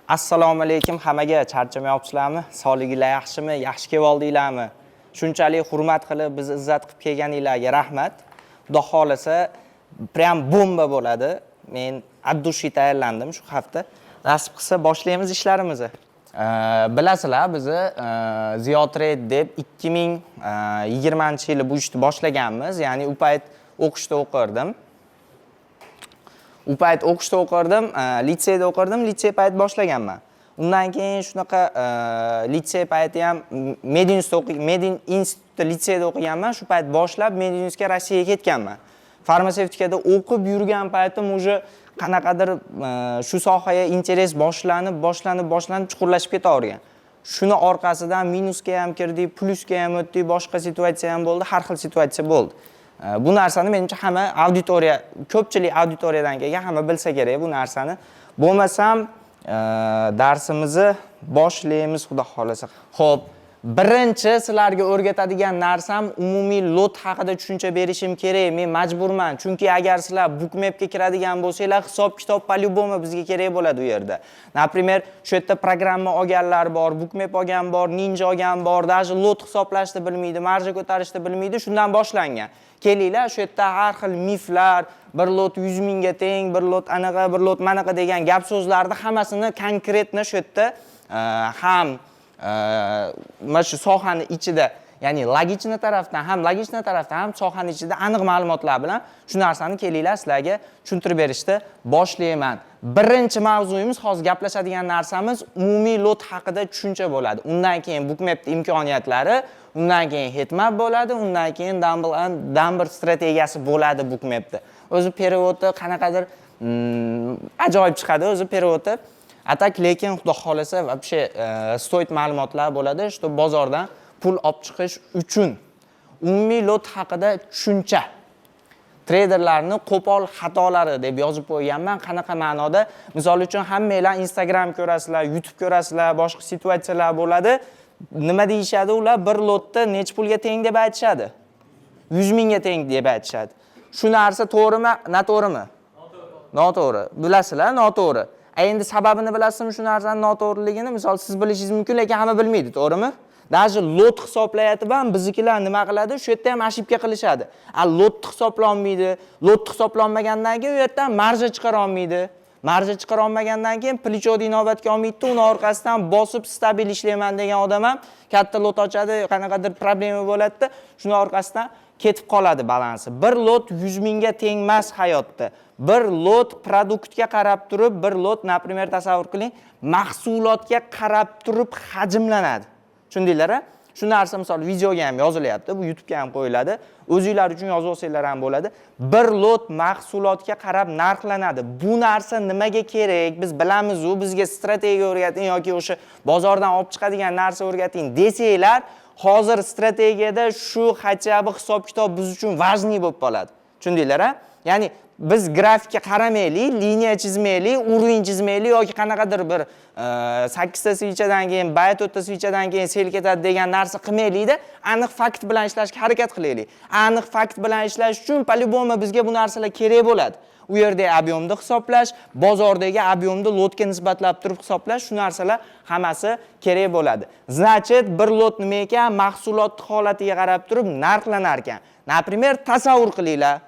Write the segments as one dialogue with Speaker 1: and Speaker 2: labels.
Speaker 1: Assalomu alaykum hammaga. Charchamayapsizlarmi? Sog'liginglar yaxshimi? Yaxshi kelib oldinglarmi? Shunchalik hurmat qilib, bizni izzat qilib kelganinglarga rahmat. Xudo xohlasa, прям bomba bo'ladi. Men от души tayyorlandim shu hafta. Nasib qilsa, boshlaymiz ishlarimizni. Bilasizlar, bizni Ziyo Trade deb 2020 yili bu ishni boshlaganmiz. Ya'ni u payt o'qishda o'qirdim. U payt o'qishda o'qirdim, litseyda o'qirdim, litsey payt boshlaganman. Undan keyin shunaqa litsey payti ham medinstitutda o'qi, medin institutda, litseyda o'qiganman. Shu payt boshlab medinstitutga, Rossiyaga ketganman. Farmatsevtikada o'qib yurgan paytim уже qanaqadir shu sohaga интерес boshlanib, boshlanib, boshlanib, chuqurlashib ketavergan. Shuni orqasidan minusga ham kirdik, plyusga ham o'tdik, boshqa situatsiya ham bo'ldi, har xil situatsiya bo'ldi. Bu narsani menimcha hamma auditoriya, ko'pchilik auditoriyadan kelgan hamma bilsa kerak bu narsani. Bo'lmasam, darsimizni boshlaymiz, Xudo xohlasa. Xo'p, birinchi sizlarga o'rgatadigan narsam umumiy lot haqida tushuncha berishim kerak. Men majburman, chunki agar sizlar Bookmapga kiradigan bo'lsanglar, hisob kitob по-любому bizga kerak bo'ladi u yerda. Например, shu yerda programma olganlar bor, Bookmap olgan bor, Ninja olgan bor, даже lot hisoblashni bilmaydi, marja ko'tarishni bilmaydi, shundan boshlangan. Kelinglar, shu yerda har xil miflar, bir lot 100 mingga teng, bir lot anaqa, bir lot manaqa degan gap so'zlarni hammasini конкретно shu yerda ham mana shu sohani ichida, ya'ni логичный tarafdan ham, логичный tarafdan ham, sohani ichida aniq ma'lumotlar bilan shu narsani, kelinglar, sizlarga tushuntirib berishni boshlayman. Birinchi mavzuyimiz, hozir gaplashadigan narsamiz umumiy lot haqida tushuncha bo'ladi. Undan keyin Bookmap imkoniyatlari, undan keyin heatmap bo'ladi, undan keyin Dumbbell and Dumber strategiyasi bo'ladi Bookmapda. O'zi перевод i qanaqadir ajoyib chiqadi o'zi перевод i. А так, lekin Xudo xohlasa, вообще стоит ma'lumotlar bo'ladi, что bozordan pul olib chiqish uchun. Umumiy lot haqida tushuncha. Treyderlarni qo'pol xatolari deb yozib qo'yganman. Qanaqa ma'noda? Misol uchun, hammanglar Instagram ko'rasizlar, YouTube ko'rasizlar, boshqa situatsiyalar bo'ladi. Nima deyishadi ular? Bir lotda necha pulga teng deb aytishadi? 100 mingga teng deb aytishadi. Shu narsa to'g'rimi, noto'g'rimi? Noto'g'ri. Bilasizlar, noto'g'ri. A endi sababini bilasizmi shu narsani noto'g'riligini? Misol, siz bilishingiz mumkin, lekin hamma bilmaydi, to'g'rimi? Даже lot hisoblayotib ham biznikilar nima qiladi? Shu yerda ham ошибка qilishadi. A lotni hisoblolmaydi. Lotni hisoblolmagandan keyin u yerdan marja chiqara olmaydi. Marja chiqara olmagandan keyin плечо ni inobatga olmaydi, uni orqasidan bosib stabil ishlayman degan odam ham katta lot ochadi, qanaqadir problema bo'ladi-da, shuni orqasidan ketib qoladi balansi. Bir lot 100 mingga teng emas hayotda. Bir lot produktga qarab turib, bir lot, например, tasavvur qiling, mahsulotga qarab turib hajmlanadi. Tushundinglar, a? Shu narsa, misol, videoga ham yozilyapti, bu YouTube'ga ham qo'yiladi. O'zinglar uchun yozib olsanglar ham bo'ladi. Bir lot mahsulotga qarab narxlanadi. Bu narsa nimaga kerak? Biz bilamiz u, bizga strategiya o'rgating yoki o'sha bozordan olib chiqadigan narsa o'rgating desanglar, hozir strategiyada shu хотя бы hisob kitob biz uchun важный bo'lib qoladi. Tushundinglar, a? Ya'ni biz grafikka qaramaylik, liniya chizmaylik, уровень chizmaylik yoki qanaqadir bir sakkizta свеча dan keyin buy, to'rtta свеча dan keyin sell ketadi degan narsa qilmaylikda, aniq fakt bilan ishlashga harakat qilaylik. Aniq fakt bilan ishlash uchun по-любому bizga bu narsalar kerak bo'ladi. U yerda объем ni hisoblash, bozordagi объем ni lotga nisbatlab turib hisoblash, shu narsalar hammasi kerak bo'ladi. Значит, bir lot nima ekan? Mahsulot holatiga qarab turib narxlanar ekan. Например, tasavvur qilinglar.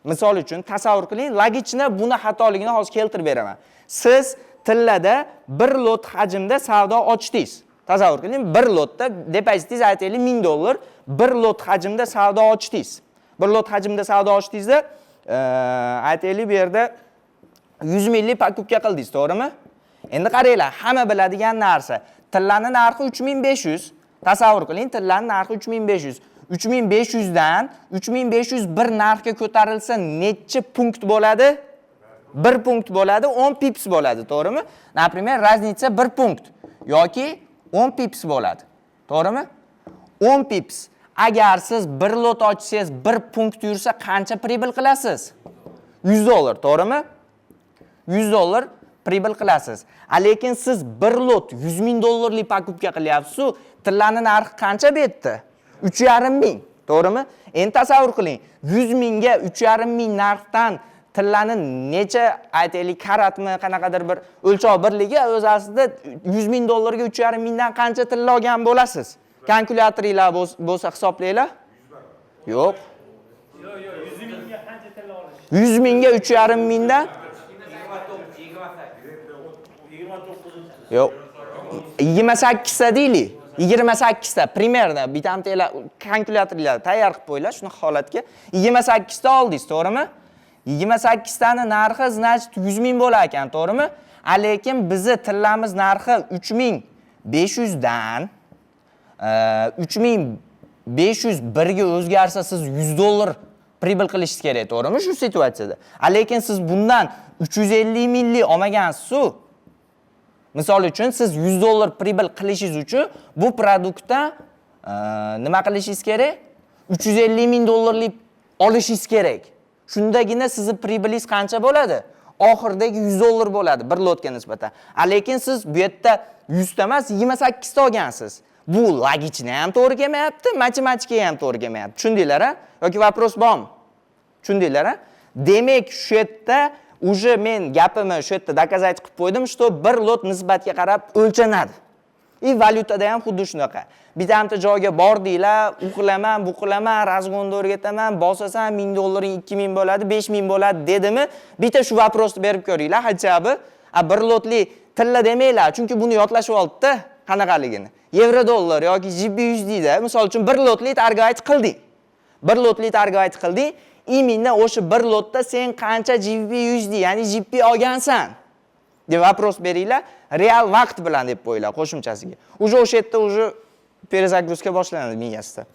Speaker 1: Misol uchun, tasavvur qiling, логично buni xatoligini hozir keltirib beraman. Siz tillada bir lot hajmda savdo ochdingiz. Tasavvur qiling, bir lotda depozitingiz, aytaylik, 1000 dollar, bir lot hajmda savdo ochdingiz. Bir lot hajmda savdo ochdingizda, aytaylik, bu yerda 100 minglik покупка qildingiz, to'g'rimi? Endi qaranglar, hamma biladigan narsa. Tillani narxi 3500. Tasavvur qiling, tillani narxi 3500. 3500 dan 3501 narxga ko'tarilsa necha punkt bo'ladi? 1 punkt bo'ladi, 10 pips bo'ladi, to'g'rimi? Например, разница 1 punkt yoki 10 pips bo'ladi. To'g'rimi? 10 pips. Agar siz bir lot ochsangiz, 1 punkt yursa qancha прибыль qilasiz? 100 dollar, to'g'rimi? 100 dollar прибыль qilasiz. A lekin siz bir lot 100 ming dollarlik покупка qilyapsiz, tillani narxi qancha bu yerda? 3,5 ming, to'g'rimi? Endi tasavvur qiling, 100 mingga 3,5 ming narxdan Tillani necha, aytaylik, karatmi, qanaqadir bir o'lchov birligi o'zi aslida 100 ming dollarga 3,5 mingdan qancha tilla olgan bo'lasiz? Kalkulyatoringlar bo'lsa, hisoblanglar. Yo'q.
Speaker 2: Yo'q, 100 mingga qancha tilla olish?
Speaker 1: 100 mingga 3,5 mingdan. Yo'q. 28 ta deylik. 28 ta примерно bitamtalar kalkulyatorlar tayyor qilib qo'yinglar shunaqa holatga. 28 ta oldingiz, to'g'rimi? 28 tani narxi, значит, 100 ming bo'lar ekan, to'g'rimi? A lekin bizni tillamiz narxi 3500 dan 3501 ga o'zgarsa, siz 100 dollar прибыль qilishingiz kerak, to'g'rimi, shu situatsiyada? A lekin siz bundan 350 minglik olmagansiz-ku. Misol uchun, siz 100 dollar прибыль qilishingiz uchun bu produktdan nima qilishingiz kerak? 350 ming dollarlik olishingiz kerak. Shundagina sizni прибыль ingiz qancha bo'ladi? Oxiridagi 100 dollar bo'ladi bir lotga nisbatan. A lekin siz bu yerda 100 ta emas, 28 ta olgansiz. Bu логично ham to'g'ri kelmayapti, matematikaga ham to'g'ri kelmayapti. Tushundinglar, a? Yoki вопрос bormi? Tushundinglar, a? Demak, shu yerda уже men gapimni shu yerda доказать qilib qo'ydim, что bir lot nisbatga qarab o'lchanadi. И valyutada ham xuddi shunaqa. Bitta joyga bordinglar, u qilaman, bu qilaman, разгон ni o'rgataman, bosasan, 1000 dollaring 2000 bo'ladi, 5000 bo'ladi dedimi? Bitta shu вопрос ni berib ko'ringlar, хотя бы. A bir lotli tilla demanglar, chunki buni yodlashib oldi-da qanaqaligini. Yevro dollar yoki GBP da, misol uchun, bir lotli торговать qilding. Bir lotli торговать qilding, именно o'sha bir lotda sen qancha GBP USD, ya'ni GBP olgansan deb вопрос beringlar, real vaqt bilan deb qo'yinglar qo'shimchasiga. Уже o'sha yerda уже перезагрузка boshlanadi miyasida.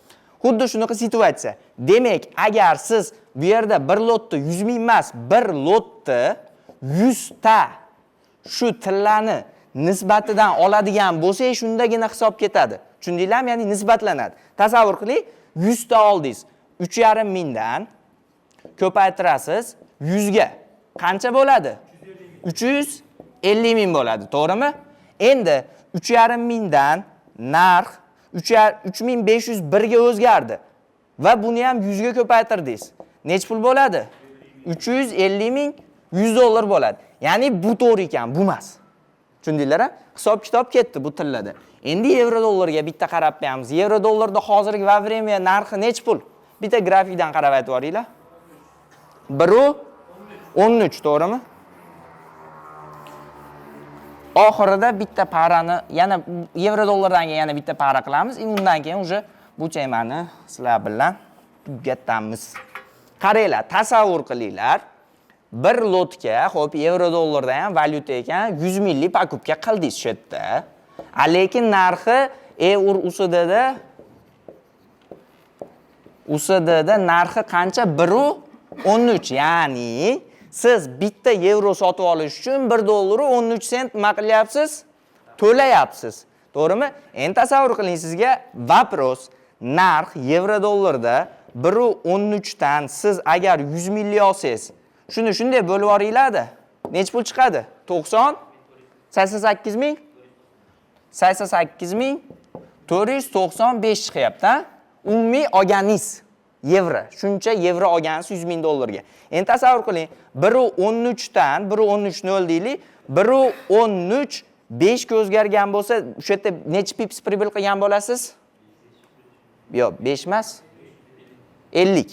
Speaker 1: Xuddi shunaqa situatsiya. Demak, agar siz bu yerda bir lotni 100 ming emas, bir lotni 100 ta shu tillani nisbatidan oladigan bo'lsak, shundagina hisob ketadi. Tushundinglarmi? Ya'ni nisbatlanadi. Tasavvur qiling, 100 ta oldingiz. 3,5 mingdan ko'paytirasiz 100 ga. Qancha bo'ladi? 350 ming bo'ladi, to'g'rimi? Endi 3,5 mingdan narx 3501 ga o'zgardi va buni ham 100 ga ko'paytirdingiz. Necha pul bo'ladi? 350 ming 100 dollar bo'ladi. Ya'ni bu to'g'ri ekan, bu emas. Tushundinglar, a? Hisob kitob ketdi bu tillada. Endi yevro dollarga bitta qarab qo'yamiz. Yevro dollarda hozirgi во время narxi necha pul? Bitta grafikdan qarab aytib yuboringlar. 1.13, to'g'rimi? Oxirida bitta пара ni yana yevro dollardan keyin yana bitta пара qilamiz. И undan keyin уже bu temani sizlar bilan tugatamiz. Qaranglar, tasavvur qilinglar. Bir lotga, xo'p, yevro dollarda ham valyuta ekan, 100 minglik покупка qildingiz shu yerda. A lekin narxi EUR USDda narxi qancha? 1.13. Ya'ni siz bitta yevro sotib olish uchun 1 dollar 13 sent nima qilyapsiz? To'layapsiz. To'g'rimi? Endi tasavvur qiling, sizga вопрос. Narx yevro dollarda 1.13 dan siz agar 100 minglik olsangiz, shuni shunday bo'lib yuboringlar-da. Necha pul chiqadi? 90 88 ming 88 ming 495 chiqyapti, a? Umumiy olganingiz yevro. Shuncha yevro olgansiz 100 ming dollarga. Endi tasavvur qiling, 1.13 dan 1.13 0 deylik, 1.13 5 ga o'zgargan bo'lsa, o'sha yerda necha pips прибыль qilgan bo'lasiz? Yo'q, 5 emas. 50.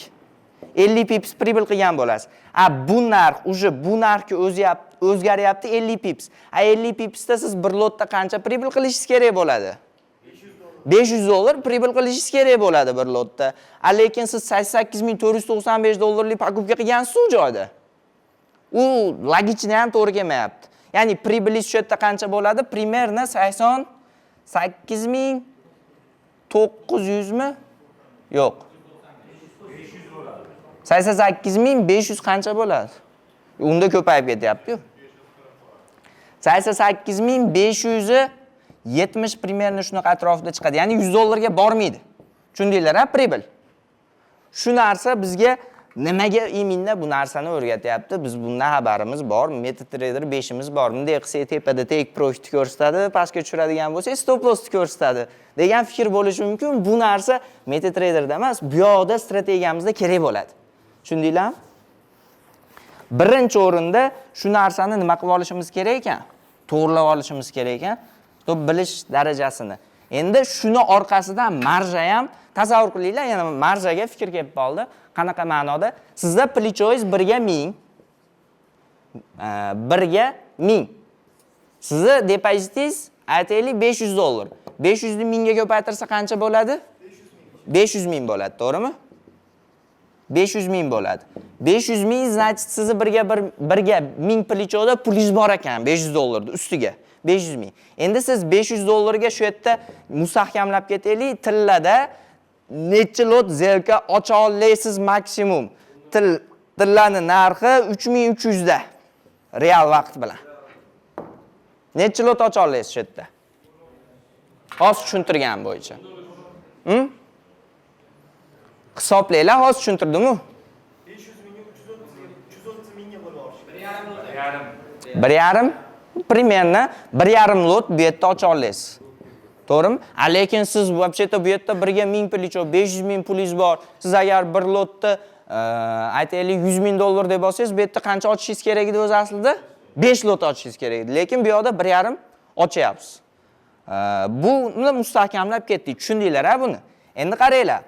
Speaker 1: 50 pips прибыль qilgan bo'lasiz. A bu narx уже bu narxga o'zgaryapti 50 pips. A 50 pipsda siz bir lotda qancha прибыль qilishingiz kerak bo'ladi? 500 dollar прибыль qilishingiz kerak bo'ladi bir lotda. A lekin siz 88 495 dollarlik покупка qilgansiz u joyda. U логично ham to'g'ri kelmayapti. Ya'ni прибыль ingiz shu yerda qancha bo'ladi? Примерно 88 900 mi? Yo'q. 88 500 qancha bo'ladi? Unda ko'payib ketyapti-yu. 88 500 70 примерно shunaqa atrofida chiqadi. Ya'ni 100 dollarga bormaydi. Tushundinglar, a, прибыль? Shu narsa bizga nimaga именно bu narsani o'rgatyapti? Biz bundan xabarimiz bor, MetaTrader 5imiz bor. Bunday qilsak tepada take profit ko'rsatadi, pastga tushiradigan bo'lsak stop loss ko'rsatadi degan fikr bo'lishi mumkin. Bu narsa MetaTraderda emas, bu yoqda strategiyamizda kerak bo'ladi. Tushundinglarmi? Birinchi o'rinda shu narsani nima qilib olishimiz kerak ekan? To'g'irlab olishimiz kerak ekan, to bilish darajasini. Endi shuni orqasidan marja ham, tasavvur qilinglar, yana marjaga fikr kelib qoldi. Qanaqa ma'noda? Sizda плечо yingiz 1 ga 1000, 1 ga 1000. Sizni depozitingiz, aytaylik, 500 dollar. 500 ni 1000 ga ko'paytirsa qancha bo'ladi? 500 ming bo'ladi, to'g'rimi? 500 ming bo'ladi. 500 ming, значит, sizni 1 ga 1, 1 ga 1000 плечо da pulingiz bor ekan 500 dollarni ustiga. 500 ming. Endi siz 500 dollarga shu yerda mustahkamlab ketaylik, tillada necha lot сделка ocha olasiz maksimum? Tillani narxi 3300 da real vaqt bilan. Necha lot ocha olasiz shu yerda? Hozir tushuntirgan bo'yicha. Hisoblanglar, hozir tushuntirdim-ku.
Speaker 3: 500 mingga 330 mingga bo'lib olish.
Speaker 1: 1,5, примерно 1,5 lot bu yerda ocha olasiz. To'g'rimi? A lekin siz вообще-то bu yerda 1 ga 1000 плечо, 500 ming pulingiz bor. Siz agar bir lotni aytaylik, 100 ming dollar deb olsangiz, bu yerda qancha ochishingiz kerak edi o'zi aslida? 5 lot ochishingiz kerak edi. Lekin bu yoqda 1,5 ochyapsiz. Buni mustahkamlab ketdik. Tushundinglar a buni? Endi qaranglar.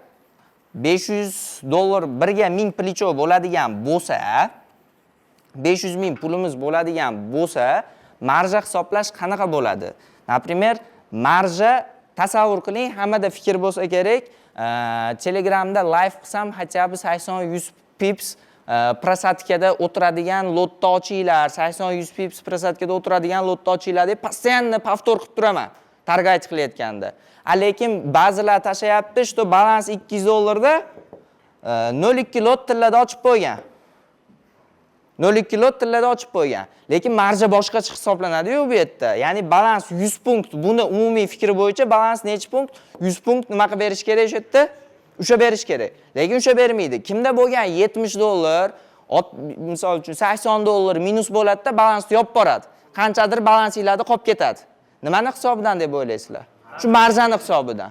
Speaker 1: 500 dollar 1 ga 1000 плечо bo'ladigan bo'lsa, 500 ming pulimiz bo'ladigan bo'lsa, marja hisoblash qanaqa bo'ladi? Например, marja, tasavvur qiling, hammada fikr bo'lsa kerak, Telegramda live qilsam, хотя бы 80-100 pips просадка da o'tiradigan lotni ochinglar, 80-100 pips просадка da o'tiradigan lotni ochinglar deb постоянно повтор qilib turaman торговать qilayotganda. A lekin ba'zilar tashlayapti, что balans 200 dollarda 0,2 lot tillada ochib qo'ygan. 0,2 lot tillada ochib qo'ygan. Lekin marja boshqacha hisoblanadi-yu bu yerda. Ya'ni balans 100 punkt. Buni umumiy fikri bo'yicha balans necha punkt? 100 punkt nima qilib berish kerak o'sha yerda? Usha berish kerak. Lekin usha bermaydi. Kimda bo'lgan 70 dollar, misol uchun 80 dollar minus bo'ladi-da, balansni yopib boradi. Qanchadir balansinglarda qolib ketadi. Nimani hisobidan deb o'ylaysizlar? Shu marjani hisobidan.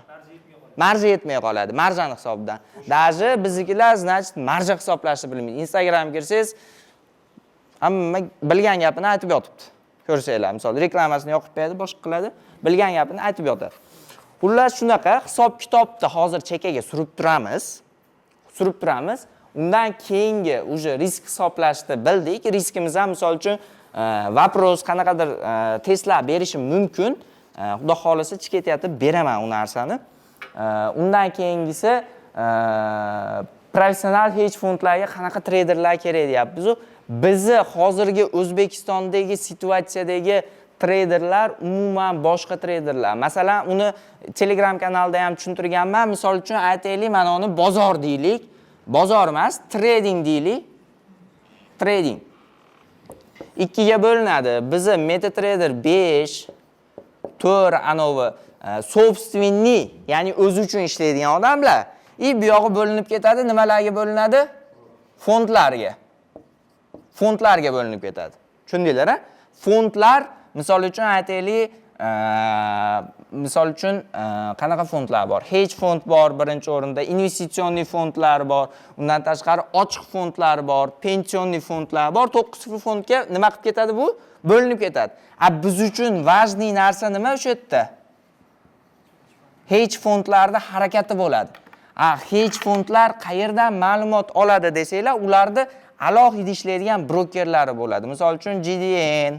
Speaker 1: Marja yetmay qoladi, marjani hisobidan. Даже biznikilar, значит, marja hisoblashni bilmaydi. Instagram kirsangiz, hamma bilgan gapini aytib yotibdi. Ko'rsanglar, misol, reklamasini yoqib qo'yadi, boshqa qiladi, bilgan gapini aytib yotadi. Xullas, shunaqa hisob kitobni hozir chekkaga surib turamiz. Surib turamiz. Undan keyingi уже risk hisoblashni bildik. Riskimiz ham, misol uchun, вопрос, qanaqadir testlar berishim mumkin. Xudo xohlasa, chiqib beraman u narsani. Undan keyingisi professional hedge fondlarga qanaqa treyderlar kerak deyapmiz. Bizni hozirgi O'zbekistondagi situatsiyadagi treyderlar umuman boshqa treyderlar. Masalan, uni Telegram kanalida ham tushuntirganman. Misol uchun, aytaylik, mana uni bozor deylik. Bozor emas, trading deylik. Trading. Ikkiga bo'linadi. Bizni MetaTrader 5, 4 anovi собственный, ya'ni o'zi uchun ishlaydigan odamlar. И bu yog'i bo'linib ketadi. Nimalarga bo'linadi? Fondlarga. Fondlarga bo'linib ketadi. Tushundinglar, a? Fondlar, misol uchun, aytaylik, misol uchun, qanaqa fondlar bor? Hedge fond bor birinchi o'rinda, инвестиционный fondlar bor, undan tashqari ochiq fondlar bor, пенсионный fondlar bor. 9 xil fondga nima qilib ketadi bu? Bo'linib ketadi. A biz uchun важный narsa nima o'sha yerda? Hedge fondlarda harakati bo'ladi. A hedge fondlar qayerdan ma'lumot oladi desanglar, ularda alohida ishlaydigan brokerlari bo'ladi. Misol uchun, GDN,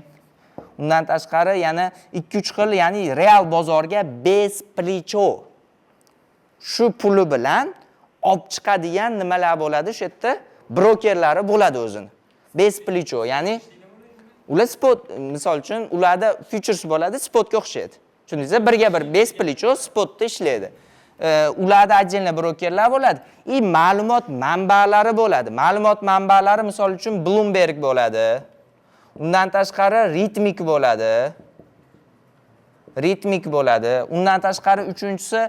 Speaker 1: undan tashqari yana 2-3 xil, ya'ni real bozorga без плечо shu puli bilan olib chiqadigan nimalar bo'ladi o'sha yerda, brokerlari bo'ladi o'zini. Без плечо, ya'ni ular spot, misol uchun, ularda futures bo'ladi, spotga o'xshaydi. Tushundingizmi? 1 ga 1 без плечо spotda ishlaydi. Ularda отдельно brokerlar bo'ladi и ma'lumot manbalari bo'ladi. Ma'lumot manbalari, misol uchun, Bloomberg bo'ladi. Undan tashqari Rithmic bo'ladi. Rithmic bo'ladi. Undan tashqari uchinchisi,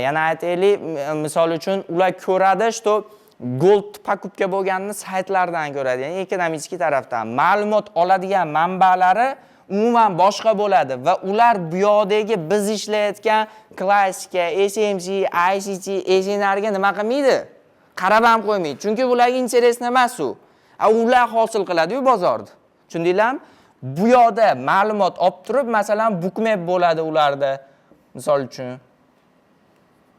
Speaker 1: yana aytaylik, misol uchun, ular ko'radi, что gold покупка bo'lganini saytlardan ko'radi, ya'ni ekonomik tarafdan ma'lumot oladigan manbalari umuman boshqa bo'ladi va ular bu yoqdagi biz ishlayotgan klassika, SMC, ICT, SNR ga nima qilmaydi? Qarab ham qo'ymaydi. Chunki bularga интересно emas u. A ular hosil qiladi-yu bozorni. Tushundinglarmi? Bu yoqda ma'lumot olib turib, masalan, Bookmap bo'ladi ularda. Misol uchun,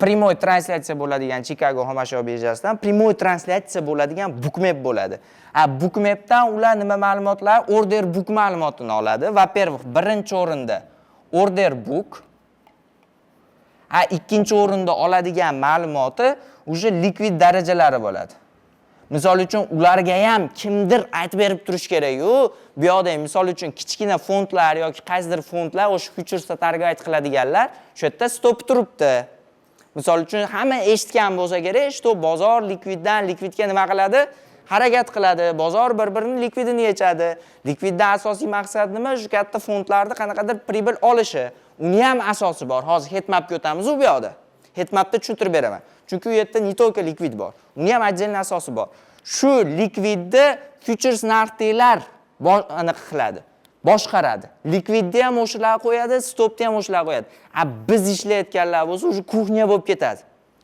Speaker 1: прямой translyatsiya bo'ladigan Chicago xomashyo birjasidan прямой translyatsiya bo'ladigan Bookmap bo'ladi. A Bookmapdan ular nima ma'lumotlar? Order book ma'lumotini oladi. Во-первых, birinchi o'rinda order book, a ikkinchi o'rinda oladigan ma'lumoti уже likvid darajalari bo'ladi. Misol uchun, ularga ham kimdir aytib berib turish kerak-ku. Bu yoqda ham, misol uchun, kichkina fondlar yoki qaysidir fondlar, o'sha futuresda торговать qiladiganlar shu yerda stop turibdi. Misol uchun, hamma eshitgan bo'lsa kerak, что bozor likviddan likvidga nima qiladi? Harakat qiladi. Bozor bir-birini likvidini yechadi. Likviddan asosiy maqsad nima? Shu katta fondlarni qanaqadir прибыль olishi. Uni ham asosi bor. Hozir heatmapga o'tamiz u yoqda. Heatmapda tushuntirib beraman. Chunki u yerda не только likvid bor. Uni ham отдельный asosi bor. Shu likvidni futures narxdagilar anaqa qiladi. Boshqaradi. Likvidni ham o'shalar qo'yadi, stopni ham o'shalar qo'yadi. A biz ishlayotganlar bo'lsa, уже кухня bo'lib ketadi.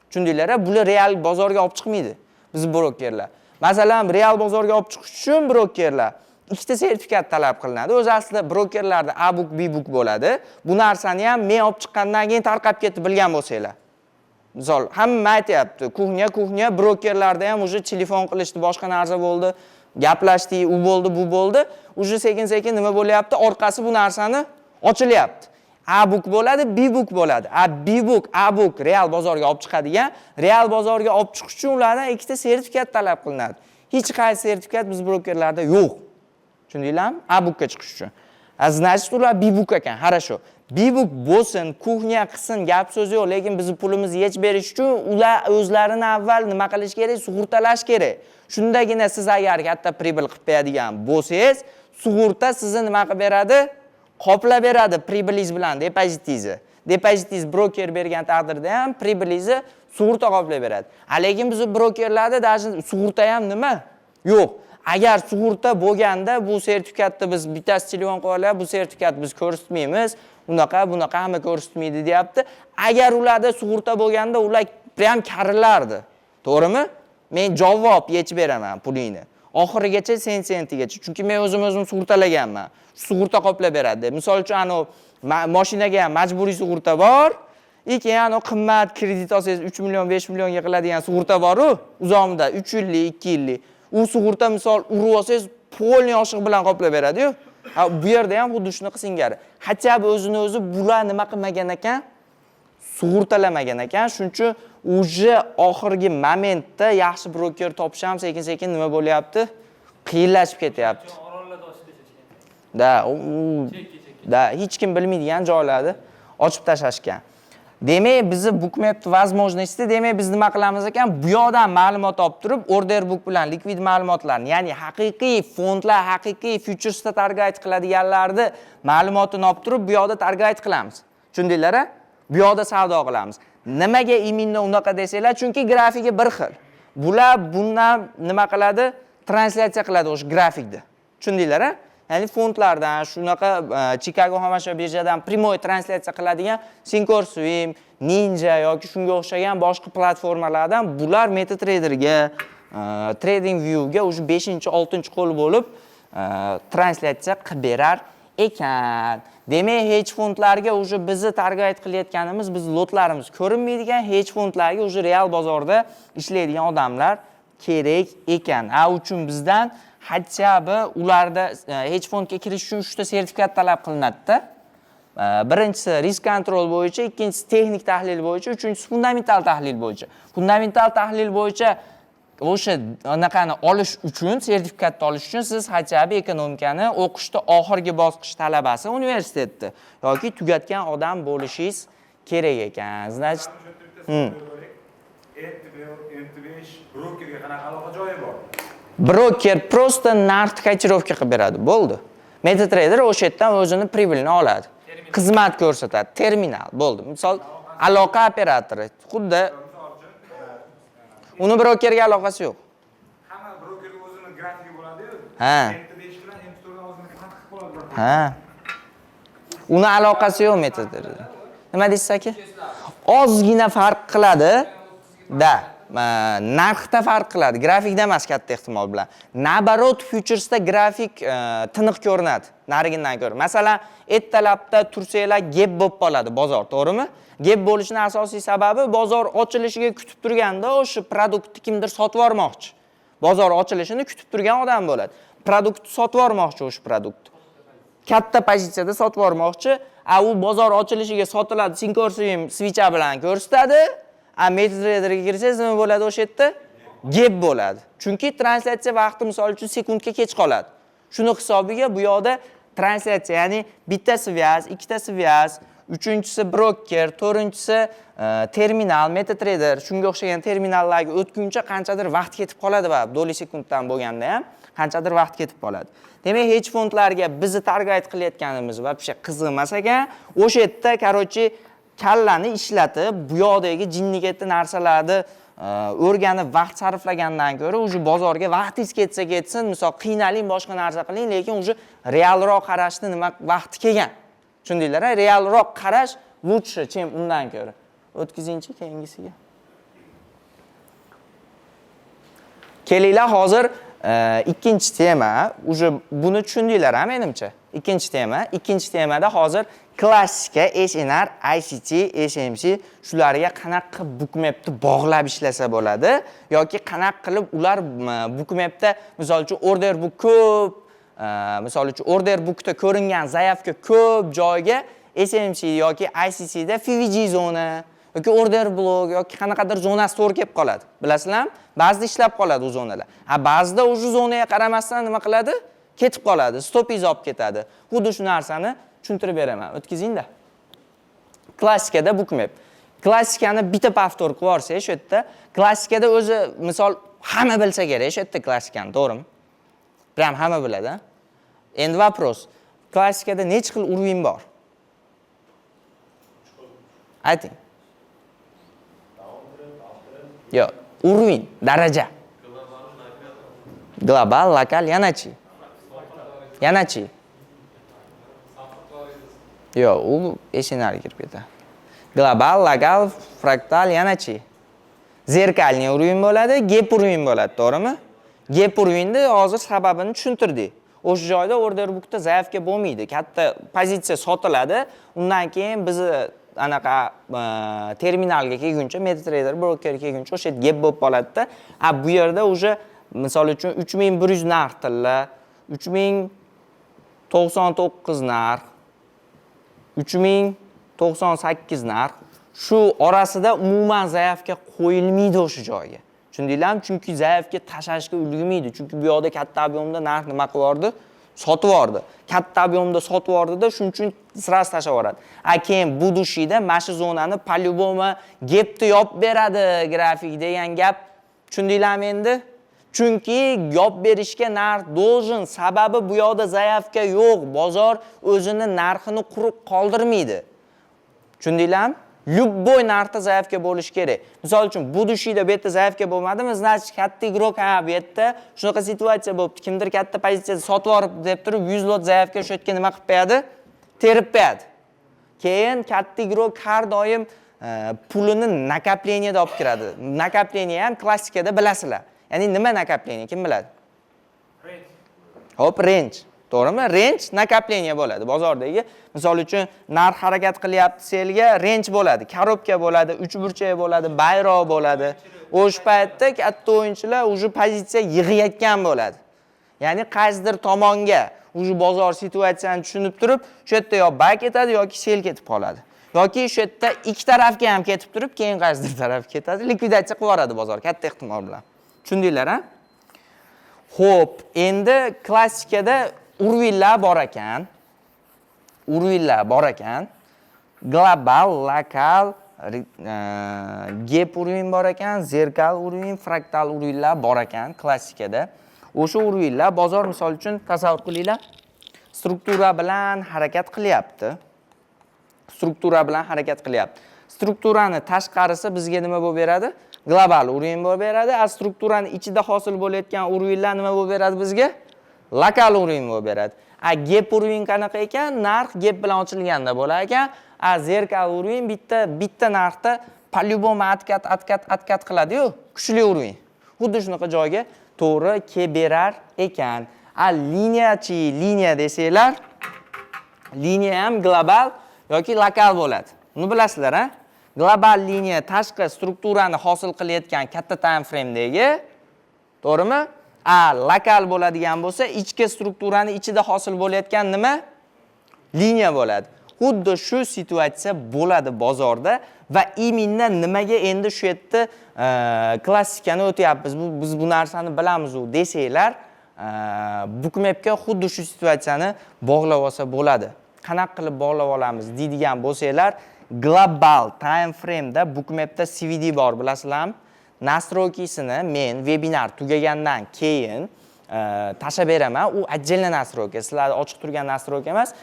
Speaker 1: Tushundinglar? Bular real bozorga olib chiqmaydi. Biz brokerlar. Masalan, real bozorga olib chiqish uchun brokerlar ikkita sertifikat talab qilinadi. O'zi aslida brokerlarda A book, B book bo'ladi. Bu narsani ham men olib chiqqandan keyin tarqab ketdi, bilgan bo'lsanglar. Misol, hamma aytyapti, кухня, кухня, brokerlarda ham уже telefon qilishdi, boshqa narsa bo'ldi, gaplashdik, u bo'ldi, bu bo'ldi. Уже sekin-sekin nima bo'lyapti? Orqasi bu narsani ochilyapti. A book bo'ladi, B book bo'ladi. A B book, A book real bozorga olib chiqadigan, real bozorga olib chiqish uchun ulardan ikkita sertifikat talab qilinadi. Hech qaysi sertifikat biz brokerlarda yo'q. Tushundinglarmi? A bookka chiqish uchun. A значит, ular B book ekan, хорошо. B book bo'lsin, кухня qilsin, gap so'z yo'q, lekin bizni pulimizni yechib berish uchun ular o'zlarini avval nima qilish kerak? Sug'urtalash kerak. Shundagina siz agar katta прибыль qilib beradigan bo'lsangiz, sug'urta sizni nima qilib beradi? Qoplab beradi прибыль ingiz bilan depozitingizni. Depozitingiz broker bergan taqdirda ham прибыль ingizni sug'urta qoplab beradi. A lekin bizni brokerlarda даже sug'urta ham nima? Yo'q. Agar sug'urta bo'lganda bu sertifikatni biz bittasi telefon qilib olyapti, bu sertifikatni biz ko'rsatmaymiz, unaqa, bunaqa hamma ko'rsatmaydi deyapti. Agar ularda sug'urta bo'lganda ular прям karillardi. To'g'rimi? Men javob yechib beraman pulingni. Oxirigacha, sent sentigacha. Chunki men o'zim o'zim sug'urtalaganman. Sug'urta qoplab beradi deb. Misol uchun, anu mashinaga ham majburiy sug'urta bor. И keyin anu qimmat kredit olsangiz 3 million, 5 millionga qiladigan sug'urta bor-u, uzoq muddat 3 yillik, 2 yillik. U sug'urta misol urib olsangiz, полный oshiq bilan qoplab beradi-yu. Ha, bu yerda ham xuddi shunaqa singari. Хотя бы o'zini o'zi bular nima qilmagan ekan? Sug'urtalamagan ekan. Shuning uchun уже oxirgi momentda yaxshi broker topish ham sekin-sekin nima bo'lyapti? Qiyinlashib ketyapti.
Speaker 2: Orollarda ochib tashlashgan.
Speaker 1: Да,
Speaker 2: Chekka chekka.
Speaker 1: да, hech kim bilmaydigan joylarni ochib tashlashgan. Demak, bizni Bookmap возможности, demak, biz nima qilamiz ekan? Bu yoqdan ma'lumot olib turib, order book bilan likvid ma'lumotlarni, ya'ni haqiqiy fondlar, haqiqiy futuresda торговать qiladiganlarni ma'lumotini olib turib, bu yoqda торговать qilamiz. Tushundinglar, a? Bu yoqda savdo qilamiz. Nimaga именно unaqa desanglar, chunki grafigi bir xil. Bular bundan nima qiladi? Translyatsiya qiladi o'sha grafikni. Tushundinglar, a? Ya'ni fondlardan shunaqa Chicago xomashyo birjadan прямой translyatsiya qiladigan Thinkorswim, Ninja yoki shunga o'xshagan boshqa platformalardan bular MetaTraderga, TradingViewga уже 5-6-qo'l bo'lib translyatsiya qilib berar ekan. Demak, hedge fondlarga уже bizni торговать qilayotganimiz, biz lotlarimiz ko'rinmaydigan hedge fondlarga уже real bozorda ishlaydigan odamlar kerak ekan. A uchun bizdan хотя бы ularda hedge fondga kirish uchun uchta sertifikat talab qilinadi-da. Birinchisi risk control bo'yicha, ikkinchisi texnik tahlil bo'yicha, uchinchisi fundamental tahlil bo'yicha. Fundamental tahlil bo'yicha o'sha anaqani olish uchun, sertifikatni olish uchun siz хотя бы ekonomikani o'qishda oxirgi bosqich talabasi universitetda yoki tugatgan odam bo'lishingiz kerak ekan. Значит,
Speaker 4: MT4, MT5 brokerga qanaqa aloqa joyi bor?
Speaker 1: Broker просто narx котировка qilib beradi, bo'ldi. MetaTrader o'sha yerdan o'zini прибыль ini oladi. Xizmat ko'rsatadi, terminal, bo'ldi. Misol, aloqa operatori, xuddi uni brokerga aloqasi yo'q.
Speaker 4: Hamma brokerga o'zini grafigi bo'ladi-yu.
Speaker 1: Ha.
Speaker 4: MT5 bilan MT4 dan o'zini farq qilib qoladi.
Speaker 1: Ha. Uni aloqasi yo'q MetaTrader. Nima deysiz, aka? Ozgina farq qiladi. Да. Narxda farq qiladi, grafikda emas katta ehtimol bilan. Наоборот, futuresda grafik tiniq ko'rinadi narigidan ko'ra. Masalan, ertalabda tursanglar, gap bo'lib qoladi bozor, to'g'rimi? Gap bo'lishini asosiy sababi bozor ochilishiga kutib turganda o'sha продукт ni kimdir sotib yubormoqchi. Bozor ochilishini kutib turgan odam bo'ladi. Продукт ni sotib yubormoqchi, o'sha продукт ni. Katta pozitsiyada sotib yubormoqchi, a u bozor ochilishiga sotiladi, Sinkorsim свеча bilan ko'rsatadi, a MetaTraderga kirsangiz nima bo'ladi o'sha yerda? Gap bo'ladi. Chunki translyatsiya vaqti, misol uchun, sekundga kech qoladi. Shuni hisobiga bu yoqda translyatsiya, ya'ni bitta связь, ikkita связь, uchinchisi broker, to'rtinchisi terminal, MetaTrader, shunga o'xshagan terminallarga o'tguncha qanchadir vaqt ketib qoladi va доли sekunddan bo'lganda ham qanchadir vaqt ketib qoladi. Demak, hedge fondlarga bizni target qilayotganimiz вообще qiziq emas ekan. O'sha yerda, короче, kallani ishlatib, bu yoqdagi jinniketli narsalarni o'rganib vaqt sarflagandan ko'ra, уже bozorga vaqtingiz ketsa ketsin, misol, qiynaling, boshqa narsa qiling, lekin уже realroq qarashni nima vaqti kelgan. Tushundinglar, a? Realroq qarash лучше, чем undan ko'ra. O'tkazingchi keyingisiga. Kelinglar, hozir ikkinchi tema, уже buni tushundinglar ha menimcha. Ikkinchi tema, ikkinchi temada hozir klassika SNR, ICT, SMC shularga qanaqa qilib bookmapni bog'lab ishlasa bo'ladi yoki qanaqa qilib ular bookmapda, misol uchun, order book ko'p, misol uchun, order bookda ko'ringan заявка ko'p joyga SMC yoki ICT da FVG zona yoki order block yoki qanaqadir zonasi to'g'ri kelib qoladi. Bilasizlarmi? Ba'zida ishlab qoladi u zonalar. A ba'zida уже zonaga qaramasdan nima qiladi? Ketib qoladi, stopingiz olib ketadi. Xuddi shu narsani tushuntirib beraman. O'tkazingda. Klassikada bookmap. Klassikani bitta повтор qilib yuborsak, shu yerda klassikada o'zi, misol, hamma bilsa kerak shu yerda klassikani, to'g'rimi? Прям hamma biladi, a? Endi вопрос. Klassikada necha xil уровень bor? Ayting. Yo'q, уровень, daraja. Global, lokal, yanachi? Yanachi? Yo'q, u SNR kirib ketadi. Global, lokal, fraktal, yanachi? Зеркальный уровень bo'ladi, gap уровень bo'ladi, to'g'rimi? Gap уровень ni hozir sababini tushuntirdik. O'sha joyda order bookda заявка bo'lmaydi. Katta pozitsiya sotiladi. Undan keyin bizni anaqa terminalga kelguncha, MetaTrader brokerga kelguncha o'sha yerda gap bo'lib qoladida. A bu yerda уже, misol uchun, 3100 narx tilla, 3099 narx, 3098 narx. Shu orasida umuman заявка qo'yilmaydi o'sha joyga. Tushundinglarmi? Chunki заявка tashlashga ulgurmaydi. Chunki bu yoqda katta объем da narx nima qilib yubordi? Sotib yubordi. Katta объем da sotib yubordida, shuning uchun сразу tashlab yuboradi. A keyin будущий da mana shu zonani по-любому gapni yopib beradi grafik degan gap. Tushundinglarmi endi? Chunki yopib berishga narx должен, sababi bu yoqda заявка yo'q. Bozor o'zini narxini quruq qoldirmaydi. Tushundinglarmi? Любой narxda заявка bo'lishi kerak. Misol uchun, будущий da bu yerda заявка bo'lmadimi, значит, katta игрок, ha, bu yerda shunaqa situatsiya bo'libdi. Kimdir katta pozitsiyada sotib yuboribdi deb turib 100 lot заявка o'sha yerga nima qilib qo'yadi? Terib qo'yadi. Keyin katta игрок har doim pulini накопление da olib kiradi. Накопление ham klassikada bilasizlar. Ya'ni nima накопление, kim biladi? Hop, range. To'g'rimi? Range накопление bo'ladi bozordagi. Misol uchun, narx harakat qilyapti sellga, range bo'ladi, коробка bo'ladi, uchburchak bo'ladi, bayroq bo'ladi. O'sha paytda katta o'yinchilar уже pozitsiya yig'ayotgan bo'ladi. Ya'ni qaysidir tomonga уже bozor situatsiyani tushunib turib, shu yerda yo buy ketadi yoki sell ketib qoladi. Yoki shu yerda ikki tarafga ham ketib turib, keyin qaysidir tarafga ketadi, likvidatsiya qilib yuboradi bozor katta ehtimol bilan. Tushundinglar, a? Xo'p, endi klassikada уровень lar bor ekan. Уровень lar bor ekan. Global, lokal, gap уровень bor ekan, зеркал уровень, fraktal уровень lar bor ekan klassikada. O'sha уровень lar bozor, misol uchun, tasavvur qilinglar, struktura bilan harakat qilyapti. Struktura bilan harakat qilyapti. Strukturani tashqarisi bizga nima bo'lib beradi? Global уровень bo'lib beradi. A strukturani ichida hosil bo'layotgan уровень lar nima bo'lib beradi bizga? Lokal уровень bo'lib beradi. A gap уровень qanaqa ekan? Narx gap bilan ochilganda bo'lar ekan. A зеркал уровень bitta bitta narxda По-любому откат, откат, откат qiladi-yu, kuchli уровень. Xuddi shunaqa joyga to'g'ri kelib berar ekan. A liniyachi, liniya desanglar, liniya ham global yoki lokal bo'ladi. Uni bilasizlar, a? Global liniya tashqi strukturani hosil qilayotgan katta time framedagi, to'g'rimi? A lokal bo'ladigan bo'lsa, ichki strukturani ichida hosil bo'layotgan nima? Liniya bo'ladi. Xuddi shu situatsiya bo'ladi bozorda. Va именно nimaga endi shu yerda klassikani o'tyapmiz, bu biz bu narsani bilamiz u desanglar, Bookmapga xuddi shu situatsiyani bog'lab olsa bo'ladi. Qanaqa qilib bog'lab olamiz deydigan bo'lsanglar, global time frameda Bookmapda CVD bor, bilasizlarmi? Настройка sini men vebinar tugagandan keyin tashlab beraman. U отдельно настройка, sizlarda ochiq turgan настройка emas.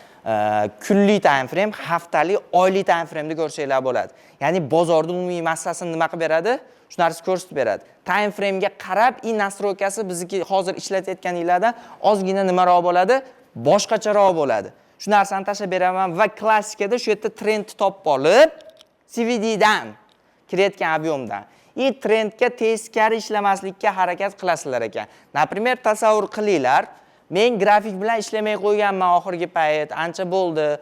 Speaker 1: Kunlik time frame, haftalik, oylik time frameda ko'rsanglar bo'ladi. Ya'ni bozorda umumiy massasini nima qilib beradi, shu narsa ko'rsatib beradi. Time framega qarab и настройка si bizniki hozir ishlatayotganinglardan ozgina nimaroq bo'ladi, boshqacharoq bo'ladi. Shu narsani tashlab beraman. Va klassikada shu yerda trendni topib olib, CVDdan kirayotgan объем dan и trendga teskari ishlamaslikka harakat qilasizlar ekan. Например, tasavvur qilinglar, men grafik bilan ishlamay qo'yganman oxirgi payt, ancha bo'ldi,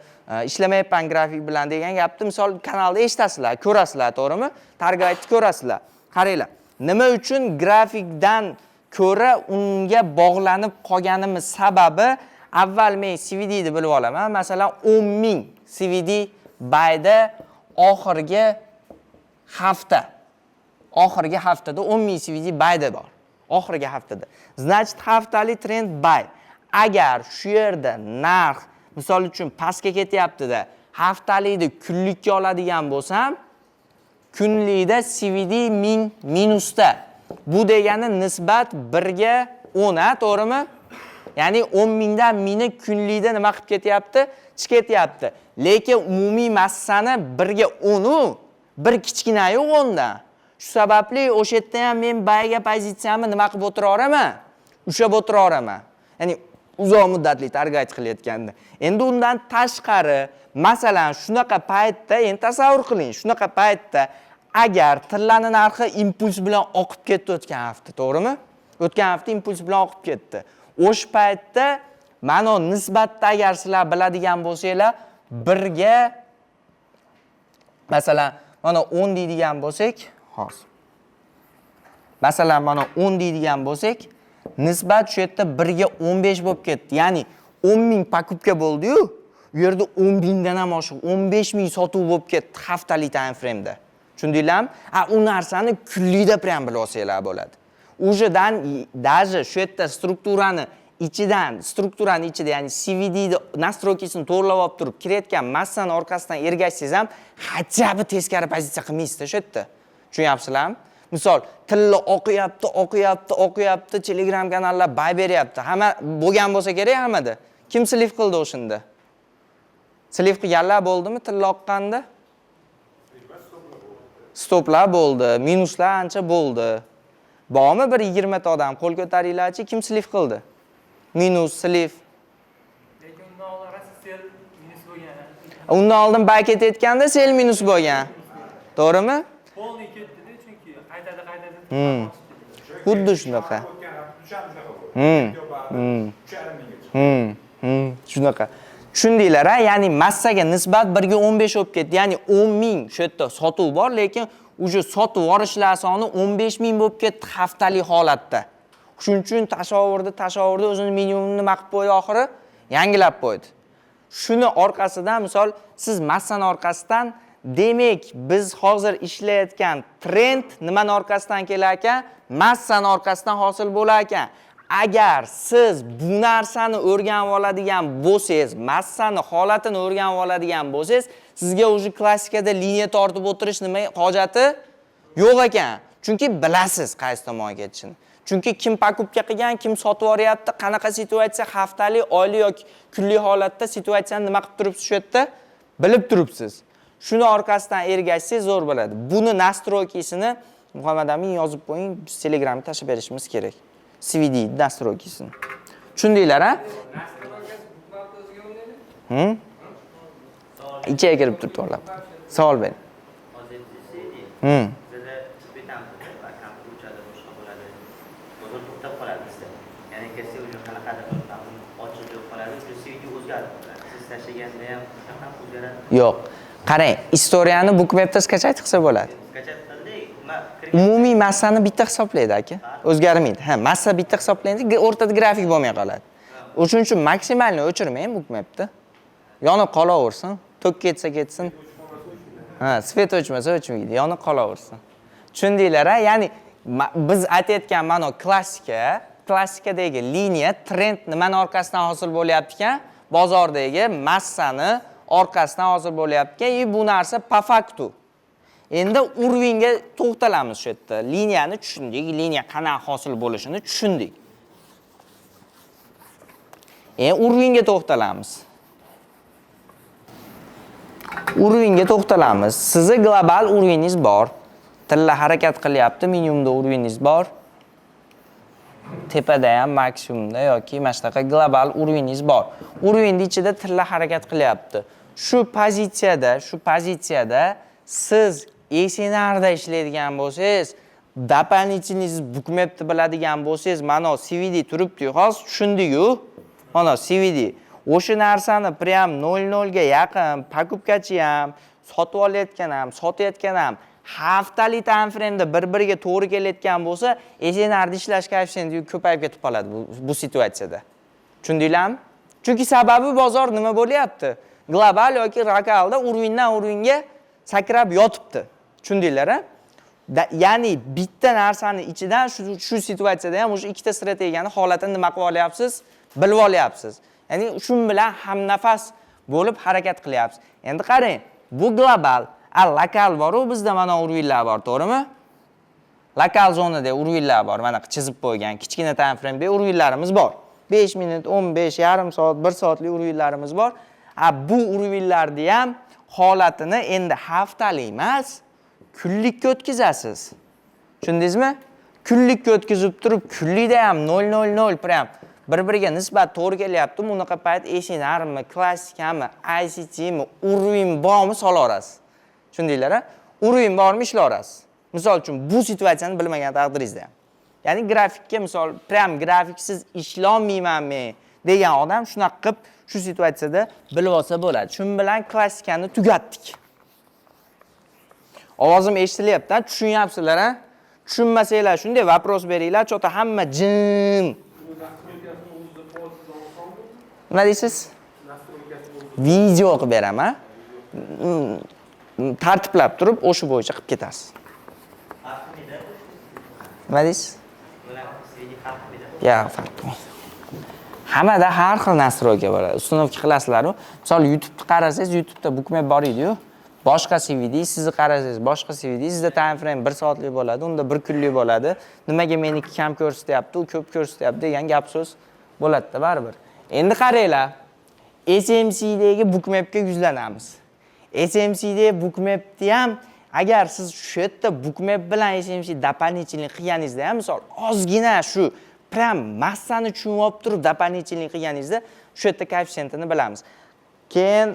Speaker 1: ishlamayapman grafik bilan degan gapni, misol, kanalda eshitasizlar, ko'rasizlar, to'g'rimi? Торговать ko'rasizlar. Qaranglar, nima uchun grafikdan ko'ra unga bog'lanib qolganimiz sababi, avval men CVDni bilib olaman. Masalan, 10 ming CVD buyda oxirgi hafta, oxirgi haftada 10 ming CVD buyda bor oxirgi haftada. Значит, haftalik trend buy. Agar shu yerda narx, misol uchun, pastga ketyaptida, haftalikni kunlikka oladigan bo'lsam, kunlikda CVD 1000 minusda. Bu degani nisbat 1 ga 10, a, to'g'rimi? Ya'ni 10 mingdan mingni kunlikda nima qilib ketyapti? Chiqib ketyapti. Lekin umumiy massani 1 ga 10 u, bir kichkina yo'q o'ndan. Shu sababli o'sha yerda ham men buyga pozitsiyamni nima qilib o'tiraveraman? Ushlab o'tiraveraman. Ya'ni uzoq muddatli торговать qilayotganda. Endi undan tashqari, masalan, shunaqa paytda, endi tasavvur qiling, shunaqa paytda agar tillani narxi impuls bilan oqib ketdi o'tgan hafta, to'g'rimi? O'tgan hafta impuls bilan oqib ketdi. O'sha paytda mana nisbatda agar sizlar biladigan bo'lsanglar, birga, masalan, mana 10 deydigan bo'lsak, hozir. Masalan, mana 10 deydigan bo'lsak, nisbat shu yerda 1 ga 15 bo'lib ketdi. Ya'ni 10 ming покупка bo'ldi-yu, u yerda 10 mingdan ham oshiq, 15 ming sotuv bo'lib ketdi haftalik time frame'da. Tushundinglarmi? A u narsani kunlikda prям bilib olsanglar bo'ladi. Уже dan даже shu yerda strukturani ichidan, strukturani ichida, ya'ni CVD ni настройка sini to'g'irlab olib turib, kirayotgan massani orqasidan ergashsangiz ham, хотя бы teskari pozitsiya qilmaysizda shu yerda. Tushunyapsizlarmi? Misol, tilla oqyapti, oqyapti, oqyapti, Telegram kanallar buy beryapti. Hamma bo'lgan bo'lsa kerak hammada. Kim слив qildi o'shanda? Слив qilganlar bo'ldimi tilla oqqanda? Stoplar bo'ldi, minuslar ancha bo'ldi. Bormi bir 20 ta odam? Qo'l ko'taringlarchi, kim слив qildi? Minus, слив.
Speaker 2: Lekin undan oldin rosa sell minus bo'lgan.
Speaker 1: Undan oldin buy ketayotganda sell minus bo'lgan. To'g'rimi?
Speaker 2: Полный ketdi-da, chunki qaytadi, qaytadi.
Speaker 1: Xuddi shunaqa.
Speaker 4: O'tgan hafta dushanba shunaqa bo'ldi. 3,5 mingga chiqdi.
Speaker 1: Shunaqa. Tushundinglar, a? Ya'ni massaga nisbat 1 ga 15 bo'lib ketdi. Ya'ni 10 ming shu yerda sotuv bor, lekin уже sotib yuborishlar soni 15 ming bo'lib ketdi haftalik holatda. Shuning uchun tashovurdi, tashovurdi, o'zini minimumini nima qilib qo'ydi oxiri? Yangilab qo'ydi. Shuni orqasidan, misol, siz massani orqasidan, demak, biz hozir ishlayotgan trend nimani orqasidan kelar ekan? Massani orqasidan hosil bo'lar ekan. Agar siz bu narsani o'rganib oladigan bo'lsangiz, massani holatini o'rganib oladigan bo'lsangiz, sizga уже klassikada liniya tortib o'tirish nima hojati yo'q ekan. Chunki bilasiz qaysi tomonga ketishini. Chunki kim покупка qilgan, kim sotib yuboryapti, qanaqa situatsiya haftalik, oylik yoki kunlik holatda situatsiyani nima qilib turibsiz shu yerda? Bilib turibsiz. Shuni orqasidan ergashsangiz zo'r bo'ladi. Buni настройка sini, Muhammad Amin, yozib qo'ying, biz Telegramga tashlab berishimiz kerak. CVD настройка sini. Tushundinglar, a? Ichiga kirib turib to'g'rilab. Savol bering.
Speaker 5: Hozir CD. Bizada chiqib ketamiz, kompyuter o'chadi, boshqa bo'ladi. Bozor to'xtab qoladi bizda. Ya'ni kelsa, уже qanaqadir bir ochiq joy qoladi, уже CVD o'zgarib qoladi. Siz tashlaganda ham shunaqa o'zgaradi.
Speaker 1: Yo'q, qarang, история ni Bookmapda скачать qilsa bo'ladi.
Speaker 5: Скачать qildik, nima kirgan.
Speaker 1: Umumiy massani bitta hisoblaydi, aka, o'zgarmaydi. Ha, massa bitta hisoblaydi, o'rtada grafik bo'lmay qoladi. O'shuning uchun максимальный o'chirmang Bookmapda, yonib qolaversin, tok ketsa ketsin. Ha, свет o'chmasa o'chmaydi, yonib qolaversin. Tushundinglar, a? Ya'ni biz aytayotgan mana klassika, klassikadagi liniya, trend nimani orqasidan hosil bo'lyapti ekan? Bozordagi massani orqasidan hosil bo'lyapti ekan. И bu narsa по факту. Endi уровень ga to'xtalamiz shu yerda. Liniyani tushundik, liniya qanaqa hosil bo'lishini tushundik. Endi уровень ga to'xtalamiz. Уровень ga to'xtalamiz. Sizni global уровень ingiz bor. Tilla harakat qilyapti, minimumda уровень ingiz bor. Tepada ham, maksimumda yoki mana shunaqa global уровень ingiz bor. Уровень ni ichida tilla harakat qilyapti. Shu pozitsiyada siz SNRda ishlaydigan bo'lsangiz, дополнительный Bookmapni biladigan bo'lsangiz, mana CVD turibdi-yu, hozir tushundik-ku. Mana CVD. O'sha narsani прям 0.0 ga yaqin покупка chi ham, sotib olayotgan ham, sotayotgan ham haftalik time frame'da bir-biriga to'g'ri kelayotgan bo'lsa, SNRda ishlash koeffitsiyenti ko'payib ketib qoladi bu situatsiyada. Tushundinglarmi? Chunki sababi bozor nima bo'lyapti? Global yoki lokalda уровень dan уровень ga sakrab yotibdi. Tushundinglar, a? Ya'ni bitta narsani ichidan shu situatsiyada ham o'sha ikkita strategiyani holatini nima qilib olyapsiz? Bilib olyapsiz. Ya'ni shun bilan hamnafas bo'lib harakat qilyapsiz. Endi qarang, bu global, a lokal bor-u, bizda mana уровень lar bor, to'g'rimi? Lokal zonada уровень lar bor, mana chizib qo'ygan kichkina time frame'da уровень larimiz bor. 5 minut, 15, yarim soat, 1 soatlik уровень larimiz bor. A bu уровень larni ham holatini endi haftalik emas, kunlikka o'tkazasiz. Tushundingizmi? Kunlikka o'tkazib turib, kunlikda ham 0.00 prям bir-biriga nisbat to'g'ri kelyapti. Bunaqa payt SNRmi, klassikami, ICTmi, уровень bormi, solaverasiz. Tushundinglar, a? Уровень bormi, ishlayverasiz. Misol uchun, bu situatsiyani bilmagan taqdiringizda ham. Ya'ni grafikka, misol, prям grafiksiz ishlolmayman men degan odam shunaqa qilib shu situatsiyada bilib olsa bo'ladi. Shu bilan klassikani tugatdik. Ovozim eshitilyapti, tushunyapsizlar, a? Tushunmasanglar shunday вопрос beringlar, чё-то hamma jim. Nima deysiz? Video qilib beraman. Tartiblab turib, o'sha bo'yicha qilib ketasiz.
Speaker 5: Farq qilmaydi.
Speaker 1: Nima deysiz?
Speaker 5: Bular CVD farq qilmaydi.
Speaker 1: Ya, farq qilmaydi. Hammada har xil настройка bo'ladi. Установка qilasizlar-u. Misol, YouTube'ni qarasangiz, YouTube'da Bookmap bor edi-yu. Boshqa CVD, sizni qarasangiz, boshqa CVD, sizda time frame 1 soatlik bo'ladi, unda 1 kunlik bo'ladi. Nimaga meniki kam ko'rsatyapti, u ko'p ko'rsatyapti degan gap so'z bo'ladi-da baribir. Endi qaranglar. SMCdagi Bookmapga yuzlanamiz. SMCdagi Bookmapni ham agar siz shu yerda Bookmap bilan SMC дополнительный qilganingizda ham, misol, ozgina shu prям massani tushunib olib turib дополнительный qilganingizda, shu yerda koeffitsiyentini bilamiz. Keyin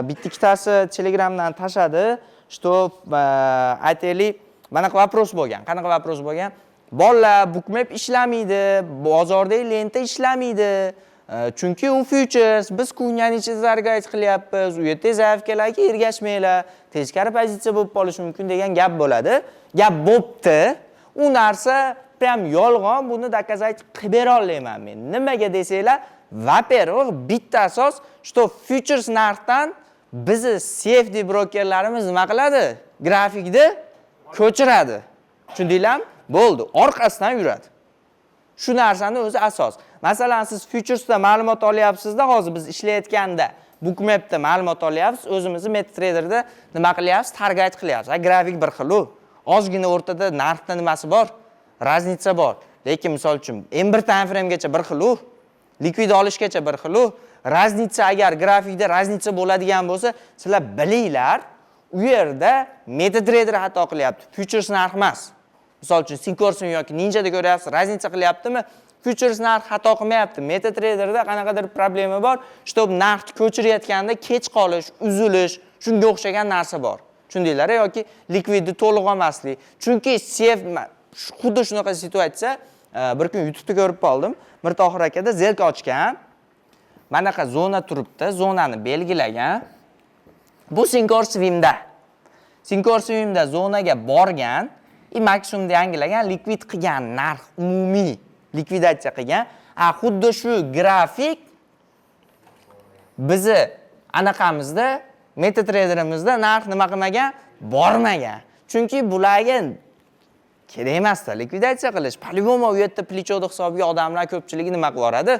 Speaker 1: bitta ikkitasi Telegramdan tashladi, что aytaylik, manaqa вопрос bo'lgan. Qanaqa вопрос bo'lgan? Bolalar, Bookmap ishlamaydi, bozordagi lenta ishlamaydi. Chunki u futures, biz кухня ni ichida торговать qilyapmiz, u yerda заявка larga ergashmanglar, teskari pozitsiya bo'lib qolishi mumkin degan gap bo'ladi. Gap bo'pti. U narsa prям yolg'on, buni доказать qilib bera olmayman men. Nimaga desanglar, во-первых, bitta asos, что futures narxdan bizni CFD brokerlarimiz nima qiladi? Grafikni ko'chiradi. Tushundinglarmi? Bo'ldi, orqasidan yuradi. Shu narsani o'zi asos. Masalan, siz futuresda ma'lumot olyapsizda, hozir biz ishlayotganda Bookmapda ma'lumot olyapsiz, o'zimizni MetaTraderda nima qilyapsiz? Торговать qilyapsiz. Ha, grafik bir xil u. Ozgina o'rtada narxda nimasi bor? Разница bor. Lekin misol uchun M1 time framegacha bir xil u. Likvid olishgacha bir xil u. Разница, agar grafikda разница bo'ladigan bo'lsa, sizlar bilinglar, u yerda MetaTrader xato qilyapti. Futures narx emas. Misol uchun, Sinkorsin yoki Ninjada ko'ryapsiz, разница qilyaptimi? Futures narx xato qilmayapti. MetaTraderda qanaqadir problema bor, чтобы narxni ko'chirayotganda kech qolish, uzilish, shunga o'xshagan narsa bor. Tushundinglar yoki likvidni to'liq olmaslik. Chunki xuddi shunaqa situatsiya bir kun YouTube'da ko'rib qoldim. Mirtohir akada сделка ochgan. Manaqa zona turibdi, zonani belgilagan. Bu Sinkor Swimda. Sinkor Swimda zonaga borgan, и maksimumda yangilagan, likvid qilgan, narx umumiy likvidatsiya qilgan. A xuddi shu grafik bizni anaqamizda, MetaTraderimizda narx nima qilmagan? Bormagan. Chunki bularga kerak emasda likvidatsiya qilish. По-любому u yerda плечо ni hisobiga odamlar ko'pchiligi nima qilib yuboradi?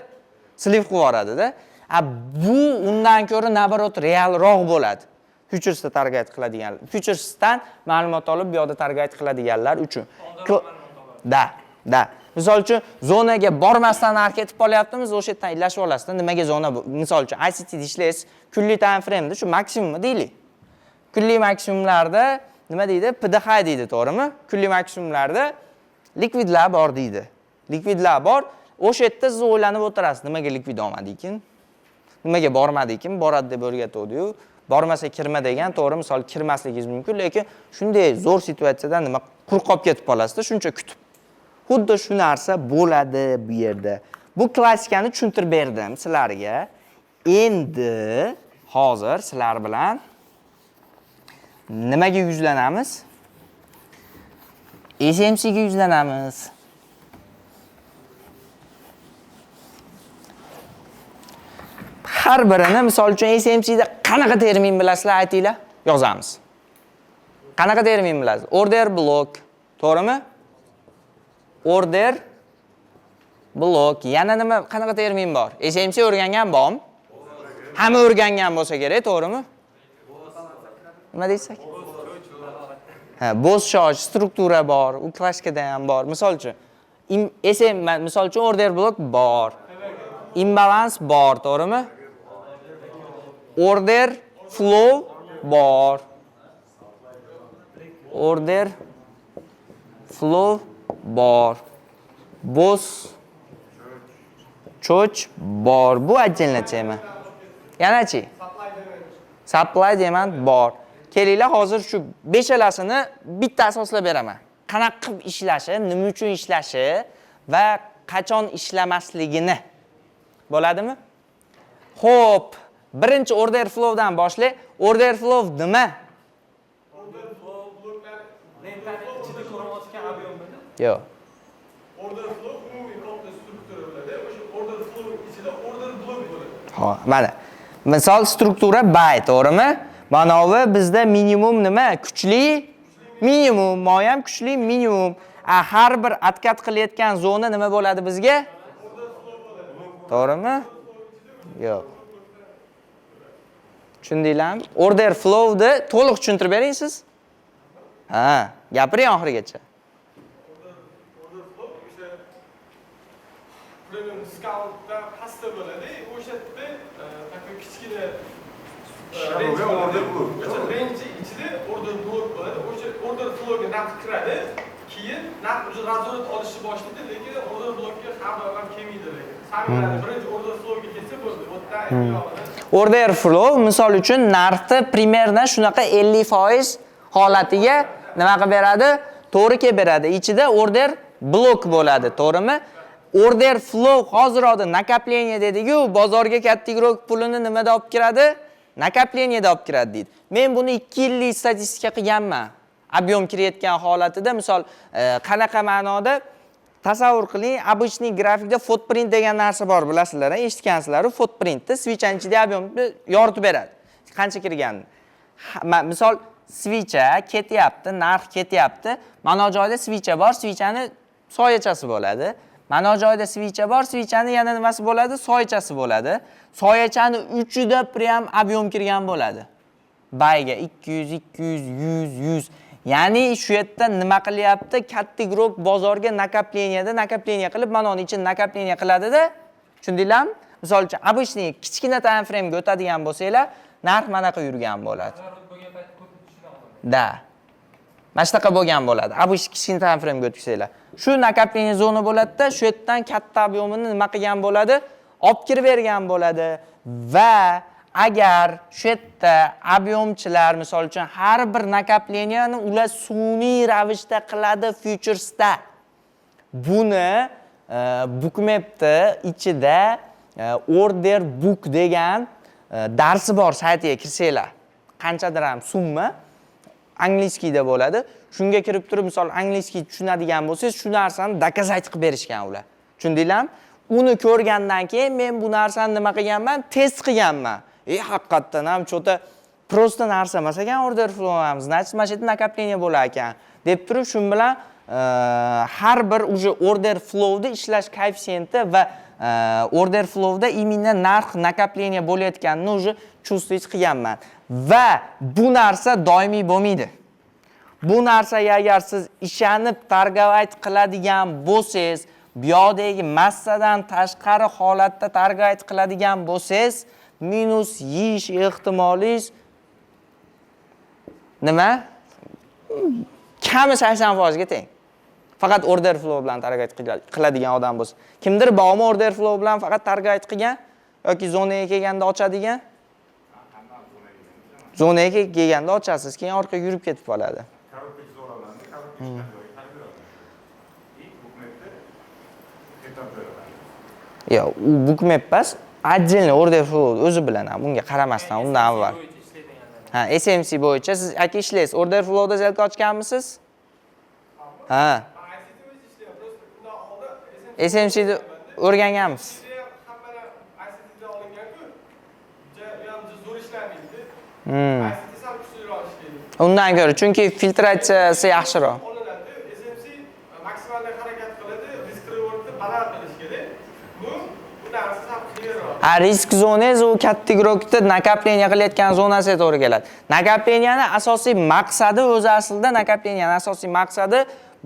Speaker 1: Слив qilib yuboradida. A bu undan ko'ra наоборот realroq bo'ladi. Futuresda торговать qiladigan, futuresdan ma'lumot olib bu yoqda торговать qiladiganlar uchun. Да. Misol uchun zonaga bormasdan narx ketib qolyaptimiz, o'sha yerdan ilashib olasizda, nimaga zona bu? Misol uchun ICT da ishlaysiz, kunlik time frame'da shu maksimumni deylik. Kunlik maksimumlarda nima deydi? PDH deydi, to'g'rimi? Kunlik maksimumlarda likvidlar bor deydi. Likvidlar bor. O'sha yerda siz o'ylanib o'tirasiz, nimaga likvid olmadi ekan? Nimaga bormadi ekan? Boradi deb o'rgatuvdi-yu. Bormasa kirma degan, to'g'ri, misol kirmasligingiz mumkin, lekin shunday zo'r situatsiyadan nima quruq qolib ketib qolasizda, shuncha kutib. Xuddi shu narsa bo'ladi bu yerda. Bu klassikani tushuntirib berdim sizlarga. Endi hozir sizlar bilan nimaga yuzlanamiz? SMC ga yuzlanamiz. Har birini, misol uchun SMC da qanaqa termin bilasizlar, aytinglar, yozamiz. Qanaqa termin bilasiz? Order block, to'g'rimi? Order block. Yana nima, qanaqa termin bor? SMC o'rgangan bormi? Hamma o'rgangan bo'lsa kerak, to'g'rimi? Nima deysiz? Ha, BOS shosh, struktura bor, u klassikada ham bor. Misol uchun, SM, misol uchun order block bor. Imbalance bor, to'g'rimi? Order flow bor. Order flow bor. BOS CHoCH bor. Bu отдельная тема. Yanachi? Supply demand bor. Kelinglar, hozir shu beshalasini bitta asoslab beraman. Qanaqa qilib ishlashi, nima uchun ishlashi va qachon ishlamasligini. Bo'ladimi? Xo'p, birinchi order flowdan boshlaylik. Order flow nima?
Speaker 2: Order flow lentani ichida ko'rinayotgan объем midi?
Speaker 1: Yo'q.
Speaker 6: Order flow umumiy katta struktura bo'ladi. O'sha order flow ichida order block bo'ladi.
Speaker 1: Xo'p, mana. Misol struktura buy, to'g'rimi? Manovi bizda minimum nima? Kuchli minimum, moyam kuchli minimum. A har bir откат qilayotgan zona nima bo'ladi bizga? To'g'rimi? Yo'q. Tushundinglarmi? Order flowni to'liq tushuntirib bering siz. Ha, gapiring oxirigacha.
Speaker 6: Order flow o'sha premium discountdan pastda bo'ladi. O'sha yerda такой kichkina range
Speaker 4: Order
Speaker 6: bo'ladi.
Speaker 4: block.
Speaker 6: O'sha range ichida order block bo'ladi. O'sha order flowga narx kiradi. Keyin narx уже разворот olishni boshlaydi, lekin order blockka har doim ham kelmaydi lekin. Sal birinchi order flowga kelsa bo'ldi. U yerdan uyog'ini
Speaker 1: Order flow misol uchun narxni примерно shunaqa 50% holatiga nima qilib beradi? To'g'ri kelib beradi. Ichida order block bo'ladi, to'g'rimi? Order flow hozir oldin накопление dedi-ku, bozorga katta игрок pulini nimada olib kiradi? Накопление da olib kiradi deydi. Men buni 2 yillik statistika qilganman. Объем kirayotgan holatida misol qanaqa ma'noda tasavvur qiling, обычный grafikda footprint degan narsa bor, bilasizlar, eshitgansizlar, footprintni свеча ning ichida объем ni yoritib beradi. Qancha kirganini. Misol свеча ketyapti, narx ketyapti. Mana joyda свеча bor, свеча ni soyachasi bo'ladi. Mana joyda свеча bor, свеча ni yana nimasi bo'ladi? Soyachasi bo'ladi. Soyachani uchida prям объем kirgan bo'ladi. Buyga 200, 200, 100, 100. Ya'ni shu yerda nima qilyapti? Katta игрок bozorga накопление da накопление qilib, mana uni ichini накопление qiladida. Tushundinglarmi? Misol uchun, обычный kichkina time framega o'tadigan bo'lsanglar, narx manaqa yurgan bo'ladi.
Speaker 2: Разворот bo'lgan payt ko'p tushuna
Speaker 1: Да. Mana shunaqa bo'lgan bo'ladi. Обычный kichkina time framega o'tkazsanglar. Shu накопление zona bo'ladida, shu yerdan katta объем ini nima qilgan bo'ladi? Olib kirib bergan bo'ladi va Agar shu yerda объем chilar, misol uchun, har bir накопления ni ular sun'iy ravishda qiladi futuresda. Buni Bookmapni ichida order book degan darsi bor, saytiga kirsanglar. Qanchadir ham summa английский da bo'ladi. Shunga kirib turib, misol, английский tushunadigan bo'lsangiz, shu narsani доказать qilib berishgan ular. Tushundinglarmi? Uni ko'rgandan keyin men bu narsani nima qilganman? Test qilganman. E, haqiqatdan ham что-то просто narsa emas ekan order flow ham. Значит, mana shu yerda накопление bo'lar ekan deb turib, shu bilan har bir уже order flowda ishlash koeffitsiyenti va order flowda именно narx накопление bo'layotganini уже чувствовать qilganman. Va bu narsa doimiy bo'lmaydi. Bu narsaga agar siz ishonib торговать qiladigan bo'lsangiz, bu yoqdagi massadan tashqari holatda торговать qiladigan bo'lsangiz, minus yeyish ehtimolingiz nima? Kami 80% ga teng. Faqat order flow bilan торговать qiladigan odam bo'lsa. Kimdir bormi order flow bilan faqat торговать qilgan yoki zonaga kelganda ochadigan? Zonaga kelganda ochasiz, keyin orqaga yurib ketib qoladi.
Speaker 4: Коробка chizib olaman, коробка chiqqan joyiga qarab yuraman. И Bookmapda etap beraman.
Speaker 1: Yo'q, u Bookmap emas, отдельно order flow o'zi bilan ham, unga qaramasdan undan avval.
Speaker 2: Bo'yicha ishlaydiganlar.
Speaker 1: Ha, SMC bo'yicha siz, aka, ishlaysiz. Order flowda сделка ochganmisiz? Ha.
Speaker 6: Man ICT bo'yicha ishlayman. Просто undan oldin
Speaker 1: SMC ni o'rganganmiz.
Speaker 6: ham hammalar ICTda olingan-ku. Ja, u ham zo'r ishlamaydi. ICT sal kuchliroq ishlaydi.
Speaker 1: Undan ko'ra, chunki filtratsiyasi yaxshiroq.
Speaker 6: Olinadi. SMC maksimal harakat qiladi, risk rewardni baland qilish kerak. Bu narsa sal qiyinroq.
Speaker 1: Ha, risk zonangiz u katta игрок da накопление qilayotgan zonasiga to'g'ri keladi. Накопления ni asosiy maqsadi o'zi, aslida накопления ni asosiy maqsadi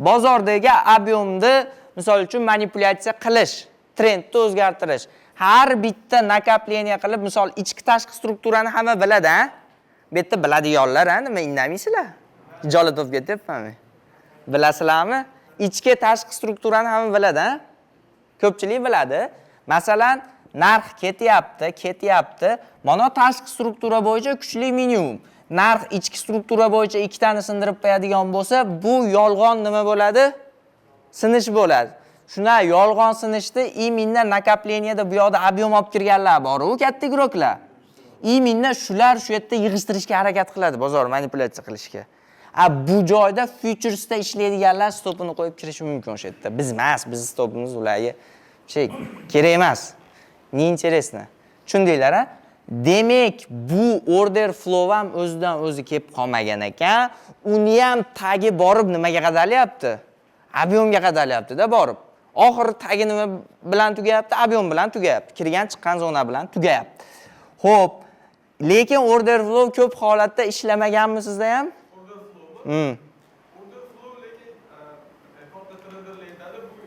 Speaker 1: bozordagi объем ni, misol uchun, manipulyatsiya qilish, trendni o'zgartirish. Har bitta накопление qilib, misol, ichki tashqi strukturani hamma biladi, ha? Bu yerda biladiganlar, ha, nima indamaysizlar? Hijolat bo'lib ketyapmanmi? Bilasizlarmi? Ichki tashqi strukturani hamma biladi, ha? Ko'pchilik biladi. Masalan, narx ketyapti, ketyapti. Mana tashqi struktura bo'yicha kuchli minimum. Narx ichki struktura bo'yicha ikkitani sindirib qo'yadigan bo'lsa, bu yolg'on nima bo'ladi? Sinish bo'ladi. Shuna yolg'on sinishni именно накопление da bu yoqda объем olib kirganlar bor, u katta игрок lar. Именно shular shu yerda yig'ishtirishga harakat qiladi, bozor manipulyatsiya qilishga. A bu joyda futuresda ishlaydiganlar stopini qo'yib kirishi mumkin o'sha yerda. Biz emas, bizni stopimiz ularga şey kerak emas. Не интересно. Tushundinglar, a? Demak, bu order flow ham o'zidan o'zi kelib qolmagan ekan. Uni ham tagi borib nimaga qadalyapti? Объем ga qadalyapti-da borib. Oxiri tagi nima bilan tugayapti? Объем bilan tugayapti. Kirgan chiqqan zona bilan tugayapti. Xo'p, lekin order flow ko'p holatda ishlamaganmi sizda ham?
Speaker 6: Order flowmi? Order flow lekin katta treyderlar aytadi, bu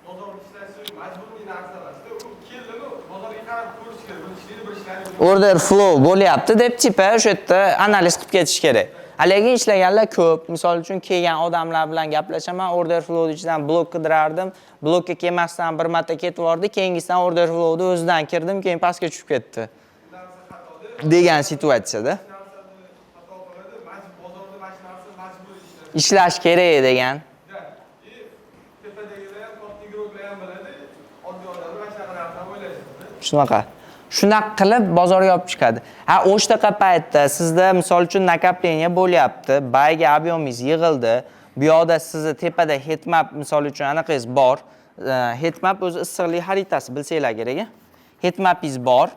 Speaker 6: bozorda ishlashi majburiy narsa emasda. U keldimi, bozorga qarab ko'rish kerak. Bir ishlaydi, bir ishlamaydi.
Speaker 1: Order flow bo'lyapti deb типа o'sha yerda analiz qilib ketish kerak. Lekin ishlaganlar ko'p. Misol uchun, kelgan odamlar bilan gaplashaman, order flow ichidan blok qidirardim. Blokka kelmasdan bir marta ketib yubordi, keyingisidan order flowni o'zidan kirdim, keyin pastga tushib ketdi.
Speaker 6: Narsa xatoda.
Speaker 1: Degan situatsiyada.
Speaker 6: Narsani xato qiladi, bozorda mana shu narsa majburiy ishlash.
Speaker 1: Ishlash kerak degan.
Speaker 6: Да. И tepadagilar ham, katta игрок lar ham biladi, oddiy odamlar mana shunaqa narsani o'ylashadi.
Speaker 1: Shunaqa. Shunaqa qilib bozorga olib chiqadi. Ha, o'shanaqa paytda sizda, misol uchun, накопление bo'lyapti, buyga объем ingiz yig'ildi. Bu yoqda sizni tepada heatmap, misol uchun, anaqangiz bor. Heatmap o'zi issiqlik xaritasi, bilsanglar kerak. Heatmapingiz bor.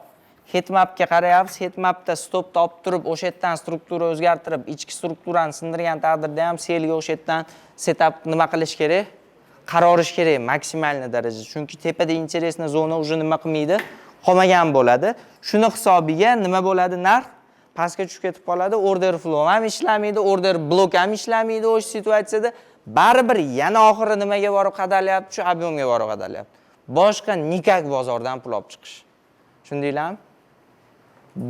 Speaker 1: Heatmapga qarayapsiz, heatmapda stop topib turib, o'sha yerdan struktura o'zgartirib, ichki strukturani sindirgan taqdirda ham sellga o'sha yerdan setup nima qilish kerak? Qarorish kerak maksimalniy darajada. Chunki tepada интересный zona уже nima qilmaydi? Qolmagan bo'ladi. Shuni hisobiga nima bo'ladi? Narx pastga tushib ketib qoladi, order flow ham ishlamaydi, order blok ham ishlamaydi o'sha situatsiyada. Baribir yana oxiri nimaga borib qadalyapti? Shu объем ga borib qadalyapti. Boshqa никак bozordan pul olib chiqish. Tushundinglarmi?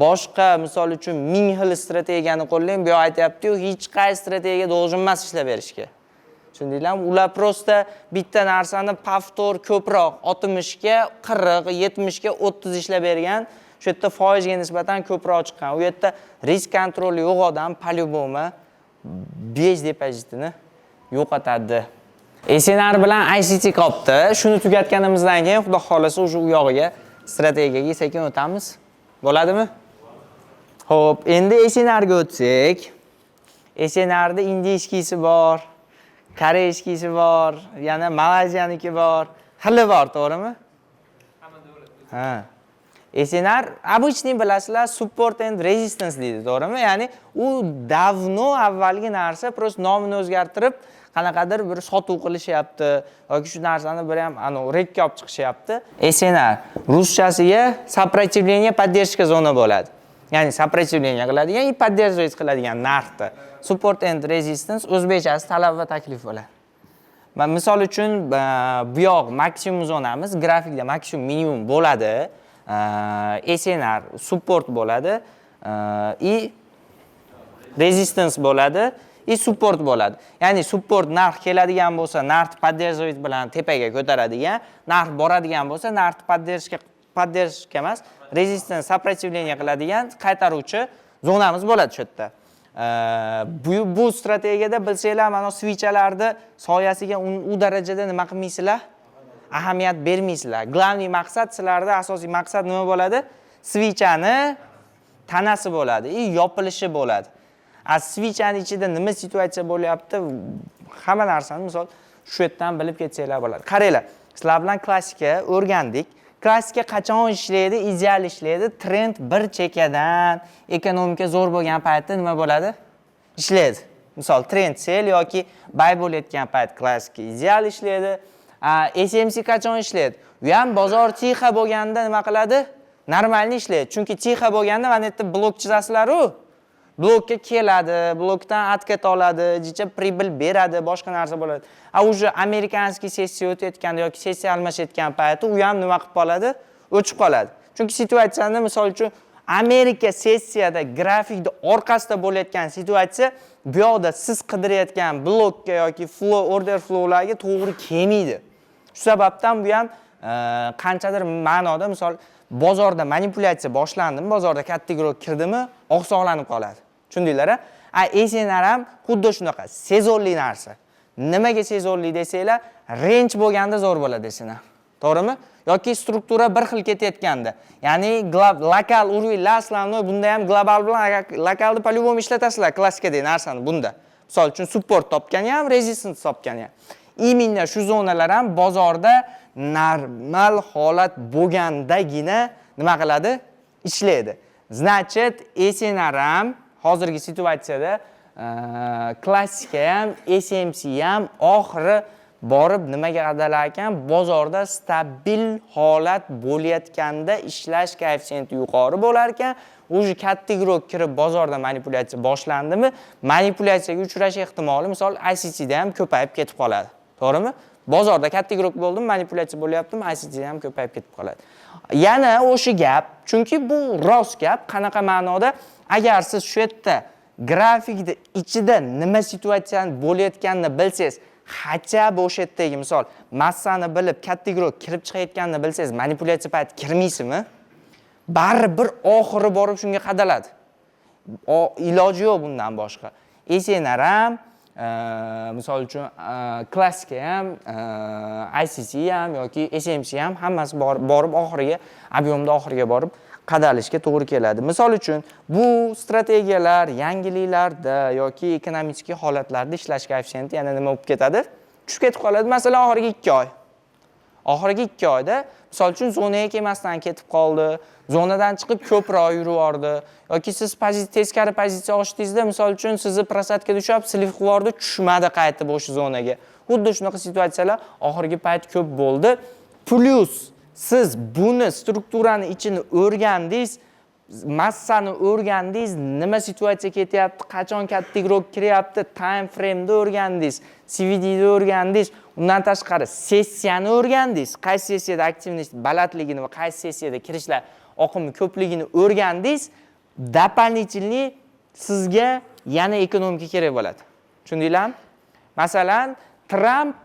Speaker 1: Boshqa, misol uchun, ming xil strategiyani qo'llang, bu yoq aytyapti-yu, hech qaysi strategiya должен emas ishlab berishga. Tushundinglarmi? Ular просто bitta narsani повтор ko'proq, 60 ga 40, 70 ga 30 ishlab bergan. Shu yerda foizga nisbatan ko'proq chiqqan. U yerda risk kontroli yo'q odam по-любому 5 depozitini yo'qotadi. SNR bilan ICT qolibdi. Shuni tugatganimizdan keyin, Xudo xohlasa, уже u yog'iga, strategiyaga sekin o'tamiz. Bo'ladimi? Xo'p, endi SNR ga o'tsak. SNRda индийский si bor, корейский si bor, yana Malayziyaniki bor, xili bor, to'g'rimi?
Speaker 2: Hamma davlat.
Speaker 1: Ha. SNR обычный, bilasizlar, support and resistance deydi, to'g'rimi? Ya'ni u давно avvalgi narsa, просто nomini o'zgartirib, qanaqadir bir sotuv qilishyapti yoki shu narsani bir ham anavi rekka olib chiqishyapti. SNR ruschasiga сопротивление, поддержка zona bo'ladi. Ya'ni сопротивление qiladigan и поддерживать qiladigan narxni. Support and resistance o'zbekchasi talab va taklif bo'ladi. Man misol uchun, bu yoq maksimum zonamiz, grafikda maksimum, minimum bo'ladi. SNR support bo'ladi и resistance bo'ladi и support bo'ladi. Ya'ni support narx keladigan bo'lsa, narx поддерживать bilan tepaga ko'taradigan, narx boradigan bo'lsa, narx поддержка emas, resistance, сопротивление qiladigan, qaytaruvchi zonamiz bo'ladi shu yerda. Bu strategiyada, bilsanglar, mana свеча larni soyasiga u darajada nima qilmaysizlar? Ahamiyat bermaysizlar. Главный maqsad sizlarda, asosiy maqsad nima bo'ladi? Свеча ni tanasi bo'ladi и yopilishi bo'ladi. A свеча ni ichida nima situatsiya bo'lyapti, hamma narsani, misol, shu yerdan bilib ketsanglar bo'ladi. Qaranglar, sizlar bilan klassika o'rgandik. Klassika qachon ishlaydi? Ideal ishlaydi. Trend bir chekkadan, ekonomika zo'r bo'lgan paytda nima bo'ladi? Ishlaydi. Misol, trend sell yoki buy bo'layotgan payt klassika ideal ishlaydi. SMC qachon ishlaydi? U ham bozor тихо bo'lganda nima qiladi? Нормальный ishlaydi. Chunki тихо bo'lganda mana yerda blok chizasizlar-u. Blokka keladi, blokdan откат oladi, jicha прибыль beradi, boshqa narsa bo'ladi. A уже американский sessiya o'tayotganda yoki sessiya almashayotgan payti u ham nima qilib qoladi? O'chib qoladi. Chunki situatsiyani, misol uchun, Amerika sessiyada grafikni orqasida bo'layotgan situatsiya bu yoqda siz qidirayotgan blokka yoki flow, order flowlarga to'g'ri kelmaydi. Shu sababdan bu ham qanchadir ma'noda, misol, bozorda manipulyatsiya boshlandimi, bozorda katta игрок kirdimi, oqsoqlanib qoladi. Tushundinglar, a? A SNR ham xuddi shunaqa sezonli narsa. Nimaga sezonli desanglar, range bo'lganda zo'r bo'ladi SNR. To'g'rimi? Yoki struktura bir xil ketayotganda. Ya'ni lokal уровень, основной bunda ham global bilan lokalni по-любому ishlatasizlar, klassikadagi narsani bunda. Misol uchun, support topgani ham, resistance topgani ham. Именно shu zonalar ham bozorda normal holat bo'lgandagina nima qiladi? Ishlaydi. Значит, SNR ham hozirgi situatsiyada klassika ham, SMC ham oxiri borib nimaga qadalar ekan? Bozorda stabil holat bo'layotganda ishlash koeffitsiyenti yuqori bo'lar ekan. Уже katta игрок kirib, bozorda manipulyatsiya boshlandimi, manipulyatsiyaga uchrash ehtimoli, misol, ICTda ham ko'payib ketib qoladi. To'g'rimi? Bozorda katta игрок bo'ldimi, manipulyatsiya bo'lyaptimi, ICTda ham ko'payib ketib qoladi. Yana o'sha gap, chunki bu rost gap, qanaqa ma'noda? Agar siz shu yerda grafikni ichida nima situatsiyani bo'layotganini bilsangiz, хотя бы o'sha yerdagi, misol, massani bilib, katta игрок kirib chiqayotganini bilsangiz, manipulyatsiya payti kirmaysizmi? Baribir oxiri borib shunga qadaladi. Iloji yo'q bundan boshqa. SNR ham, misol uchun, klassika ham, ICT ham yoki SMC ham, hammasi borib oxiriga, объем da oxiriga borib qadalishga to'g'ri keladi. Misol uchun, bu strategiyalar yangiliklarda yoki ekonomik holatlarda ishlash koeffitsiyenti yana nima bo'lib ketadi? Tushib ketib qoladi. Masalan, oxirgi 2 oy. Oxirgi 2 oyda, misol uchun, zonaga kelmasdan ketib qoldi, zonadan chiqib ko'proq yurib yubordi yoki siz teskari pozitsiya ochdingizda, misol uchun, sizni просадка da ushlab, слив qilib yubordi, tushmadi qaytib o'sha zonaga. Xuddi shunaqa situatsiyalar oxirgi payt ko'p bo'ldi. Plyus siz buni strukturani ichini o'rgandingiz, massani o'rgandingiz, nima situatsiya ketyapti, qachon katta игрок kiryapti, time frame'ni o'rgandingiz, CVDni o'rgandingiz, undan tashqari sessiyani o'rgandingiz, qaysi sessiyada активность balandligini va qaysi sessiyada kirishlar oqimi ko'pligini o'rgandingiz, дополнительный sizga yana ekonomika kerak bo'ladi. Tushundinglarmi? Masalan, Tramp,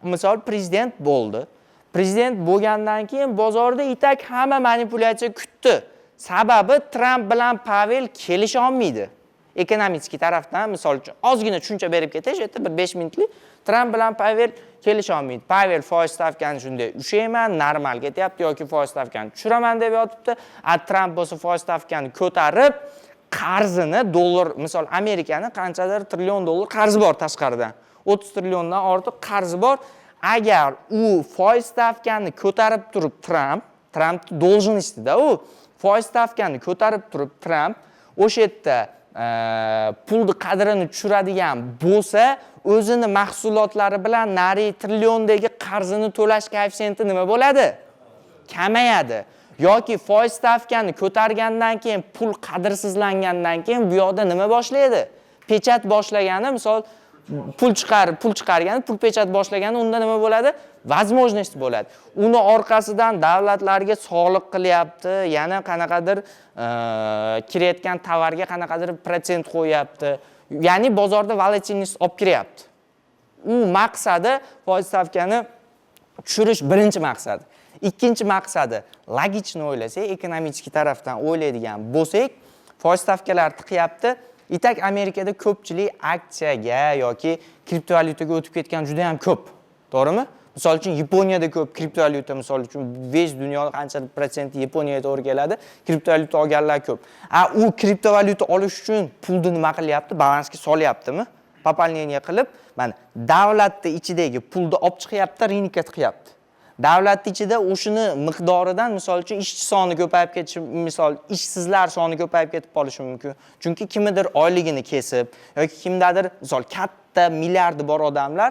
Speaker 1: misol, prezident bo'ldi. Prezident bo'lgandan keyin bozorda и так hamma manipulyatsiya kutdi. Sababi Tramp bilan Pavel kelisha olmaydi. Экономический tarafdan, misol uchun, ozgina tushuncha berib ketay, shu yerda bir 5 minutlik. Tramp bilan Pavel kelisha olmaydi. Pavel foiz stavkani shunday ushlayman, normal ketyapti yoki foiz stavkani tushiraman deb yotibdi. A Tramp bo'lsa foiz stavkani ko'tarib, qarzini dollar, misol, Amerikani qanchadir trillion dollar qarzi bor tashqaridan. 30 trilliondan ortiq qarzi bor. Agar u foiz stavkani ko'tarib turib Tramp должностьda u foiz stavkani ko'tarib turib Tramp o'sha yerda pulni qadrini tushiradigan bo'lsa, o'zini mahsulotlari bilan nari trilliondagi qarzini to'lash koeffitsiyenti nima bo'ladi? Kamayadi. Yoki foiz stavkani ko'targandan keyin, pul qadrsizlangandan keyin bu yoqda nima boshlaydi? Печать boshlagani, misol, pul chiqargani, pul печать boshlagani, unda nima bo'ladi? Возможность bo'ladi. Uni orqasidan davlatlarga soliq qilyapti, yana qanaqadir kirayotgan tovarga qanaqadir protsent qo'yyapti. Ya'ni bozorda волатильность olib kiryapti. U maqsadi foiz stavkani tushirish birinchi maqsadi. Ikkinchi maqsadi, логично o'ylasak, экономический tarafdan o'ylaydigan bo'lsak, foiz stavkalar tiqyapti. И так Amerikada ko'pchilik aksiyaga yoki kriptovalyutaga o'tib ketgan juda ham ko'p. To'g'rimi? Misol uchun, Yaponiyada ko'p kriptovalyuta, misol uchun, весь dunyo qancha protsenti Yaponiyaga to'g'ri keladi, kriptovalyuta olganlar ko'p. A u kriptovalyuta olish uchun pulni nima qilyapti? Balansga solyaptimi? Пополнение qilib, mana davlatni ichidagi pulni olib chiqyapti, рынок ka tiqyapti. Davlat ichida o'shani miqdoridan, misol uchun, ishchi soni ko'payib ketishi, misol, ishsizlar soni ko'payib ketib qolishi mumkin. Chunki kimnidir oyligini kesib yoki kimdadir, misol, katta milliardi bor odamlar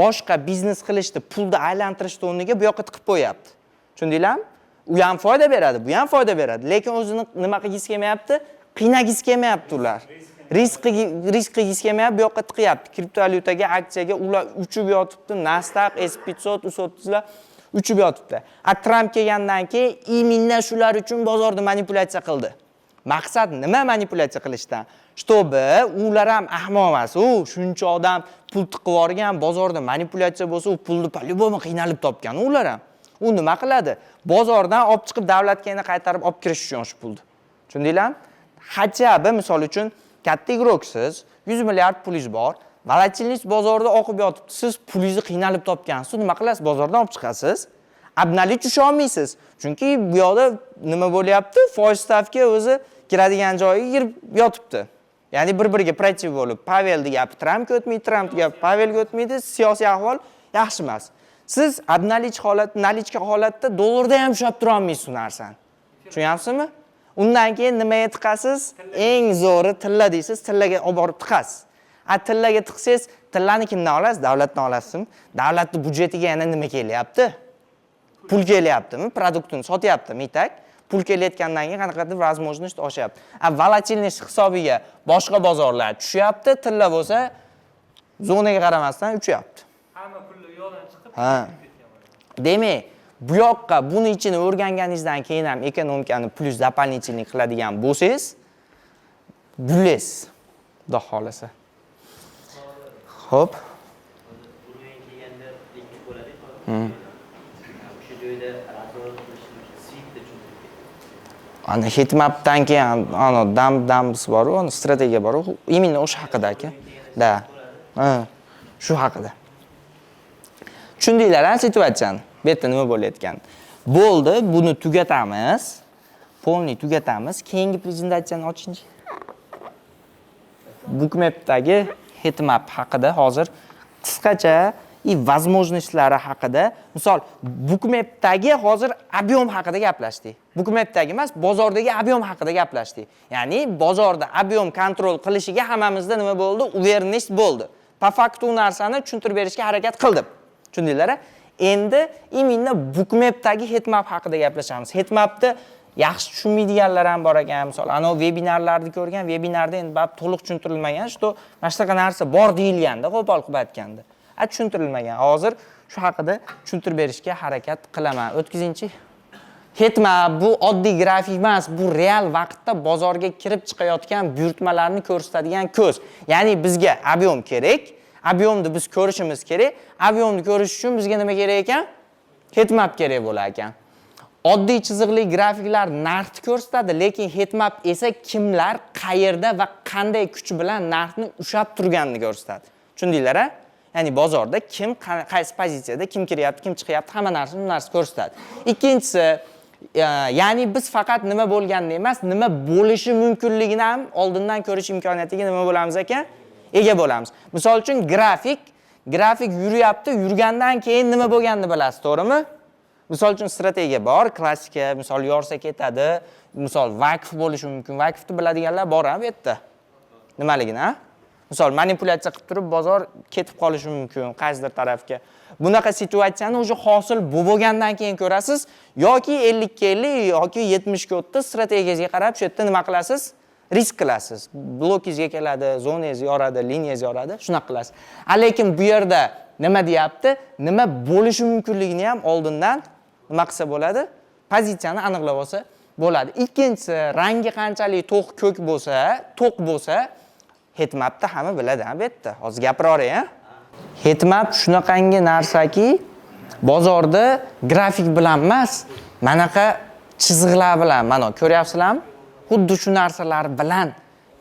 Speaker 1: boshqa biznes qilishdi, pulni aylantirishni o'rniga bu yoqqa tiqib qo'yapti. Tushundinglarmi? U ham foyda beradi, bu ham foyda beradi, lekin o'zini nima qilgisi kelmayapti? Qiynagisi kelmayapti ular. Risk qilgisi kelmayapti, bu yoqqa tiqyapti. Kriptovalyutaga, aksiyaga ular uchib yotibdi, Nasdaq, S500, 330lar uchib yotibdi. A Tramp kelgandan keyin именно shular uchun bozorda manipulyatsiya qildi. Maqsad nima manipulyatsiya qilishdan? Чтобы ular ham ahmoq emas, u shuncha odam pul tiqib yuborgan, bozorda manipulyatsiya bo'lsa, u pulni по-любому qiynalib topgan ular ham. U nima qiladi? Bozordan olib chiqib davlatga yana qaytarib olib kirish uchun shu pulni. Tushundinglarmi? Хотя бы, misol uchun, katta игрок siz, 100 milliard pulingiz bor, волатильность bozorda oqib yotibdi. Siz pulingizni qiynalib topgansiz, nima qilasiz? Bozordan olib chiqasiz. Обналичить tusha olmaysiz. Chunki bu yoqda nima bo'lyapti? Foiz stavka o'zi kiradigan joyiga kirib yotibdi. Ya'ni bir-biriga против bo'lib, Pavelni gapi Trampga o'tmaydi, Trampni gapi Pavelga o'tmaydi, siyosiy ahvol yaxshi emas. Siz обналич holat, наличка holatda dollarda ham ushlab tura olmaysiz u narsani. Tushunyapsizmi? Undan keyin nimaga tiqasiz? Eng zo'ri tilla deysiz, tillaga olib borib tiqasiz. A tillaga tiqsangiz, tillani kimdan olasiz? Davlatdan olasizmi? Davlatning byudjetiga yana nima kelyapti? Pul kelyaptimi? Продукт ini sotyaptimi? И так pul kelayotgandan keyin qanaqadir возможность oshyapti. A волатильность hisobiga boshqa bozorlar tushyapti, tilla bo'lsa zonaga qaramasdan uchyapti.
Speaker 2: Hamma pulni u yoqdan chiqib ketgan bo'ladi.
Speaker 1: Demak, bu yoqqa buni ichini o'rganganingizdan keyin ham ekonomikani plyus дополнительный qiladigan bo'lsangiz, gullaysiz. Xudo xohlasa. Xo'p.
Speaker 5: Уровень kelganda likvid bo'ladi. O'sha joyda razворот qilishni, o'sha sweep da tushuntirib ketdi.
Speaker 1: Ana heatmapdan keyin ana dam dams bor-u, ana strategiya bor-u, именно o'sha haqida aka. Да. Ha, shu haqida. Tushundinglar a situatsiyani? Bu yerda nima bo'layotganini. Bo'ldi, buni tugatamiz. Полный tugatamiz. Keyingi prezentatsiyani ochingchi. Bookmapdagi heatmap haqida hozir qisqacha и возможность lari haqida. Misol, Bookmapdagi hozir объем haqida gaplashdik. Bookmapdagi emas, bozordagi объем haqida gaplashdik. Ya'ni bozorda объем контроль qilishiga hammamizda nima bo'ldi? Уверенность bo'ldi. По факту u narsani tushuntirib berishga harakat qildim. Tushundinglar? Endi именно Bookmapdagi heatmap haqida gaplashamiz. Heatmapni yaxshi tushunmaydiganlar ham bor ekan. Misol, anavi vebinarlarni ko'rgan, vebinarda endi baribir to'liq tushuntirilmagan, что mana shunaqa narsa bor deyilganda, qo'pol qilib aytganda. A tushuntirilmagan. Hozir shu haqida tushuntirib berishga harakat qilaman. O'tkazingchi. Heatmap bu oddiy grafik emas, bu real vaqtda bozorga kirib chiqayotgan buyurtmalarni ko'rsatadigan ko'z. Ya'ni bizga объем kerak, объем ni biz ko'rishimiz kerak. Объем ni ko'rish uchun bizga nima kerak ekan? Heatmap kerak bo'lar ekan. Oddiy chiziqli grafiklar narxni ko'rsatadi, lekin heatmap esa kimlar, qayerda va qanday kuch bilan narxni ushlab turganini ko'rsatadi. Tushundinglar, a? Ya'ni bozorda kim qaysi pozitsiyada, kim kiryapti, kim chiqyapti, hamma narsani bu narsa ko'rsatadi. Ikkinchisi, ya'ni biz faqat nima bo'lganini emas, nima bo'lishi mumkinligini ham oldindan ko'rish imkoniyatiga nima bo'lamiz ekan? Ega bo'lamiz. Misol uchun grafik yuryapti, yurgandan keyin nima bo'lganini bilasiz, to'g'rimi? Misol uchun strategiya bor, klassika, misol yorsa ketadi, misol Wyckoff bo'lishi mumkin. Wyckoffni biladiganlar bor ham bu yerda. Nimaligini, a? Misol manipulyatsiya qilib turib bozor ketib qolishi mumkin qaysidir tarafga. Bunaqa situatsiyani уже hosil bo'lgandan keyin ko'rasiz yoki 50 ga 50 yoki 70 ga 30 strategiyangizga qarab shu yerda nima qilasiz? Risk qilasiz. Blokingizga keladi, zonangiz yoradi, liniyangiz yoradi, shunaqa qilasiz. A lekin bu yerda nima deyapti? Nima bo'lishi mumkinligini ham oldindan nima qilsa bo'ladi? Pozitsiyani aniqlab olsa bo'ladi. Ikkinchisi, rangi qanchalik to'q ko'k bo'lsa, to'q bo'lsa, heatmapni hamma biladi, ha, bu yerda. Hozir gapiraveray, ha? Heatmap shunaqangi narsaki, bozorda grafik bilan emas, manaqa chiziqlar bilan, mana ko'ryapsizlarmi? Xuddi shu narsalar bilan,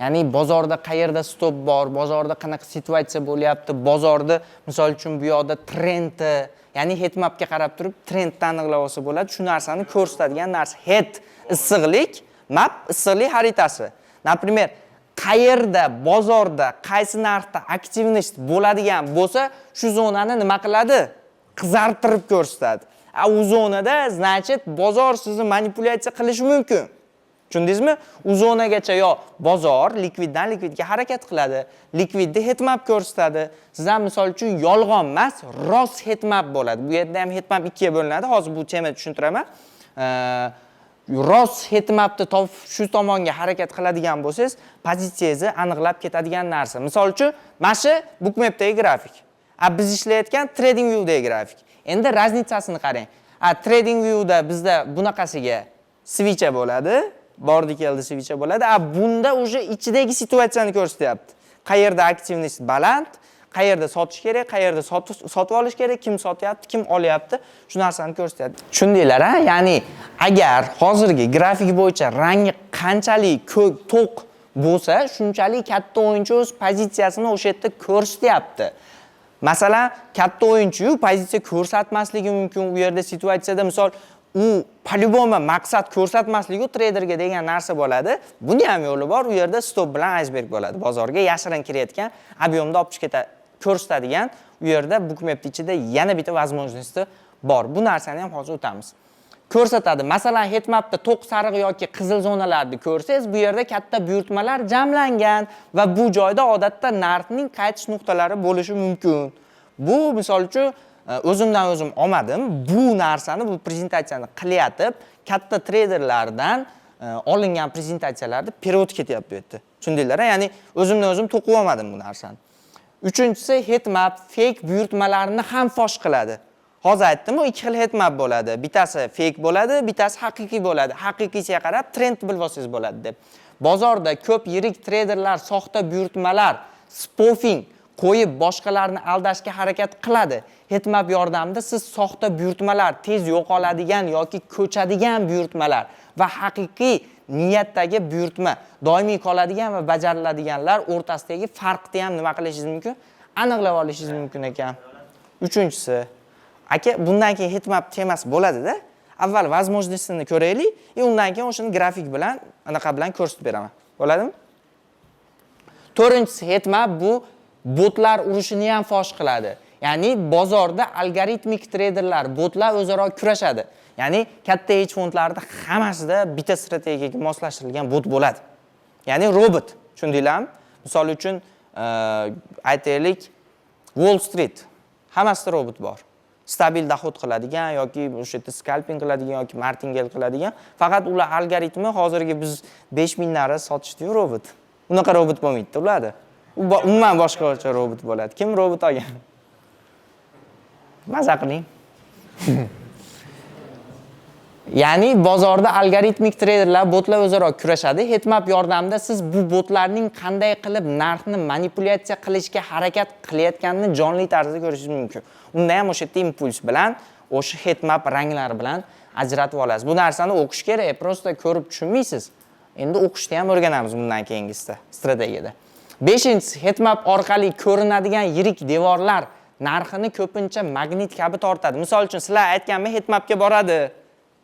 Speaker 1: ya'ni bozorda qayerda stop bor, bozorda qanaqa situatsiya bo'lyapti, bozorda misol uchun bu yoqda trendi, ya'ni heatmapga qarab turib trendni aniqlab olsa bo'ladi. Shu narsani ko'rsatadigan narsa heat issiqlik, map issiqlik xaritasi. Например, qayerda bozorda qaysi narxda активность bo'ladigan bo'lsa, shu zonani nima qiladi? Qizartirib ko'rsatadi. A u zonada, значит, bozor sizni manipulyatsiya qilishi mumkin. Tushundingizmi? U zonagacha yo bozor likviddan likvidga harakat qiladi. Likvidni heatmap ko'rsatadi. Siz ham misol uchun yolg'on emas, rost heatmap bo'ladi. Bu yerda ham heatmap ikkiga bo'linadi. Hozir bu tema tushuntiraman. Rost heatmapni topib shu tomonga harakat qiladigan bo'lsangiz, pozitsiyangizni aniqlab ketadigan narsa. Misol uchun, mana shu Bookmapdagi grafik. A biz ishlayotgan TradingViewdagi grafik. Endi разница sini qarang. A TradingViewda bizda bunaqasiga свеча bo'ladi, bordi keldi свеча bo'ladi. A bunda уже ichidagi situatsiyani ko'rsatyapti. Qayerda активность baland, qayerda sotish kerak, qayerda sotib olish kerak, kim sotyapti, kim olyapti, shu narsani ko'rsatyapti. Tushundinglar, a? Ya'ni agar hozirgi grafik bo'yicha rangi qanchalik ko'k to'q bo'lsa, shunchalik katta o'yinchi o'z pozitsiyasini o'sha yerda ko'rsatyapti. Masalan, katta o'yinchi-yu pozitsiya ko'rsatmasligi mumkin u yerda situatsiyada, misol u по-любому maqsad ko'rsatmasligi treyderga degan narsa bo'ladi. Buni ham yo'li bor. U yerda stop bilan aysberg bo'ladi. Bozorga yashirin kirayotgan объем da olib chiqib ko'rsatadigan u yerda Bookmap ichida yana bitta возможности bor. Bu narsani ham hozir o'tamiz. Ko'rsatadi. Masalan, heatmapda to'q sariq yoki qizil zonalarni ko'rsangiz, bu yerda katta buyurtmalar jamlangan va bu joyda odatda narxning qaytish nuqtalari bo'lishi mumkin. Bu misol uchun o'zimdan o'zim olmadim. Bu narsani, bu prezentatsiyani qilyatib, katta treyderlardan olingan prezentatsiyalarni перевод ketyapti bu yerda. Tushundinglar? Ya'ni o'zimdan o'zim to'qib olmadim bu narsani. Uchinchisi, heatmap fake buyurtmalarni ham fosh qiladi. Hozir aytdim, u ikki xil heatmap bo'ladi. Bittasi fake bo'ladi, bittasi haqiqiy bo'ladi. Haqiqiysiga qarab trend bilib olsangiz bo'ladi deb. Bozorda ko'p yirik treyderlar soxta buyurtmalar, spoofing qo'yib boshqalarni aldashga harakat qiladi. Heatmap yordamida siz soxta buyurtmalar, tez yo'qoladigan yoki ko'chadigan buyurtmalar va haqiqiy niyatdagi buyurtma, doimiy qoladigan va bajariladiganlar o'rtasidagi farqni ham nima qilishingiz mumkin? Aniqlab olishingiz mumkin ekan. Uchinchisi, aka, bundan keyin heatmap temasi bo'ladi-da. Avval возможность ini ko'raylik, и undan keyin o'shani grafik bilan, anaqa bilan ko'rsatib beraman. Bo'ladimi? To'rtinchisi, heatmap bu botlar urushini ham fosh qiladi. Ya'ni bozorda algoritmik treyderlar, botlar o'zaro kurashadi. Ya'ni katta hedge fondlarda hammasida bitta strategiyaga moslashtirilgan bot bo'ladi. Ya'ni robot, tushundinglarmi? Misol uchun, aytaylik, Wall Street hammasida robot bor. Stabil доход qiladigan yoki o'sha yerda scalping qiladigan yoki martingale qiladigan. Faqat ular algoritmi hozirgi biz 5000 nari sotishdi-yu robot. Unaqa robot bo'lmaydi ularda. U umuman boshqacha robot bo'ladi. Kim robot olgan? Maza qiling. Ya'ni bozorda algoritmik treyderlar, botlar o'zaro kurashadi. Heatmap yordamida siz bu botlarning qanday qilib narxni manipulyatsiya qilishga harakat qilayotganini jonli tarzda ko'rishingiz mumkin. Unda ham o'sha yerda impuls bilan O'sha heatmap ranglari bilan ajratib olasiz. Bu narsani o'qish kerak, просто ko'rib tushunmaysiz. Endi o'qishni ham o'rganamiz bundan keyingisida, strategiyada. Beshinchisi, heatmap orqali ko'rinadigan yirik devorlar narxini ko'pincha magnit kabi tortadi. Misol uchun, sizlar aytganmi, heatmapga boradi.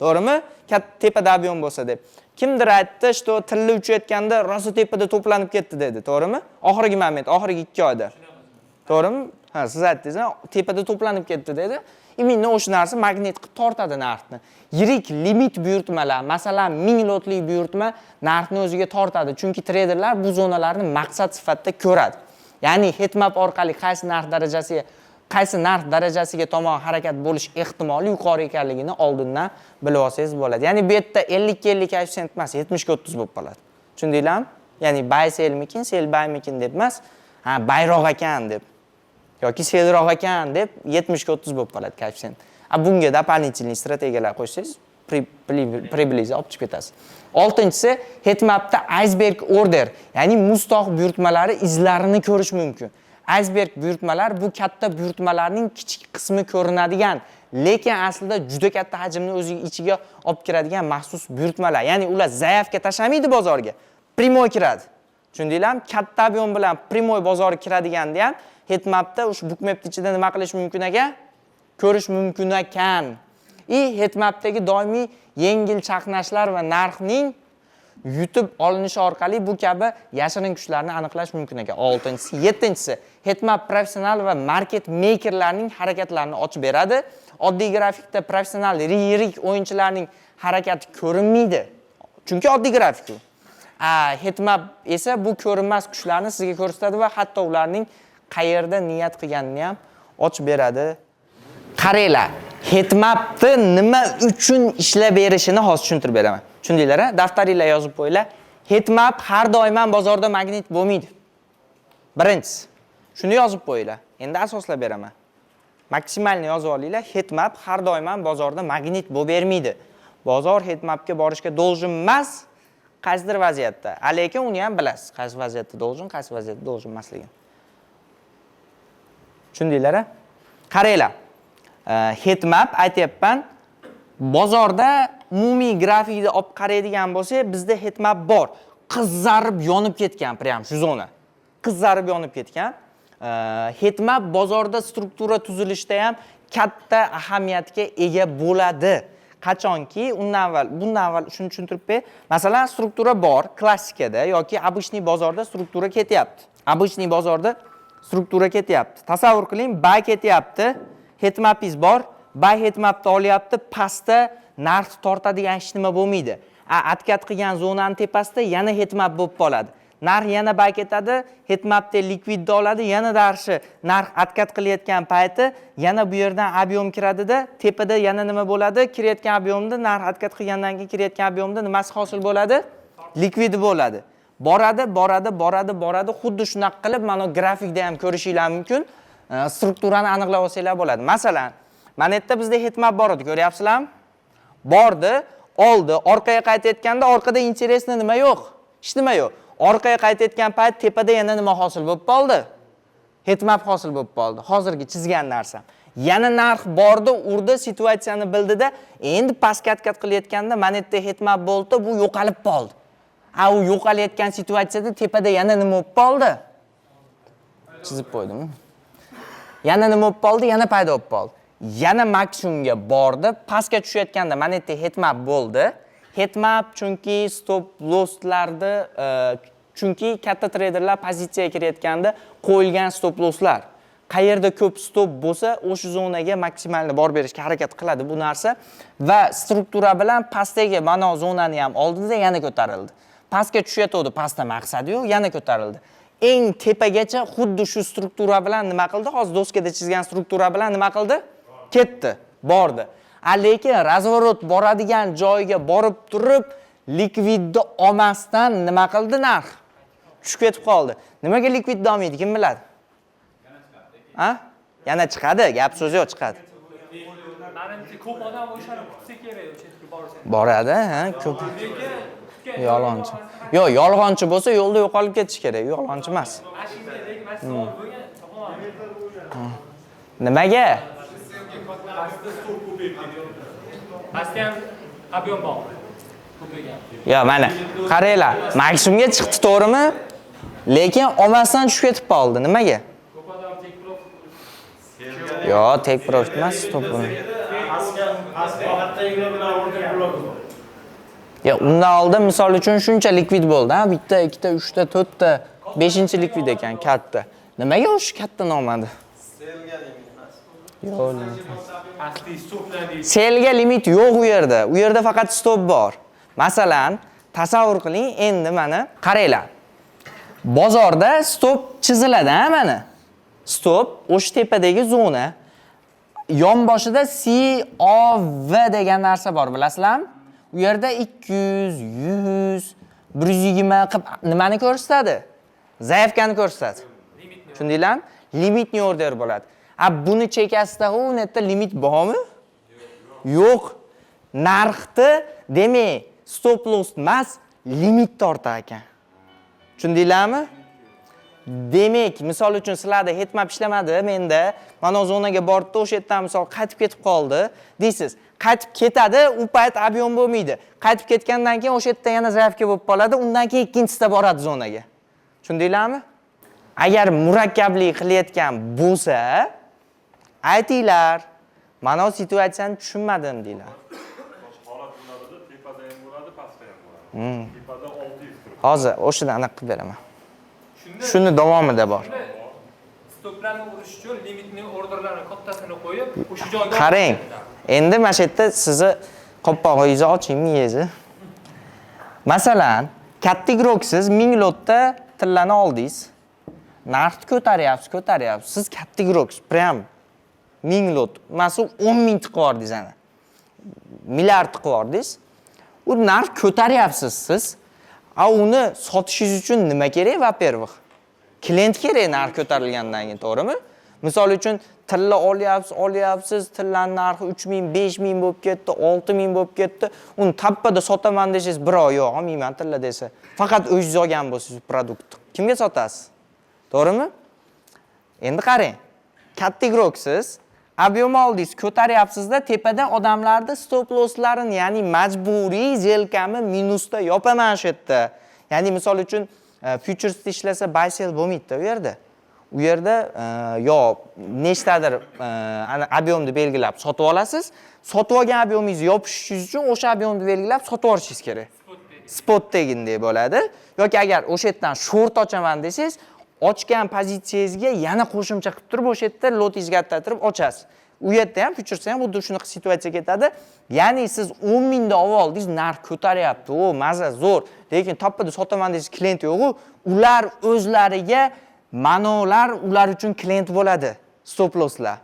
Speaker 1: To'g'rimi? Katta tepada объем bo'lsa deb. Kimdir aytdi, что tilla uchayotganda rosa tepada to'planib ketdi dedi, to'g'rimi? Oxirgi moment, oxirgi 2 oyda. To'g'rimi? Ha, siz aytdingiz, tepada to'planib ketdi dedi. Именно o'sha narsa magnit qilib tortadi narxni. Yirik limit buyurtmalar, masalan, 1000 lotlik buyurtma narxni o'ziga tortadi. Chunki treyderlar bu zonalarni maqsad sifatida ko'radi. Ya'ni heatmap orqali qaysi narx darajasiga tomon harakat bo'lish ehtimoli yuqori ekanligini oldindan bilib olsangiz bo'ladi. Ya'ni bu yerda 50 ga 50 koeffitsient emas, 70 ga 30 bo'lib qoladi. Tushundinglarmi? Ya'ni buy sellmikin, sell buymikin deb emas, ha, buyroq ekan deb yoki sellroq ekan deb 70 ga 30 bo'lib qoladi koeffitsient. A bunga дополнительный strategiyalar qo'shsangiz, прибыль ingizni olib chiqib ketasiz. Oltinchisi, heatmapda iceberg order, ya'ni muz tog' buyurtmalari izlarini ko'rish mumkin. Iceberg buyurtmalar bu katta buyurtmalarning kichik qismi ko'rinadigan, lekin aslida juda katta hajmni o'zi ichiga olib kiradigan maxsus buyurtmalar. Ya'ni ular заявка tashlamaydi bozorga, прямой kiradi. Tushundinglarmi? Katta объем bilan прямой bozorga kiradiganda ham heatmapda o'sha bookmap ichida nima qilish mumkin ekan? Ko'rish mumkin ekan. И heatmapdagi doimiy yengil chaqnashlar va narxning yutib olinishi orqali bu kabi yashirin kuchlarni aniqlash mumkin ekan. Oltinchisi, yettinchisi, heatmap professional va market makerlarning harakatlarini ochib beradi. Oddiy grafikda professional yirik o'yinchilarning harakati ko'rinmaydi. Chunki oddiy grafik u. A heatmap esa bu ko'rinmas kuchlarni sizga ko'rsatadi va hatto ularning qayerda niyat qilganini ham ochib beradi. Qaranglar, heatmapni nima uchun ishlab berishini hozir tushuntirib beraman. Tushundinglar, a? Daftaringlar yozib qo'yinglar. Heatmap har doim ham bozorda magnit bo'lmaydi. Birinchisi. Shuni yozib qo'yinglar. Endi asoslab beraman. Максимальный yozib olinglar. Heatmap har doim ham bozorda magnit bo'lib bermaydi. Bozor heatmapga borishga должен emas qaysidir vaziyatda. A lekin uni ham bilasiz, qaysi vaziyatda должен, qaysi vaziyatda должен emasligini. Tushundinglar, a? Qaranglar. Heatmap aytyapman. Bozorda umumiy grafikni olib qaraydigan bo'lsak, bizda heatmap bor. Qizarib yonib ketgan, прям shu zona. Qizarib yonib ketgan. Heatmap bozorda struktura tuzilishida ham katta ahamiyatga ega bo'ladi. Qachonki undan avval, bundan avval shuni tushuntirib bey. Masalan, struktura bor klassikada yoki обычный bozorda struktura ketyapti. Обычный bozorda struktura ketyapti. Tasavvur qiling, buy ketyapti, heatmapingiz bor, buy heatmapni olyapti, pastda narx tortadigan hech nima bo'lmaydi. A откат qilgan zonani tepasida yana heatmap bo'lib qoladi. Narx yana buy ketadi, heatmapda likvidni oladi, yana darshi narx откат qilayotgan payti yana bu yerdan объем kiradida, tepada yana nima bo'ladi? Kirayotgan объем da, narx откат qilgandan keyin kirayotgan объем da nimasi hosil bo'ladi? Likvidi bo'ladi. Boradi, boradi, boradi, boradi. Xuddi shunaqa qilib mana grafikda ham ko'rishinglar mumkin. Strukturani aniqlab olsanglar bo'ladi. Masalan, mana yerda bizda heatmap bor edi, ko'ryapsizlarmi? Bordi, oldi, orqaga qaytayotganda orqada интересный nima yo'q. Hech nima yo'q. Orqaga qaytayotgan payt tepada yana nima hosil bo'lib qoldi? Heatmap hosil bo'lib qoldi. Hozirgi chizgan narsam. Yana narx bordi, urdi, situatsiyani bildida, endi pastga откат qilayotganda mana yerda heatmap bo'ldi, bu yo'qolib qoldi. A u yo'qolayotgan situatsiyada tepada yana nima bo'lib qoldi? Chizib qo'ydim. Yana nima bo'lib qoldi? Yana paydo bo'lib qoldi. Yana maksimumga bordi, pastga tushayotganda mana yerda heatmap bo'ldi. Heatmap chunki stop losslarni chunki katta treyderlar pozitsiyaga kirayotganda qo'yilgan stop losslar. Qayerda ko'p stop bo'lsa, o'sha zonaga maksimalni borib berishga harakat qiladi bu narsa va struktura bilan pastdagi mana zonani ham oldida yana ko'tarildi. Pastga tushayotgandi, pastda maqsadi yo'q, yana ko'tarildi. Eng tepagacha xuddi shu struktura bilan nima qildi? Hozir doskada chizgan struktura bilan nima qildi? Ketdi, bordi. A lekin разворот boradigan joyiga borib turib, likvidni olmasdan nima qildi narx? Tushib ketib qoldi. Nimaga likvidni olmaydi, kim biladi? Ha? Yana chiqadi, gap so'z yo'q, chiqadi.
Speaker 2: Manimcha, ko'p odam o'shani kutsa kerak, o'sha yerga borsa.
Speaker 1: Boradi, ha, ko'p.
Speaker 2: Lekin kutgan
Speaker 1: Yolg'onchi. Yo'q, yolg'onchi bo'lsa yo'lda yo'qolib ketishi kerak, yolg'onchi emas.
Speaker 2: Mana shunday, lekin mana savol bo'lgan, topolmadim.
Speaker 1: Nimaga?
Speaker 2: Pastda stop ko'payib ketyapti. Pastda ham объем bor. Ko'paygan.
Speaker 1: Yo, mana qaranglar, maksimumga chiqdi, to'g'rimi? Lekin olmasdan tushib ketib qoldi. Nimaga?
Speaker 2: Ko'p odam take profit.
Speaker 1: Yo, take profit emas, stop.
Speaker 3: Pastga, pastga katta игра bilan order blok bor.
Speaker 1: Yo, undan oldin, misol uchun, shuncha likvid bo'ldi, ha? Bitta, ikkita, uchta, to'rtta, beshinchi likvid ekan, katta. Nimaga o'sha kattani olmadi? Yo'q, limit.
Speaker 2: Pastda stoplar deydi.
Speaker 1: Sellga limit yo'q u yerda. U yerda faqat stop bor. Masalan, tasavvur qiling, endi mana qaranglar. Bozorda stop chiziladi, ha, mana. Stop o'sha tepadagi zona. Yonboshida COV degan narsa bor, bilasizlarmi? U yerda 200, 100, 120 qilib nimani ko'rsatadi? Заявка ni ko'rsatadi. Tushundinglarmi? Лимитный order bo'ladi. A buni chekasida u yerda limit bormi? Yo'q. Narxni, demak, stop loss emas, limit tortar ekan. Tushundinglarmi? Demak, misol uchun, sizlarda heatmap ishlamadi, menda mana zonaga bordi, o'sha yerdan misol qaytib ketib qoldi deysiz. Qaytib ketadi, u payt объем bo'lmaydi. Qaytib ketgandan keyin o'sha yerda yana заявка bo'lib qoladi, undan keyin ikkinchisida boradi zonaga. Tushundinglarmi? Agar murakkablik qilayotgan bo'lsa, aytinglar. Mana bu situatsiyani tushunmadim deylar.
Speaker 4: Holat bo'ladida, tepada ham bo'ladi, pastda ham bo'ladi. Tepada 600 turibdi.
Speaker 1: Hozir o'shadan aniq qilib beraman.
Speaker 2: Shunda
Speaker 1: Shuni davomida bor.
Speaker 2: Shunda stoplarni urish uchun лимитный orderlarni kattasini qo'yib, o'sha joyda
Speaker 1: Qarang. Endi mana shu yerda sizni qopqog'ingizni oching, miyangizni. Masalan, katta игрок siz, 1000 lotda tillani oldingiz. Narxni ko'taryapsiz, ko'taryapsiz. Siz katta игрок siz, прям 1000 lot. Masalan, 10 ming tiqib yubordingiz ana. Milliard tiqib yubordingiz. U narx ko'taryapsiz siz. A uni sotishingiz uchun nima kerak, во-первых? Klient kerak narx ko'tarilgandan keyin, to'g'rimi? Misol uchun, tilla olyapsiz, olyapsiz, tillani narxi 3000, 5000 bo'lib ketdi, 6000 bo'lib ketdi. Uni tappada sotaman desangiz, birov yo'q, olmayman tilla desa. Faqat o'zingiz olgan bo'lsangiz продукт. Kimga sotasiz? To'g'rimi? Endi qarang. Katta игрок siz, объем oldingiz, ko'taryapsizda, tepada odamlarni stop losslarini, ya'ni majburiy сделка mni minusda yopaman shu yerda. Ya'ni misol uchun, futuresda ishlasa buy sell bo'lmaydi u yerda. U yerda yo nechtadir ana объем ni belgilab sotib olasiz. Sotib olgan объем ingizni yopishingiz uchun o'sha объем ni belgilab sotib yuborishingiz kerak. Spot degandek bo'ladi. Yoki agar o'sha yerdan short ochaman desangiz, ochgan pozitsiyangizga yana qo'shimcha qilib turib, o'sha yerda lotingizga turib ochasiz. U yerda ham, futuresda ham xuddi shunaqa situatsiya ketadi. Ya'ni siz 10 mingda olib oldingiz, narx ko'taryapti. O, maza, zo'r. Lekin toppada sotaman desangiz, klient yo'q-u. Ular o'zlariga manolar ular uchun klient bo'ladi. Stop losslar.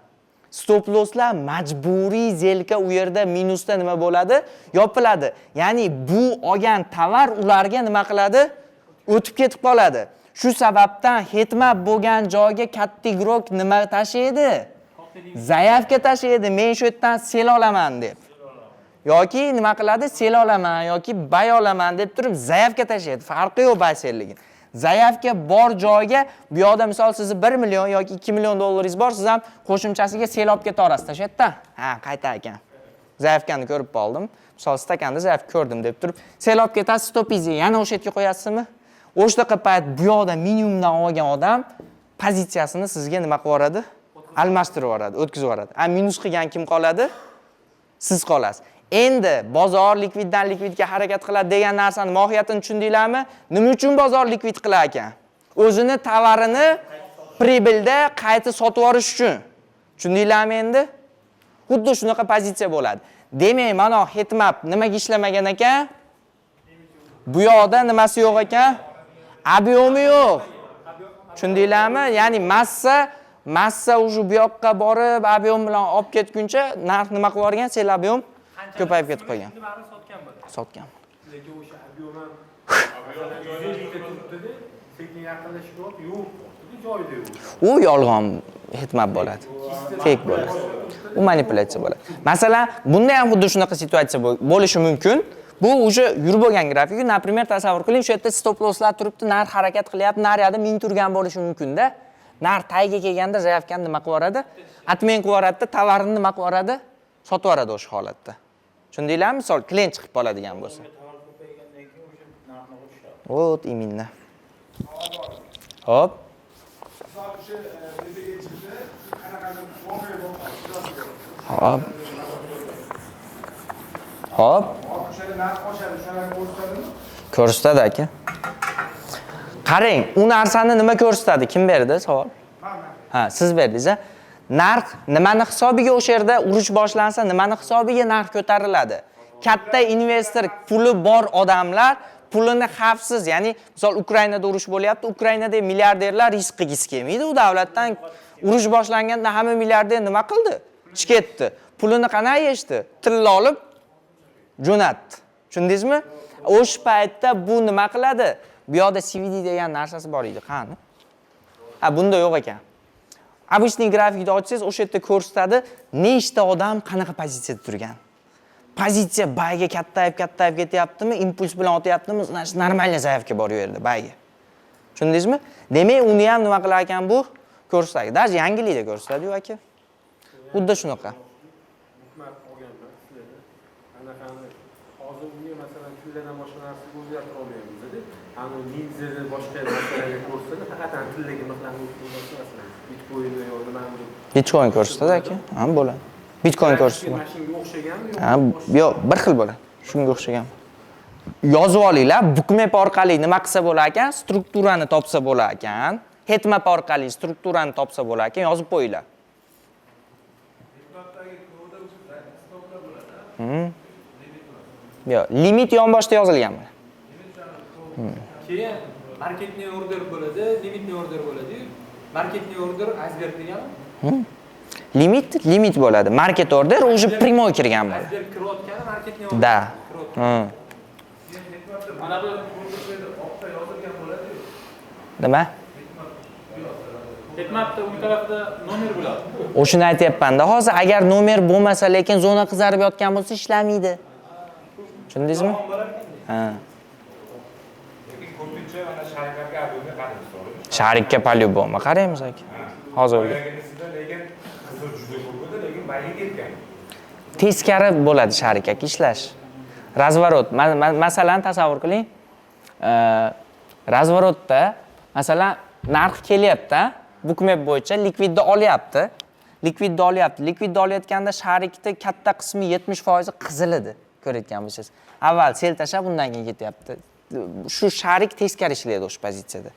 Speaker 1: Stop losslar majburiy сделка u yerda minusda nima bo'ladi? Yopiladi. Ya'ni bu olgan tovar ularga nima qiladi? O'tib ketib qoladi. Shu sababdan heatmap bo'lgan joyga katta игрок nima tashlaydi? Заявка tashlaydi. Men shu yerdan sell olaman deb. Yoki nima qiladi? Sell olaman yoki buy olaman deb turib заявка tashlaydi. Farqi yo'q buy sellligini. Заявка bor joyga bu yoqda misol sizni 1 million yoki 2 million dollaringiz bor, siz ham qo'shimchasiga sell olib keta olasiz shu yerdan. Ha, qayta ekan. Заявка ni ko'rib qoldim. Misol stakanda заявка ko'rdim deb turib, sell olib ketasiz, stopingizni yana o'sha yerga qo'yasizmi? O'shanaqa payt bu yoqda minimumdan olgan odam pozitsiyasini sizga nima qilib yuboradi? Almashtirib yuboradi, o'tkazib yuboradi. A minus qilgan kim qoladi? Siz qolasiz. Endi bozor likviddan likvidga harakat qiladi degan narsani mohiyatini tushundinglarmi? Nima uchun bozor likvid qilar ekan? O'zini tovarini прибыль da qayta sotib yuborish uchun. Tushundinglarmi endi? Xuddi shunaqa pozitsiya bo'ladi. Demak, mana heatmap nimaga ishlamagan ekan? Bu yoqda nimasi yo'q ekan? Объем i yo'q. Tushundinglarmi? Ya'ni massa уже bu yoqqa borib, объем bilan olib ketguncha narx nima qilib yuborgan? Sell объем ko'payib ketib qolgan.
Speaker 2: Shuni baribir sotgan bo'ladi.
Speaker 1: Sotgan.
Speaker 7: Lekin o'sha объем ham 150 ta turibdida, sekin yaqinlashib yo'q, joyida yo'q.
Speaker 1: U yolg'on heatmap bo'ladi. Fake bo'ladi. U manipulyatsiya bo'ladi. Masalan, bunda ham xuddi shunaqa situatsiya bo'lishi mumkin. Bu уже yurib bo'lgan grafik. Например, tasavvur qiling, shu yerda stop losslar turibdi, narx harakat qilyapti, naryoqda 1000 turgan bo'lishi mumkin-da. Narx tagiga kelganda заявка ni nima qilib yuboradi? Отмен qilib yuboradida, tovarini nima qilib yuboradi? Sotib yuboradi o'sha holatda. Tushundinglarmi? Misol klient chiqib qoladigan bo'lsa.
Speaker 3: Tovar ko'paygandan keyin o'sha narxni qo'shadi.
Speaker 1: Вот именно. Hop.
Speaker 4: Misol o'sha tepaga chiqdi, qanaqadir voqea bo'lib qoldi.
Speaker 1: Hop. Hop.
Speaker 4: O'shanda narx oshadi, o'shalarni ko'rsatadimi?
Speaker 1: Ko'rsatadi aka. Qarang, u narsani nima ko'rsatadi? Kim berdi savol? Ha, siz berdingiz a? Narx nimani hisobiga o'sha yerda urush boshlansa, nimani hisobiga narx ko'tariladi? Katta investor, puli bor odamlar pulini xavfsiz, ya'ni misol Ukrainada urush bo'lyapti, Ukrainada milliarderlar risk qilgisi kelmaydi u davlatdan. Urush boshlanganda hamma milliarder nima qildi? Chiqetdi. Pulini qanday yechdi? Tilla olib jo'natdi. Tushundingizmi? O'sha paytda bu nima qiladi? Bu yoqda CVD degan narsasi bor edi, qani? Ha, bunda yo'q ekan. Обычный grafikni ochsangiz, o'sha yerda ko'rsatadi, nechta odam qanaqa pozitsiyada turgan. Pozitsiya buyga kattayib, kattayib ketyaptimi, impuls bilan otyaptimi, значит, нормальный заявка bor u yerda buyga. Tushundingizmi? Demak, uni ham nima qilar ekan bu? Ko'rsatadi. Даже yangilikda ko'rsatadi-yu aka. Xuddi shunaqa.
Speaker 7: Bookmap olganman sizlarda. Anaqani hozir unga masalan tilladan boshqa narsaga o'zgartira olmayapmiz-da. Ani ninzani boshqa narsalarga ko'rsatadi, faqat tillaga mixlanib bo'lmasa masalan bitcoinni yo nimani
Speaker 1: Bitcoin ko'rsatadi aka. Ha, bo'ladi. Bitcoin ko'rsatadi.
Speaker 7: Mana shunga o'xshaganmi
Speaker 1: Ha, yo'q, bir xil bo'ladi. Shunga o'xshagan. Yozib olinglar, bookmap orqali nima qilsa bo'lar ekan? Strukturani topsa bo'lar ekan. Heatmap orqali strukturani topsa bo'lar ekan, yozib qo'yinglar. Yo'q, limit yonboshda yozilgan mana.
Speaker 2: Keyin маркетный order bo'ladi, лимитный order bo'ladi. Маркетный order iceberg degani?
Speaker 1: Limit limit bo'ladi. Market order уже прямой kirgan bo'ladi.
Speaker 2: Iceberg kirayotgani маркетный order.
Speaker 1: Да.
Speaker 2: Kirayotgani.
Speaker 6: Mana bu oqda yozilgan bo'ladi-yu.
Speaker 1: Nima?
Speaker 2: Heatmapda o'ng tarafda nomer bo'ladi.
Speaker 1: O'shani aytyapman-da. Hozir agar nomer bo'lmasa, lekin zona qizarib yotgan bo'lsa ishlamaydi. Tushundingizmi? Ha.
Speaker 4: Lekin ko'pincha mana шарик larga объем ga qaraymiz, to'g'rimi?
Speaker 1: Шарик ka по-любому qaraymiz aka. Hozir o'rgan.
Speaker 4: Boyaginisida lekin qizil juda ko'p edi, lekin buyga ketgan.
Speaker 1: Teskari bo'ladi шарик aka ishlash. Разворот. Masalan, tasavvur qiling. Разворот da masalan narx kelyapti, bookmap bo'yicha likvidni olyapti. Likvidni olyapti. Likvidni olayotganda шарик ni katta qismi 70% qizil edi, ko'rayotgan bo'lsangiz. Avval sell tashlab, undan keyin ketyapti. Shu шарик teskari ishlaydi o'sha pozitsiyada.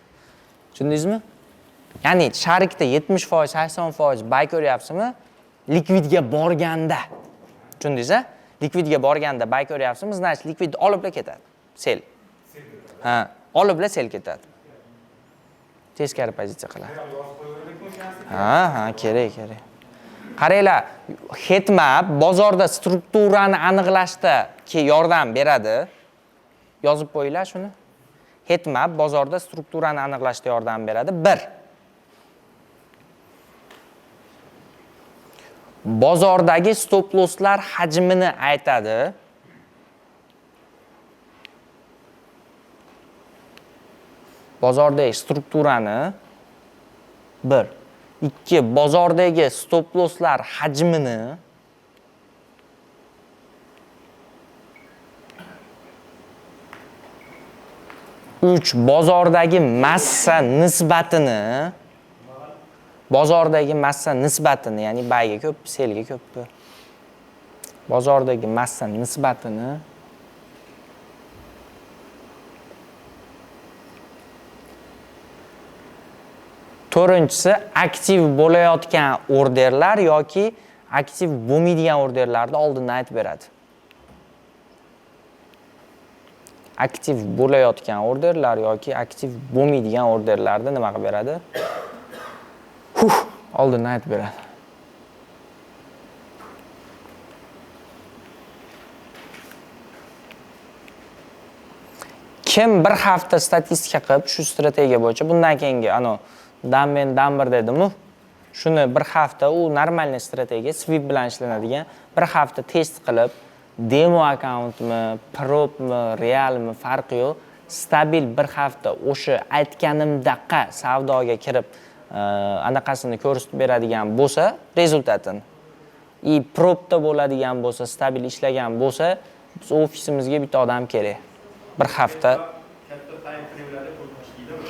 Speaker 1: Tushundingizmi? Ya'ni шарик da 70%, 80% buy ko'ryapsizmi? Likvidga borganda. Tushundingiz a? Likvidga borganda buy ko'ryapsizmi? Значит, likvidni olibla ketadi. Sell. Ha, olibla sell ketadi. Teskari pozitsiya qiladi. Ha, ha, kerak, kerak. Qaranglar, heatmap bozorda strukturani aniqlashda yordam beradi. Yozib qo'yinglar shuni. Heatmap bozorda strukturani aniqlashda yordam beradi. 1. Bozordagi stop losslar hajmini aytadi. Bozordagi strukturani 1. 2. Bozordagi stop losslar hajmini 3. Bozordagi massa nisbatini, bozordagi massa nisbatini, ya'ni buyga ko'p, sellga ko'p. Bozordagi massa nisbatini 4-inchisi aktiv bo'layotgan orderlar yoki aktiv bo'lmaydigan orderlarni oldindan aytib beradi. Aktiv bo'layotgan orderlar yoki aktiv bo'lmaydigan orderlarni nima qilib beradi? Huh, oldindan aytib beradi. Kim bir hafta statistika qilib shu strategiya bo'yicha bundan keyingi ano dan men dan bir dedimu, shuni bir hafta u нормальный strategiya sweep bilan ishlanadigan bir hafta test qilib demo akkauntmi, propmi, realmi farqi yo'q, stabil bir hafta o'sha aytganimdaqa savdoga kirib, Anaqasini ko'rsatib beradigan bo'lsa, результат ini и propda bo'ladigan bo'lsa, stabil ishlagan bo'lsa, biz ofisimizga bitta odam kerak bir hafta.
Speaker 4: Katta time frame'larda ko'p ishlaydimi?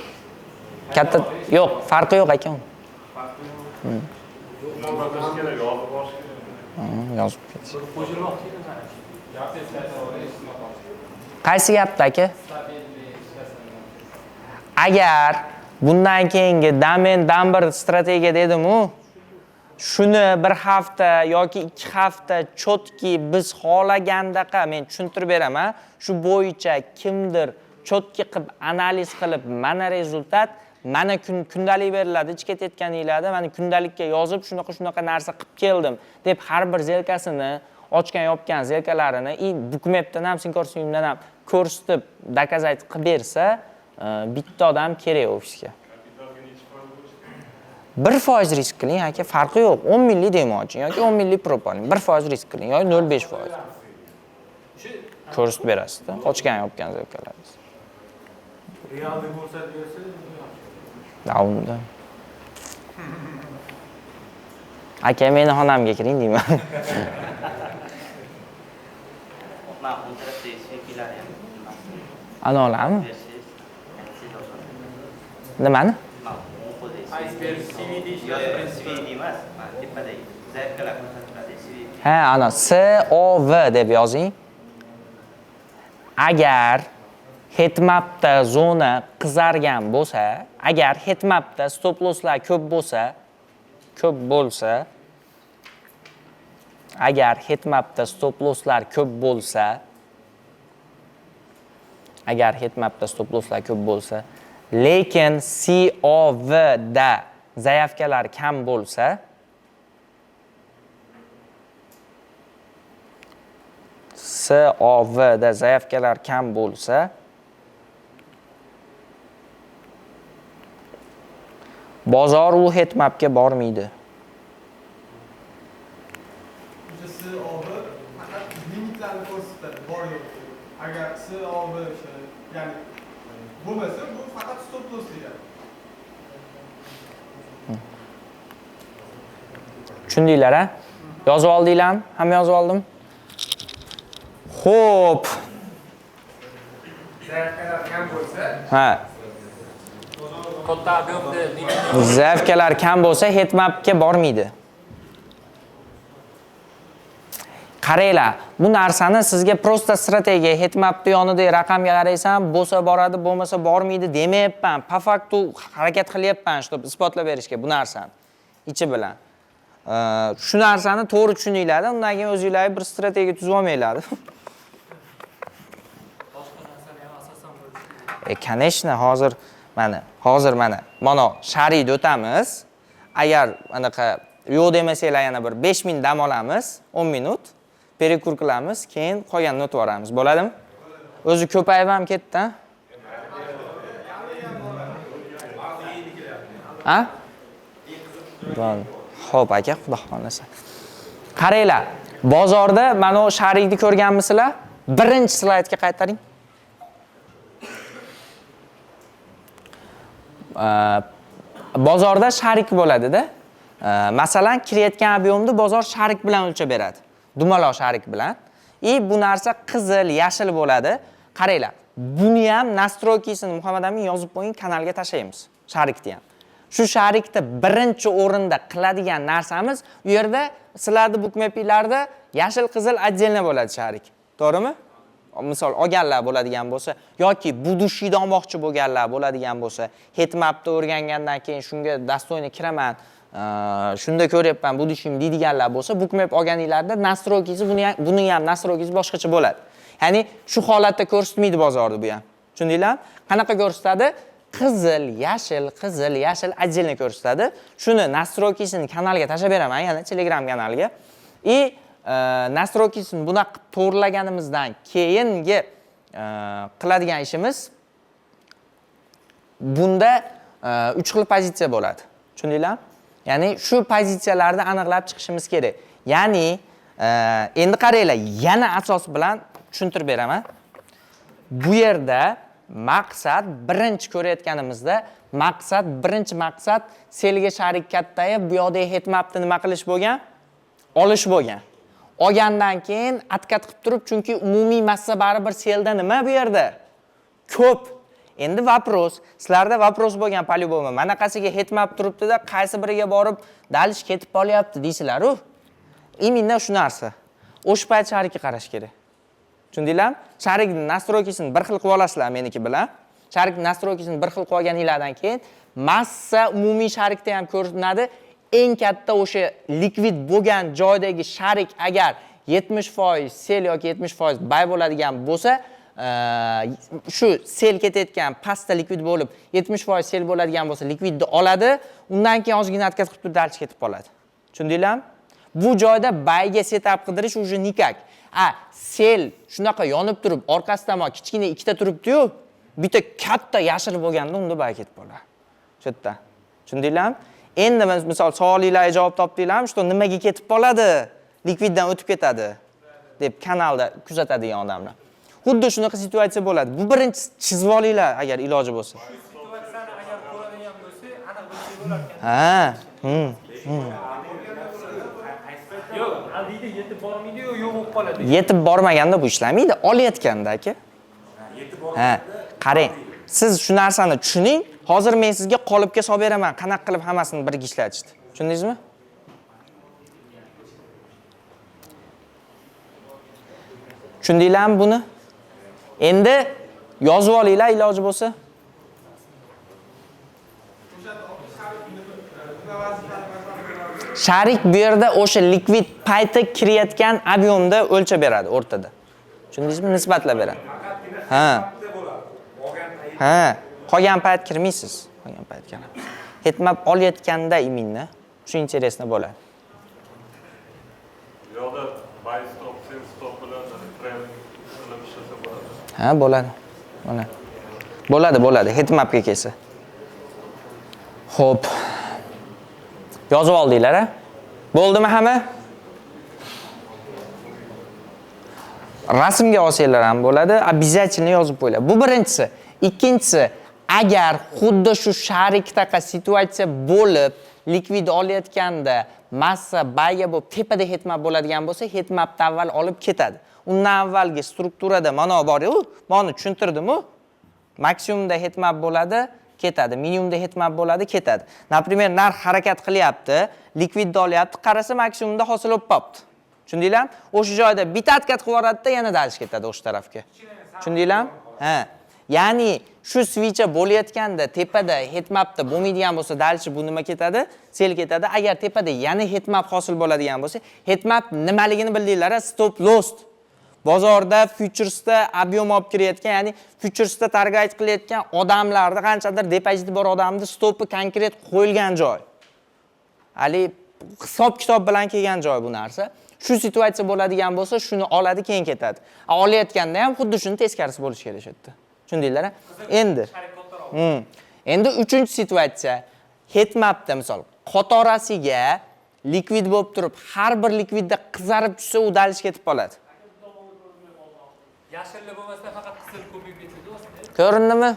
Speaker 1: Katta yo'q, farqi yo'q aka.
Speaker 4: Qilish kerak, yozib borish kerak.
Speaker 1: Yozib ketish.
Speaker 2: Qo'shilmoq kerak.
Speaker 1: Qaysi gapda, aka? Agar bundan keyingi damen dam bir strategiya dedimu, shuni bir hafta yoki 2 hafta чётко biz xohlagandaqa men tushuntirib beraman, shu bo'yicha kimdir чётко qilib analiz qilib, mana результат, mana kun kundalik beriladi ichga ketayotganinglarda, mana kundalikka yozib, shunaqa shunaqa narsa qilib keldim deb, har bir сделка sini, ochgan yopgan сделка larini и Bookmapdan ham, Thinkorswimdan ham ko'rsatib, доказать qilib bersa, bitta odam kerak ofisga. 1% risk qiling, aka, farqi yo'q. 10 minglik demo oching yoki 10 minglik prop oling, 1% risk qiling yoki 0,5%. Ko'rsatib berasizda ochgan yopgan сделка laringizni.
Speaker 7: Realni ko'rsatib bersa yaxshi.
Speaker 1: Da unda, aka, meni xonamga kiring deyman.
Speaker 5: Man o'ng tarafdagi SVPlarni ham
Speaker 1: Ana olami?
Speaker 5: bersangiz, aytsangiz oson.
Speaker 1: Nimani?
Speaker 5: Man o'ng qo'ldagi
Speaker 6: Iceberg CVD.
Speaker 5: Yo'q, CVD emas, mana tepadagi заявка lar ko'rsatib turadi CVD.
Speaker 1: Ha, ana SOV deb yozing. Agar heatmapda zona qizargan bo'lsa, agar heatmapda stop losslar ko'p bo'lsa, agar heatmapda stop losslar ko'p bo'lsa, agar heatmapda stop losslar ko'p bo'lsa, lekin COV da заявка lar kam bo'lsa, SOV da заявка lar kam bo'lsa, bozor u heatmapga bormaydi.
Speaker 6: O'sha SOV faqat limitlarni ko'rsatadi, bor yo'q. Agar SOV o'sha, ya'ni bo'lmasa, bu faqat stop loss degani.
Speaker 1: Tushundinglar, a? Yozib oldinglarmi? Hamma yozib oldimi? Xo'p.
Speaker 4: Заявка lar kam bo'lsa,
Speaker 1: Ha.
Speaker 2: Katta объем da limit.
Speaker 1: Заявка lar kam bo'lsa, heatmapga bormaydi. Qaranglar, bu narsani sizga просто strategiya, heatmapni yonidagi raqamga qaraysan, bo'lsa boradi, bo'lmasa bormaydi demayapman. По факту harakat qilyapman, чтобы isbotlab berishga bu narsani ichi bilan. Shu narsani to'g'ri tushuninglar, undan keyin o'zinglarga bir strategiya tuzib olmanglar.
Speaker 2: Boshqa narsani ham asosan bo'lishi kerak.
Speaker 1: E, конечно, hozir mana, hozir mana шарик ni o'tamiz. Agar anaqa yo'q demasanglar, yana bir 5 minut dam olamiz, 10 minut перекур qilamiz, keyin qolganini o'tib yuboramiz. Bo'ladimi? O'zi ko'payib ham ketdi, a? A? Bo'ldi. Xo'p, aka, xudo xohlasa. Qaranglar, bozorda mana u шарик ni ko'rganmisizlar? Birinchi slaydga qaytaring. Bozorda шарик bo'ladida. Masalan, kirayotgan объем ni bozor шарик bilan o'lchab beradi. Dumaloq шарик bilan. И bu narsa qizil, yashil bo'ladi. Qaranglar, buni ham настройка sini Muhammad Amin yozib qo'ying, kanalga tashlaymiz. Шарик ni ham. Shu шарик da birinchi o'rinda qiladigan narsamiz, u yerda sizlarni bookmapinglarda yashil, qizil отдельно bo'ladi шарик. To'g'rimi? Misol olganlar bo'ladigan bo'lsa yoki будущий da olmoqchi bo'lganlar bo'ladigan bo'lsa, heatmapni o'rgangandan keyin shunga достойно kiraman, shunda ko'ryapman будущий deydiganlar bo'lsa, bookmap olganinglarda настройка si buni ham настройка si boshqacha bo'ladi. Ya'ni shu holatda ko'rsatmaydi bozorni bu ham. Tushundinglarmi? Qanaqa ko'rsatadi? Qizil, yashil, qizil, yashil отдельно ko'rsatadi. Shuni настройка sini kanalga tashlab beraman, yana Telegram kanaliga. И настройка sini bunaqa qilib to'g'irlaganimizdan keyingi qiladigan ishimiz, bunda uch xil pozitsiya bo'ladi. Tushundinglarmi? Ya'ni shu pozitsiyalarni aniqlab chiqishimiz kerak. Ya'ni endi qaranglar, yana asos bilan tushuntirib beraman. Bu yerda Maqsad birinchi ko'rayotganimizda, maqsad, birinchi maqsad sellga шарик kattayib, bu yoqdagi heatmapni nima qilish bo'lgan? Olish bo'lgan. Olgandan keyin откат qilib turib, chunki umumiy massa baribir sellda nima bu yerda? Ko'p. Endi вопрос, sizlarda вопрос bo'lgan по-любому. Manaqasiga heatmap turibdi-da, qaysi biriga borib дальше ketib qolyapti deysizlar-u. Именно shu narsa. O'sha payt шарик ka qarash kerak. Tushundinglarmi? Шарик ni настройка sini bir xil qilib olasizlar meniki bilan. Шарик настройка sini bir xil qilib olganinglardan keyin massa umumiy шарик da ham ko'rinadi. Eng katta o'sha likvid bo'lgan joydagi шарик agar 70% sell yoki 70% buy bo'ladigan bo'lsa, shu sell ketayotgan pastda likvid bo'lib, 70% sell bo'ladigan bo'lsa, likvidni oladi, undan keyin ozgina откат qilib turib дальше ketib qoladi. Tushundinglarmi? Bu joyda buyga setup qidirish уже никак. A, sell shunaqa yonib turib, orqasidan mana kichkina ikkita turibdi-yu, bitta katta yashil bo'lganda unda buy ketib qoladi. Shu yerda. Tushundinglarmi? Endi misol savolinglarga javob topdinglarmi, что nimaga ketib qoladi? Likviddan o'tib ketadi deb kanalda kuzatadigan odamlar. Xuddi shunaqa situatsiya bo'ladi. Bu birinchi chizib olinglar agar iloji bo'lsa.
Speaker 2: Situatsiyani agar ko'radigan bo'lsak, aniq bilsak bo'lar ekan.
Speaker 1: Ha.
Speaker 2: Yo'q, aldiyda yetib bormaydi-yu, yo'q bo'lib qoladi.
Speaker 1: Yetib bormaganda bu ishlamaydi, olayotganda aka. Ha, qarang. Siz shu narsani tushuning. Hozir men sizga qolipga solib beraman, qanaqa qilib hammasini birga ishlatishni. Tushundingizmi? Tushundinglarmi buni? Endi yozib olinglar iloji bo'lsa. Шарик bu yerda o'sha likvid payti kirayotgan объемda o'lchab beradi o'rtada. Tushundingizmi? Nisbatlab beradi. Ha. Ha, qolgan payt kirmaysiz. Qolgan payt kirmaysiz. Heatmap olayotganda именно shu интересно bo'ladi.
Speaker 4: Bu yoqda buy stop, sell stop bilan trend qilib ishlasa bo'ladi.
Speaker 1: Ha, bo'ladi. Bo'ladi. Bo'ladi, bo'ladi. Heatmapga kelsa. Xo'p. Yozib oldinglar, a? Bo'ldimi hamma? Rasmga olsanglar ham bo'ladi, обязательно yozib qo'yinglar. Bu birinchisi. Ikkinchisi, agar xuddi shu шарик taqa situatsiya bo'lib, likvid olayotganda massa bayga bo'lib tepada heatmap bo'ladigan bo'lsa, heatmapni avval olib ketadi. Undan avvalgi strukturada mana bor-yu, mana tushuntirdim-u. Maksimumda heatmap bo'ladi, ketadi. Minimumda heatmap bo'ladi, ketadi. Например, narx harakat qilyapti, likvidni olyapti, qarasa maksimumda hosil bo'lib qolibdi. Tushundinglarmi? O'sha joyda bitta откат qilib yuboradi-da, yana dalish ketadi o'sha tarafga. Tushundinglarmi? Ha. Ya'ni shu свеча bo'layotganda tepada heatmapda bo'lmaydigan bo'lsa, dalishi bu nima ketadi? Sell ketadi. Agar tepada yana heatmap hosil bo'ladigan bo'lsa, heatmap nimaligini bildinglar-a? Stop loss. Bozorda futuresda объем olib kirayotgan, ya'ni futuresda target qilayotgan odamlarda qanchadir depoziti bor odamni stopi konkret qo'yilgan joy. Hali hisob kitob bilan kelgan joy bu narsa. Shu situatsiya bo'ladigan bo'lsa, shuni oladi, keyin ketadi. A, olayotganda ham xuddi shuni teskarisi bo'lishi kerak shu yerda. Tushundinglar-a? Endi. Endi uchinchi situatsiya. Heatmapda misol qatorasiga likvid bo'lib turib, har bir likvidda qizarib tushsa, u dalish ketib qoladi.
Speaker 2: Yashilli bo'lmasa faqat qizil ko'payib ketadi ostida.
Speaker 1: Ko'rindimi?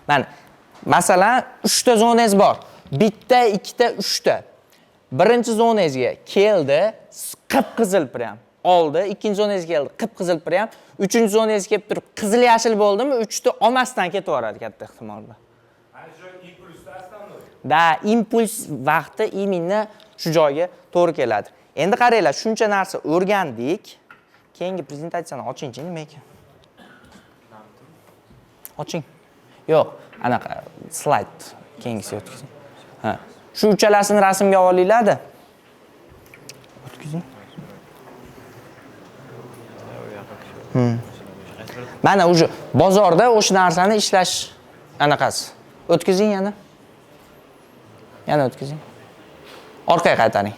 Speaker 1: Mana masalan, 3 ta zonangiz bor. Bitta, ikkita, uchta. Birinchi zonangizga keldi, qip-qizil prям oldi. Ikkinchi zonangizga keldi, qip-qizil prям. Uchinchi zonangizga kelib turib, qizil yashil bo'ldimi? Uchta olmasdan ketib yuboradi katta ehtimol bilan.
Speaker 4: Ana shu impulsda основной.
Speaker 1: Да, impuls vaqti именно shu joyga to'g'ri keladi. Endi qaranglar, shuncha narsa o'rgandik. Keyingi prezentatsiyani ochingchi, nima ekan? Oching. Yo'q, anaqa slayd keyingisi o'tkazing. Ha. Shu uchalasini rasmga olinglar-da. O'tkazing. Mana уже bozorda o'sha narsani ishlash anaqasi. O'tkazing yana. Yana o'tkazing. Orqaga qaytaring.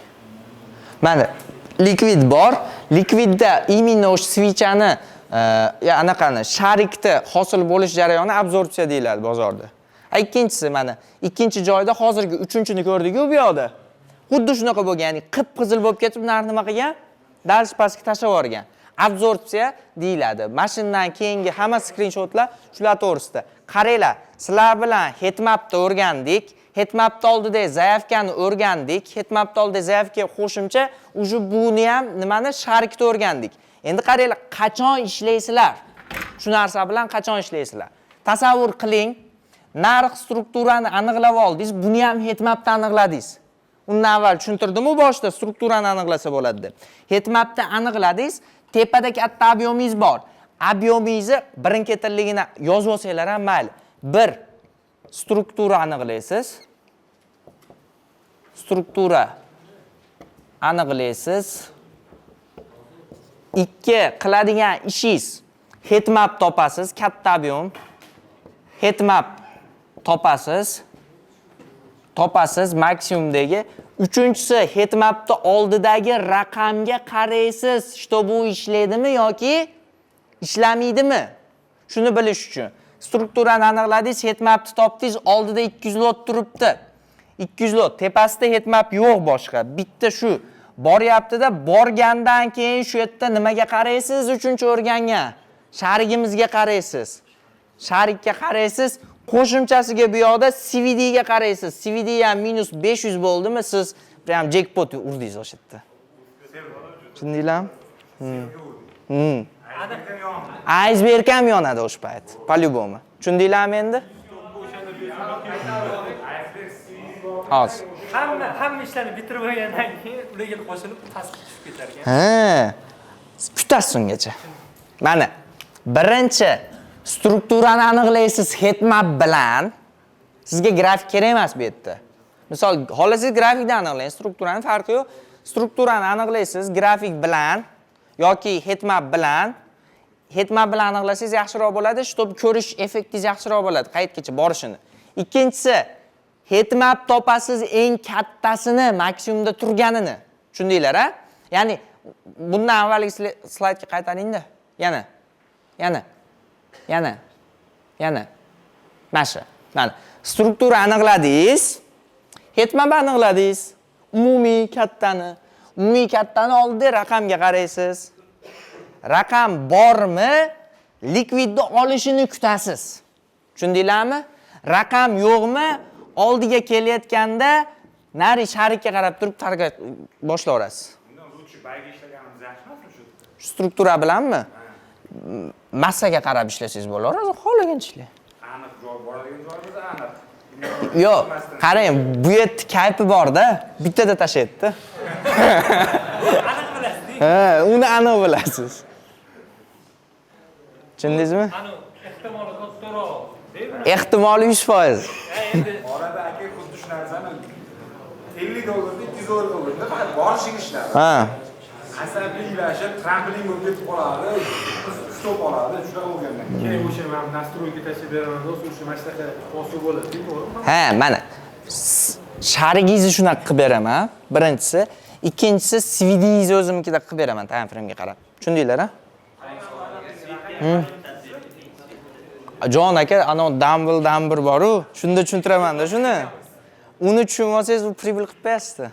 Speaker 1: Mana likvid bor. Likvidda именно o'sha свечani, ya anaqani шарик da hosil bo'lish jarayoni absorbsiya deyiladi bozorda. A, ikkinchisi mana ikkinchi joyda hozirgi uchinchini ko'rdik-ku bu yoqda. Xuddi shunaqa bo'lgan, ya'ni qip-qizil bo'lib ketib, narx nima qilgan? Dalish pastga tashlab yuborgan. Absorbsiya deyiladi. Mana shundan keyingi hamma skrinshotlar shular to'g'risida. Qaranglar, sizlar bilan heatmapni o'rgandik. Heatmapni oldida заявка ni o'rgandik. Heatmapni oldida заявка qo'shimcha уже buni ham, nimani, шарик ni o'rgandik. Endi qaranglar, qachon ishlaysizlar? Shu narsa bilan qachon ishlaysizlar? Tasavvur qiling, narx strukturani aniqlab oldingiz, buni ham heatmapda aniqladingiz. Undan avval tushuntirdim-u boshida, strukturani aniqlasa bo'ladi deb. Heatmapda aniqladingiz, tepada katta объем ingiz bor. Объем ingizni birin-ketinligini yozib olsanglar ham mayli. Bir, struktura aniqlaysiz. Struktura aniqlaysiz. Ikki, qiladigan ishingiz heatmap topasiz, katta объем. Heatmap topasiz. Topasiz maksimumdagi. Uchinchisi, heatmapni oldidagi raqamga qaraysiz, что bu ishlaydimi yoki ishlamaydimi? Shuni bilish uchun. Strukturani aniqladingiz, heatmapni topdingiz, oldida 200 lot turibdi. 200 lot, tepasida heatmap yo'q boshqa. Bitta shu. Boryapti-da, borgandan keyin shu yerda nimaga qaraysiz? Uchinchi o'rgangan. Шарик imizga qaraysiz. Шарик ka qaraysiz, qo'shimchasiga bu yoqda CVD ga qaraysiz. CVD ham minus 500 bo'ldimi, siz прям jekpot urdingiz o'sha yerda. Tushundinglarmi? Aysberg ham yonadi o'sha payt, по-любому. Tushundinglarmi endi? Hozir.
Speaker 2: Hamma ishlarni bitirib bo'lgandan keyin ularga qo'shilib pastga tushib ketar ekan.
Speaker 1: Ha. Kutasiz ungacha. Mana, birinchi strukturani aniqlaysiz heatmap bilan. Sizga grafik kerak emas bu yerda. Misol, xohlasangiz grafikda aniqlang, strukturani farqi yo'q. Strukturani aniqlaysiz grafik bilan yoki heatmap bilan. Heatmap bilan aniqlasangiz yaxshiroq bo'ladi, чтобы ko'rish effektingiz yaxshiroq bo'ladi, qayergacha borishini. Ikkinchisi, heatmap topasiz eng kattasini, maksimumda turganini. Tushundinglar, a? Ya'ni bundan avvalgi slaydga qaytaringda. Yana. Yana. Yana. Yana. Mana shu. Mana. Struktura aniqladingiz. Heatmap aniqladingiz. Umumiy kattani. Umumiy kattani oldida raqamga qaraysiz. Raqam bormi, likvidni olishini kutasiz. Tushundinglarmi? Raqam yo'qmi, oldiga kelayotganda nari шарик ka qarab turib targa boshlayverasiz.
Speaker 4: Bundan лучше buyga ishlaganimiz yaxshi emasmi shu?
Speaker 1: Shu struktura bilanmi? Massaga qarab ishlasangiz bo'laveradi, xohlagancha ishlang.
Speaker 4: Aniq joy, boradigan joyimiz aniq.
Speaker 1: Yo'q, qarang, bu yerda kayfi bor-da, bittada tashlaydi.
Speaker 2: Aniq bilasiz.
Speaker 1: Ha, uni aniq bilasiz. Tushundingizmi?
Speaker 2: Ani ehtimoli kattaroq. Deymi?
Speaker 1: Ehtimoli 100%.
Speaker 2: Ha, endi
Speaker 4: Orada aka xuddi shu narsani 50 dollarda 200 dollar qildi. Faqat borishiga ishladi. Asabiylashib, tramplin bo'lib ketib qoladi, stop oladi, shunaqa bo'lgandan keyin.
Speaker 7: Keyin o'sha man настройка tashlab beraman do'st, o'sha mana shunaqa hosil bo'ladi, to'g'rimi?
Speaker 1: Ha, mana. Шарик ingizni shunaqa qilib beraman, birinchisi. Ikkinchisi, CVDingizni o'zimnikida qilib beraman time frame'ga qarab. Tushundinglar, a? Jon aka, ana Dumble Dumber bor-u, shunda tushuntiraman-da shuni. Uni tushunib olsangiz, u прибыль qilib qo'yasizda.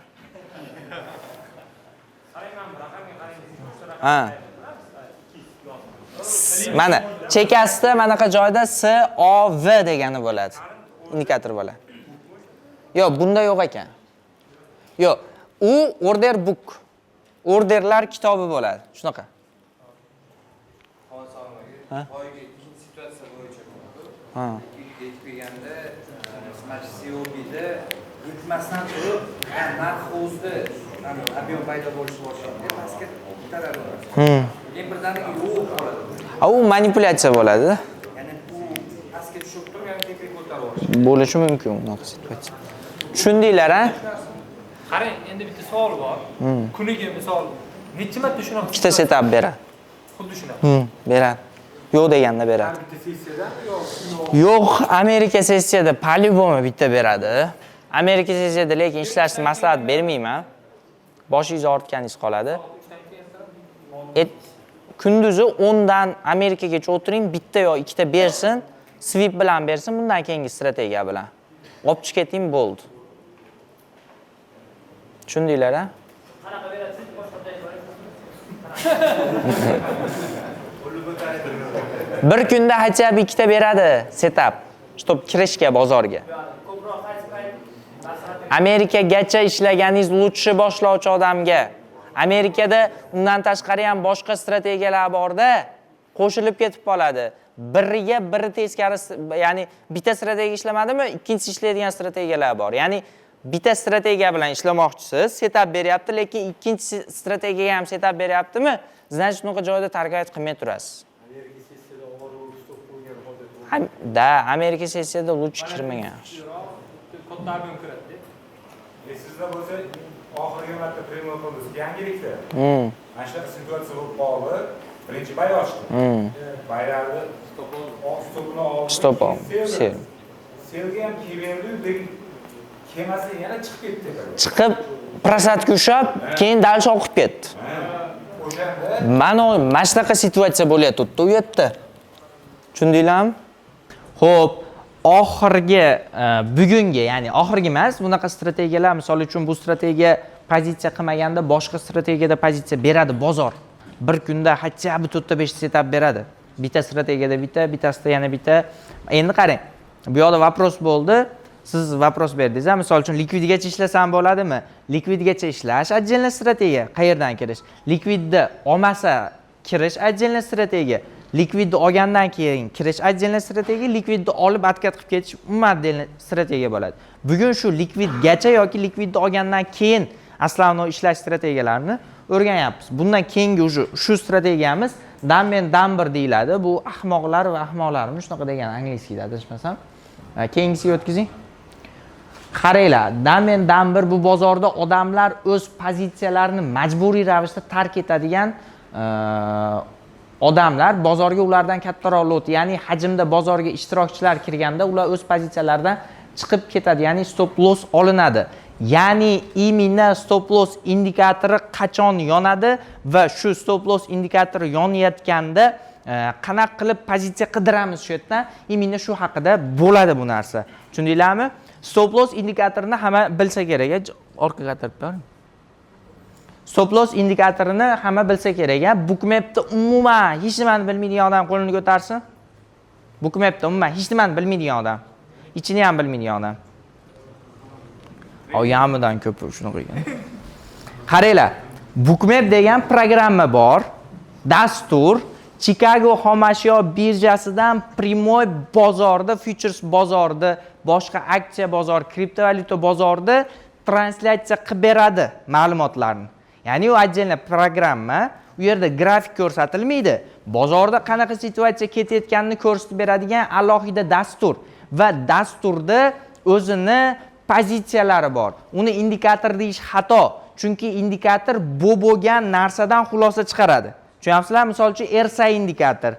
Speaker 1: Ha. Mana chekasida manaqa joyda S O V degani bo'ladi. Indikator bo'ladi. Yo'q, bunda yo'q ekan. Yo'q, u order book. Orderlar kitobi bo'ladi. Shunaqa.
Speaker 8: Ha? Boyagi ikkinchi situatsiya bo'yicha bo'ldi.
Speaker 1: Ha.
Speaker 8: Ikkiga yetib kelganda, mana shu COBda yetmasdan turib, narx o'zida объем paydo bo'lishi boshlaydi, pastga ko'taradi. Keyin birdaniga yo'q qoladi.
Speaker 1: A, u manipulyatsiya bo'ladi.
Speaker 8: Ya'ni u pastga tushib turib, yana tepaga ko'tarib yuborish.
Speaker 1: Bo'lishi mumkin unaqa situatsiya. Tushundinglar, a?
Speaker 2: Qarang, endi bitta savol bor. Kuniga misol necha marta shunaqa
Speaker 1: Ikkita setup beradi.
Speaker 2: Xuddi shunaqa.
Speaker 1: Beradi. Yo'q deganda beradi.
Speaker 7: Har bitta sessiyadami yoki
Speaker 1: Yo'q, Amerika sessiyada по-любому bitta beradi. Amerika sessiyada lekin ishlashni maslahat bermayman. Boshingiz og'ritganingiz qoladi. Kunduzi 10 dan Amerikagacha o'tiring, bitta yo ikkita bersin, sweep bilan bersin, bundan keyingi strategiya bilan. Olib chiqib keting, bo'ldi. Tushundinglar, a?
Speaker 2: Qanaqa berasiz? Boshqa joyga borasiz.
Speaker 1: Bir kunda хотя бы ikkita beradi setup, чтоб kirishga bozorga. Amerikagacha ishlaganingiz лучше boshlovchi odamga. Amerikada undan tashqari ham boshqa strategiyalar borda, qo'shilib ketib qoladi. Biriga biri teskari, ya'ni bitta strategiya ishlamadimi, ikkinchisi ishlaydigan strategiyalar bor. Ya'ni bitta strategiya bilan ishlamoqchisiz, setup beryapti, lekin ikkinchi strategiyaga ham setup beryaptimi, значит, unaqa joyda торговать qilmay turasiz.
Speaker 7: Amerika sessiyada og'ir stop qo'ygan holda.
Speaker 1: Да, Amerika sessiyada лучше kirmagan yaxshi.
Speaker 2: Katta объем kiradi.
Speaker 4: Esingizda bo'lsa, oxirgi marta premyer qildik yangilikda. Mana shunaqa situatsiya bo'lib qoldi. Birinchi buy ochdi. Buylarni stopini oldi.
Speaker 1: Stop oldi.
Speaker 4: Sell.
Speaker 1: Sell.
Speaker 4: Sellga ham kelaverdi, lekin kelmasdan yana chiqib ketdi tepaga.
Speaker 1: Chiqib, просадка ushlab, keyin дальше oqib ketdi.
Speaker 4: O'shanda
Speaker 1: Mana shunaqa situatsiya bo'lyapti u yerda. Tushundinglarmi? Xo'p, oxirgi bugungi, ya'ni oxirgi emas, bunaqa strategiyalar, misol uchun, bu strategiya pozitsiya qilmaganda boshqa strategiyada pozitsiya beradi bozor. Bir kunda хотя бы 4 ta 5 setup beradi. Bitta strategiyada bitta, bittasida yana bitta. Endi qarang. Bu yoqda вопрос bo'ldi. Siz вопрос berdingiz, a, misol uchun, likvidgacha ishlasam bo'ladimi? Likvidgacha ishlash отдельная strategiya, qayerdan kirish? Likvidni olmasa kirish отдельная strategiya. Likvidni olgandan keyin kirish отдельная strategiya, likvidni olib откат qilib ketish umuman отдельная strategiya bo'ladi. Bugun shu likvidgacha yoki likvidni olgandan keyin основной ishlash strategiyalarini o'rganyapmiz. Bundan keyingi уже shu strategiyamiz Dumb and Dumber deyiladi. Bu ahmoqlar va ahmoqlarmi shunaqa degan английский da, adashmasam. Keyingisiga o'tkazing. Qaranglar, Dumb and Dumber bu bozorda odamlar o'z pozitsiyalarini majburiy ravishda tark etadigan odamlar bozorga ulardan kattaroq lot, ya'ni hajmda bozorga ishtirokchilar kirganda ular o'z pozitsiyalaridan chiqib ketadi, ya'ni stop loss olinadi. Ya'ni именно stop loss indikatori qachon yonadi va shu stop loss indikatori yonayotganda qanaqa qilib pozitsiya qidiramiz shu yerdan, именно shu haqida bo'ladi bu narsa. Tushundinglarmi? Stop loss indikatorini hamma bilsa kerak, a? Orqaga qaytarib boring. Stop loss indikatorini hamma bilsa kerak, a? Bookmapda umuman hech nimani bilmaydigan odam qo'lini ko'tarsin. Bookmapda umuman hech nimani bilmaydigan odam. Ichini ham bilmaydigan odam. O, yarmidan ko'pi shunaqa ekan. Qaranglar, Bookmap degan programma bor. Dastur Chicago xomashyo birjasidan прямой bozorda, futures bozorida, boshqa aksiya bozor, kriptovalyuta bozorida translyatsiya qilib beradi ma'lumotlarni. Ya'ni u отдельно programma, u yerda grafik ko'rsatilmaydi. Bozorda qanaqa situatsiya ketayotganini ko'rsatib beradigan alohida dastur va dasturda o'zini pozitsiyalari bor. Uni indikator deyish xato, chunki indikator bu bo'lgan narsadan xulosa chiqaradi. Tushunyapsizlar? Misol uchun, RSI indikator.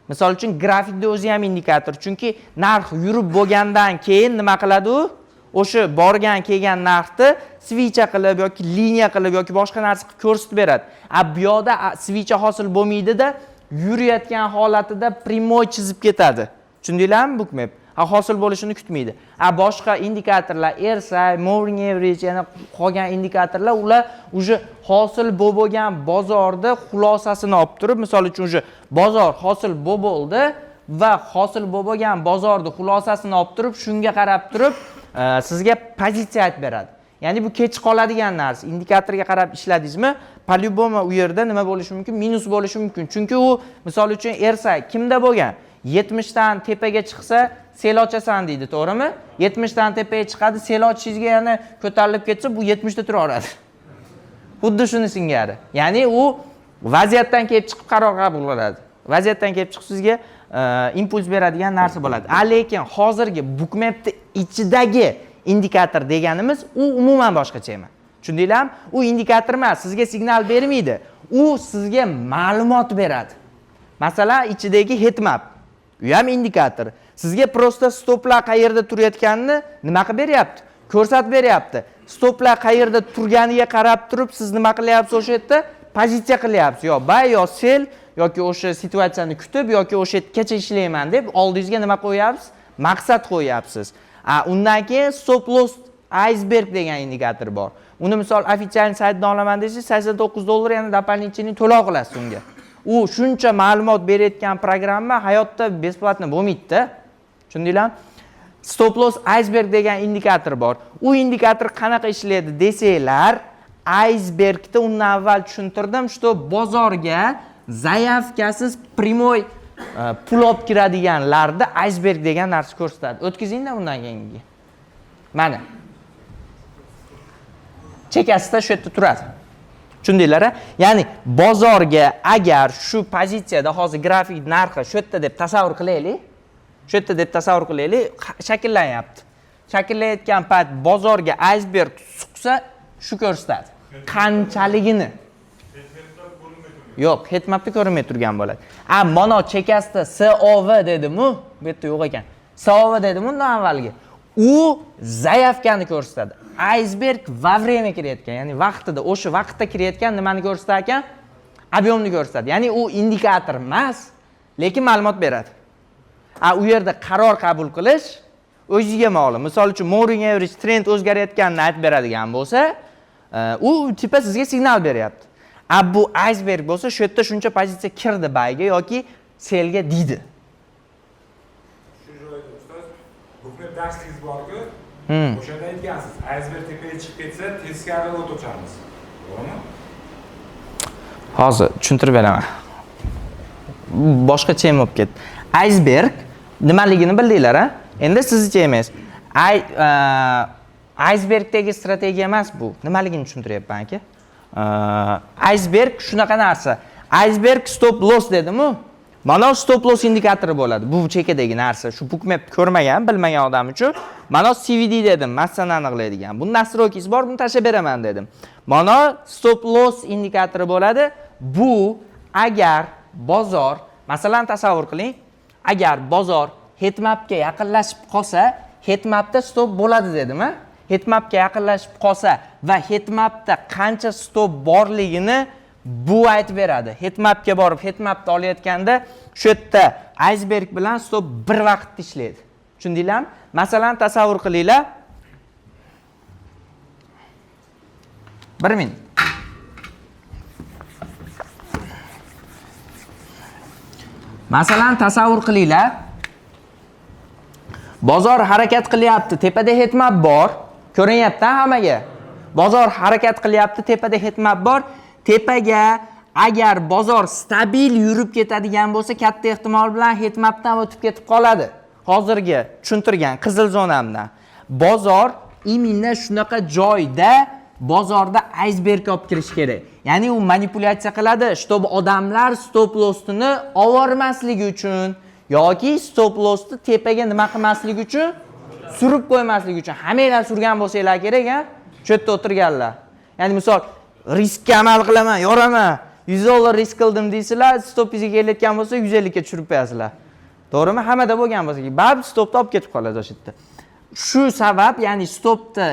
Speaker 1: Misol uchun, grafikda o'zi ham indikator, chunki narx yurib bo'lgandan keyin nima qiladi u? O'sha borgan kelgan narxni свеча qilib yoki liniya qilib yoki boshqa narsa qilib ko'rsatib beradi. A bu yoqda свеча hosil bo'lmaydida, yurayotgan holatida прямой chizib ketadi. Tushundinglarmi, Bookmap? A hosil bo'lishini kutmaydi. A boshqa indikatorlar RSI, moving average, yana qolgan indikatorlar, ular уже hosil bo'lib bo'lgan bozorda xulosasini olib turib, misol uchun, уже bozor hosil bo'lib bo'ldi va hosil bo'lib bo'lgan bozorni xulosasini olib turib, shunga qarab turib sizga pozitsiya aytib beradi. Ya'ni bu kech qoladigan narsa. Indikatorga qarab ishladingizmi, по-любому u yerda nima bo'lishi mumkin? Minus bo'lishi mumkin. Chunki u, misol uchun, RSI kimda bo'lgan? 70 dan tepaga chiqsa, sell ochasan deydi, to'g'rimi? 70 dan tepaga chiqadi, sell ochishingizga yana ko'tarilib ketsa, bu 70 da turaveradi. Xuddi shuni singari. Ya'ni u vaziyatdan kelib chiqib qaror qabul qiladi. Vaziyatdan kelib chiqib sizga impuls beradigan narsa bo'ladi. A lekin hozirgi Bookmapni ichidagi indikator deganimiz u umuman boshqa tema. Tushundinglarmi? U indikator emas, sizga signal bermaydi. U sizga ma'lumot beradi. Masalan, ichidagi heatmap. U ham indikator. Sizga просто stoplar qayerda turayotganini nima qilib beryapti? Ko'rsatib beryapti. Stoplar qayerda turganiga qarab turib, siz nima qilyapsiz o'sha yerda? Pozitsiya qilyapsiz. Yo buy, yo sell, yoki o'sha situatsiyani kutib, yoki o'sha yergacha ishlayman deb oldingizga nima qo'yapsiz? Maqsad qo'yapsiz. A undan keyin stop loss iceberg degan indikator bor. Uni misol официальный saytdan olaman desangiz, $89 yana дополнительный to'lov qilasiz unga. U shuncha ma'lumot berayotgan programma hayotda бесплатно bo'lmaydi-da. Tushundinglarmi? Stop loss iceberg degan indikator bor. U indikator qanaqa ishlaydi desanglar, icebergda undan avval tushuntirdim, что bozorga заявка siz прямой pul olib kiradiganlarda iceberg degan narsa ko'rsatadi. O'tkazingda undan keyingi. Mana. Chekasida shu yerda turadi. Tushundinglar-a? Ya'ni bozorga agar shu pozitsiyada hozir grafik narxi shu yerda deb tasavvur qilaylik. Shu yerda deb tasavvur qilaylik, shakllanyapti. Shakllanayotgan payt bozorga iceberg suqsa, shu ko'rsatadi. Qanchaligini. Yo'q, heatmapda ko'rinmay turgan bo'ladi. A, mana chekasida SOV dedim-u, bu yerda yo'q ekan. SOV dedim undan avvalgi. U заявка ni ko'rsatadi. Iceberg во время kirayotgan, ya'ni vaqtida, o'sha vaqtda kirayotgan nimani ko'rsatar ekan? Объем ni ko'rsatadi. Ya'ni u indikator emas, lekin ma'lumot beradi. A, u yerda qaror qabul qilish o'ziga ma'lum. Misol uchun moving average trend o'zgarayotganini aytib beradigan bo'lsa, u типа sizga signal beryapti. A bu iceberg bo'lsa, shu yerda shuncha pozitsiya kirdi buyga yoki sellga deydi.
Speaker 4: Shu joyda ustoz, Bookmap darsligingiz bor-ku. O'shanda aytgansiz, iceberg tepaga chiqib ketsa, teskari o't ochamiz. To'g'rimi?
Speaker 1: Hozir tushuntirib beraman. Boshqa тема bo'lib ketdi. Iceberg nimaligini bildinglar, a? Endi sizncha emas. Icebergdagi strategiya emas bu. Nimaligini tushuntiryapman aka. Iceberg shunaqa narsa. Iceberg stop loss dedim-u. Mana stop loss indikatori bo'ladi. Bu chekadagi narsa. Shu Bookmap ko'rmagan, bilmagan odam uchun mana CVD dedim, massani aniqlaydigan. Buni настройка si bor, buni tashlab beraman dedim. Mana stop loss indikatori bo'ladi. Bu agar bozor, masalan tasavvur qiling, agar bozor heatmapga yaqinlashib qolsa, heatmapda stop bo'ladi dedim-a? Heatmapga yaqinlashib qolsa va heatmapda qancha stop borligini bu aytib beradi. Heatmapga borib heatmapni olayotganda shu yerda iceberg bilan stop bir vaqtda ishlaydi. Tushundinglarmi? Masalan, tasavvur qilinglar. 1 minut. Masalan, tasavvur qilinglar. Bozor harakat qilyapti, tepada heatmap bor. Ko'rinyapti hammaga. Bozor harakat qilyapti, tepada heatmap bor. Tepaga agar bozor stabil yurib ketadigan bo'lsa, katta ehtimol bilan heatmapdan o'tib ketib qoladi. Hozirgi tushuntirgan qizil zonamdan. Bozor именно shunaqa joyda bozorda iceberg olib kirish kerak. Ya'ni u manipulyatsiya qiladi, чтобы odamlar stop lossini ovormasligi uchun yoki stop lossni tepaga nima qilmasligi uchun, surib qo'ymasligi uchun. Hammanglar surgan bo'lsanglar kerak, ha? Shu yerda o'tirganlar. Ya'ni misol riskka amal qilaman, yoraman, $100 risk qildim deysizlar, stopingizga kelayotgan bo'lsa 150 ga tushirib qo'yasizlar. To'g'rimi? Hammada bo'lgan bo'lsa, baribir stopni olib ketib qoladi o'sha yerda. Shu sabab, ya'ni stopni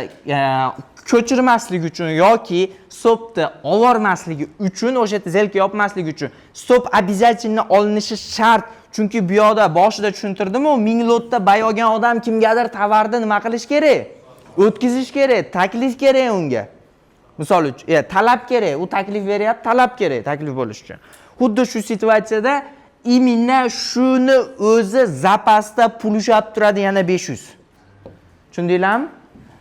Speaker 1: ko'chirmaslik uchun yoki stopni ovormasligi uchun, o'sha yerda zelka yopmaslik uchun stop обязательно olinishi shart. Chunki bu yoqda boshida tushuntirdim-u, 1000 lotda bay olgan odam kimgadir tovarni nima qilish kerak? O'tkazish kerak, taklif kerak unga. Misol uchun, talab kerak, u taklif beryapti, talab kerak, taklif bo'lish uchun. Xuddi shu situatsiyada именно shuni o'zi zapasda pul ushlab turadi yana 500. Tushundinglarmi?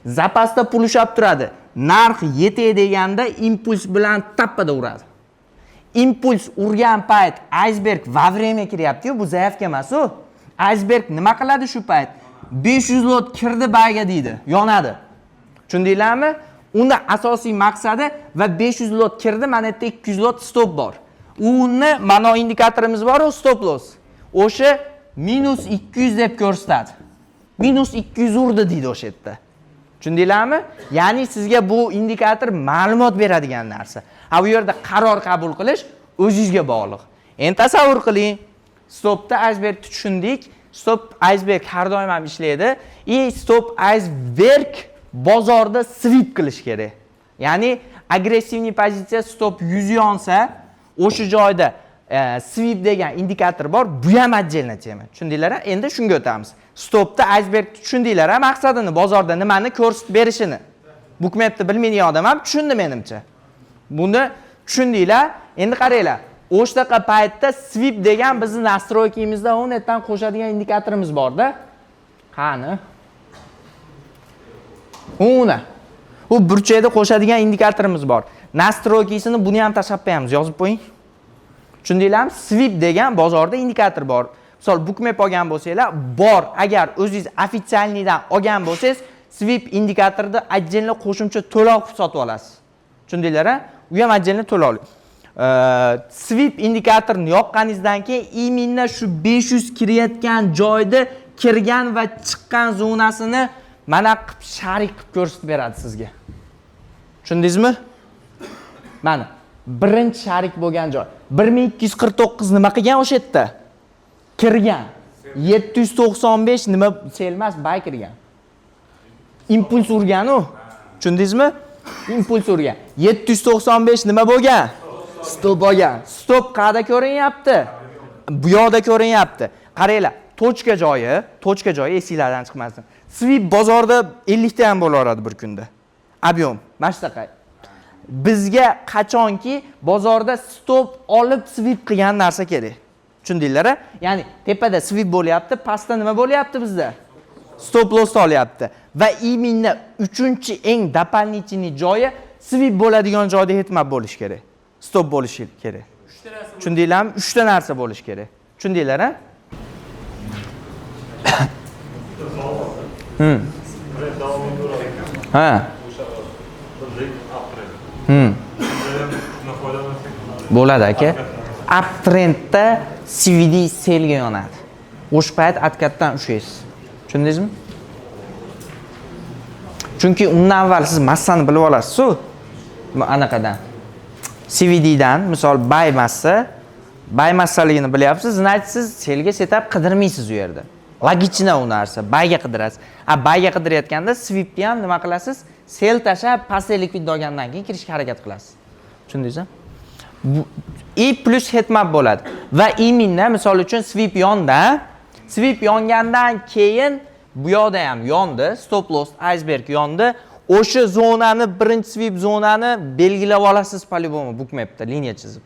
Speaker 1: Zapasda pul ushlab turadi. Narx yetay deganda impuls bilan tappada uradi. Impuls urgan payt iceberg во время kiryapti-yu, bu заявка emas u. Iceberg nima qiladi shu payt? 500 lot kirdi bayga deydi, yonadi. Tushundinglarmi? Unda asosiy maqsadi va 500 lot kirdi, mana yerda 200 lot stop bor. Uni mana indikatorimiz bor-u, stop loss. O'sha minus 200 deb ko'rsatadi. Minus 200 urdi deydi o'sha yerda. Tushundinglarmi? Ya'ni sizga bu indikator ma'lumot beradigan narsa. Ha, bu yerda qaror qabul qilish o'zingizga bog'liq. Endi tasavvur qiling, stopda iceberg tushundik. Stop iceberg har doim ham ishlaydi. I stop iceberg bozorda sweep qilish kerak. Ya'ni agressivniy pozitsiya stop 100 yonsa, o'sha joyda Sweep degan indikator bor, bu ham отдельная тема. Tushundinglar? Endi shunga o'tamiz. Stopda iceberg tushundinglar, maqsadini, bozorda nimani ko'rsatib berishini. Bookmapni bilmaydigan odam ham tushundi menimcha. Buni tushundinglar. Endi qaranglar. O'shanaqa paytda sweep degan bizni настройка mizda o'ng yerdan qo'shadigan indikatorimiz bor-da. Qani? Uni. U burchakda qo'shadigan indikatorimiz bor. Настройка sini buni ham tashlab qo'yamiz, yozib qo'ying. Tushundinglarmi? Sweep degan bozorda indikator bor. Misol, Bookmap olgan bo'lsanglar, bor. Agar o'zingiz официальный dan olgan bo'lsangiz, sweep indikatorni отдельно qo'shimcha to'lov qilib sotib olasiz. Tushundinglar, a? U ham отдельно to'lovli. Sweep indikatorini yoqqaningizdan keyin именно shu 500 kirayotgan joyda kirgan va chiqqan zonasini mana qilib, шарик qilib ko'rsatib beradi sizga. Tushundingizmi? Mana birinchi шарик bo'lgan joy. 1249 nima qilgan o'sha yerda? Kirgan. 795 nima, sell emas, buy kirgan. Impuls urgan u. Tushundingizmi? Impuls urgan. 795 nima bo'lgan? Stop bo'lgan. Stop qayerda ko'rinyapti? Bu yoqda ko'rinyapti. Qaranglar, точка joyi, точка joyi esinglardan chiqmasin. Sweep bozorda 50 ta ham bo'laveradi bir kunda. Объем mana shunaqa. Bizga qachonki bozorda stop olib sweep qilgan narsa kerak. Tushundinglar, a? Ya'ni tepada sweep bo'lyapti, pastda nima bo'lyapti bizda? Stop loss olyapti. Va именно uchinchi eng дополнительный joyi, sweep bo'ladigan joyda heatmap bo'lishi kerak. Stop bo'lishi kerak. Tushundinglarmi? Uchta narsa bo'lishi kerak. Tushundinglar, a? Ha. Bo'ladi aka. Uptrendda CVD sellga yonadi. O'sha payt откат dan ushlaysiz. Tushundingizmi? Chunki undan avval siz massani bilib olasiz-ku. Anaqadan. CVDdan, misol, buy massa, buy massaligini bilyapsiz, значит, siz sellga setup qidirmaysiz u yerda. Логично u narsa, buyga qidirasiz. A buyga qidirayotganda sweepni ham nima qilasiz? Sell tashlab, pastga likvid olgandan keyin kirishga harakat qilasiz. Tushundingizmi? И плюс heatmap bo'ladi. Va именно misol uchun sweep yonda, sweep yongandan keyin bu yoqda ham yondi, stop loss iceberg yondi. O'sha zonani, birinchi sweep zonani belgilab olasiz по-любому bookmapda liniya chizib.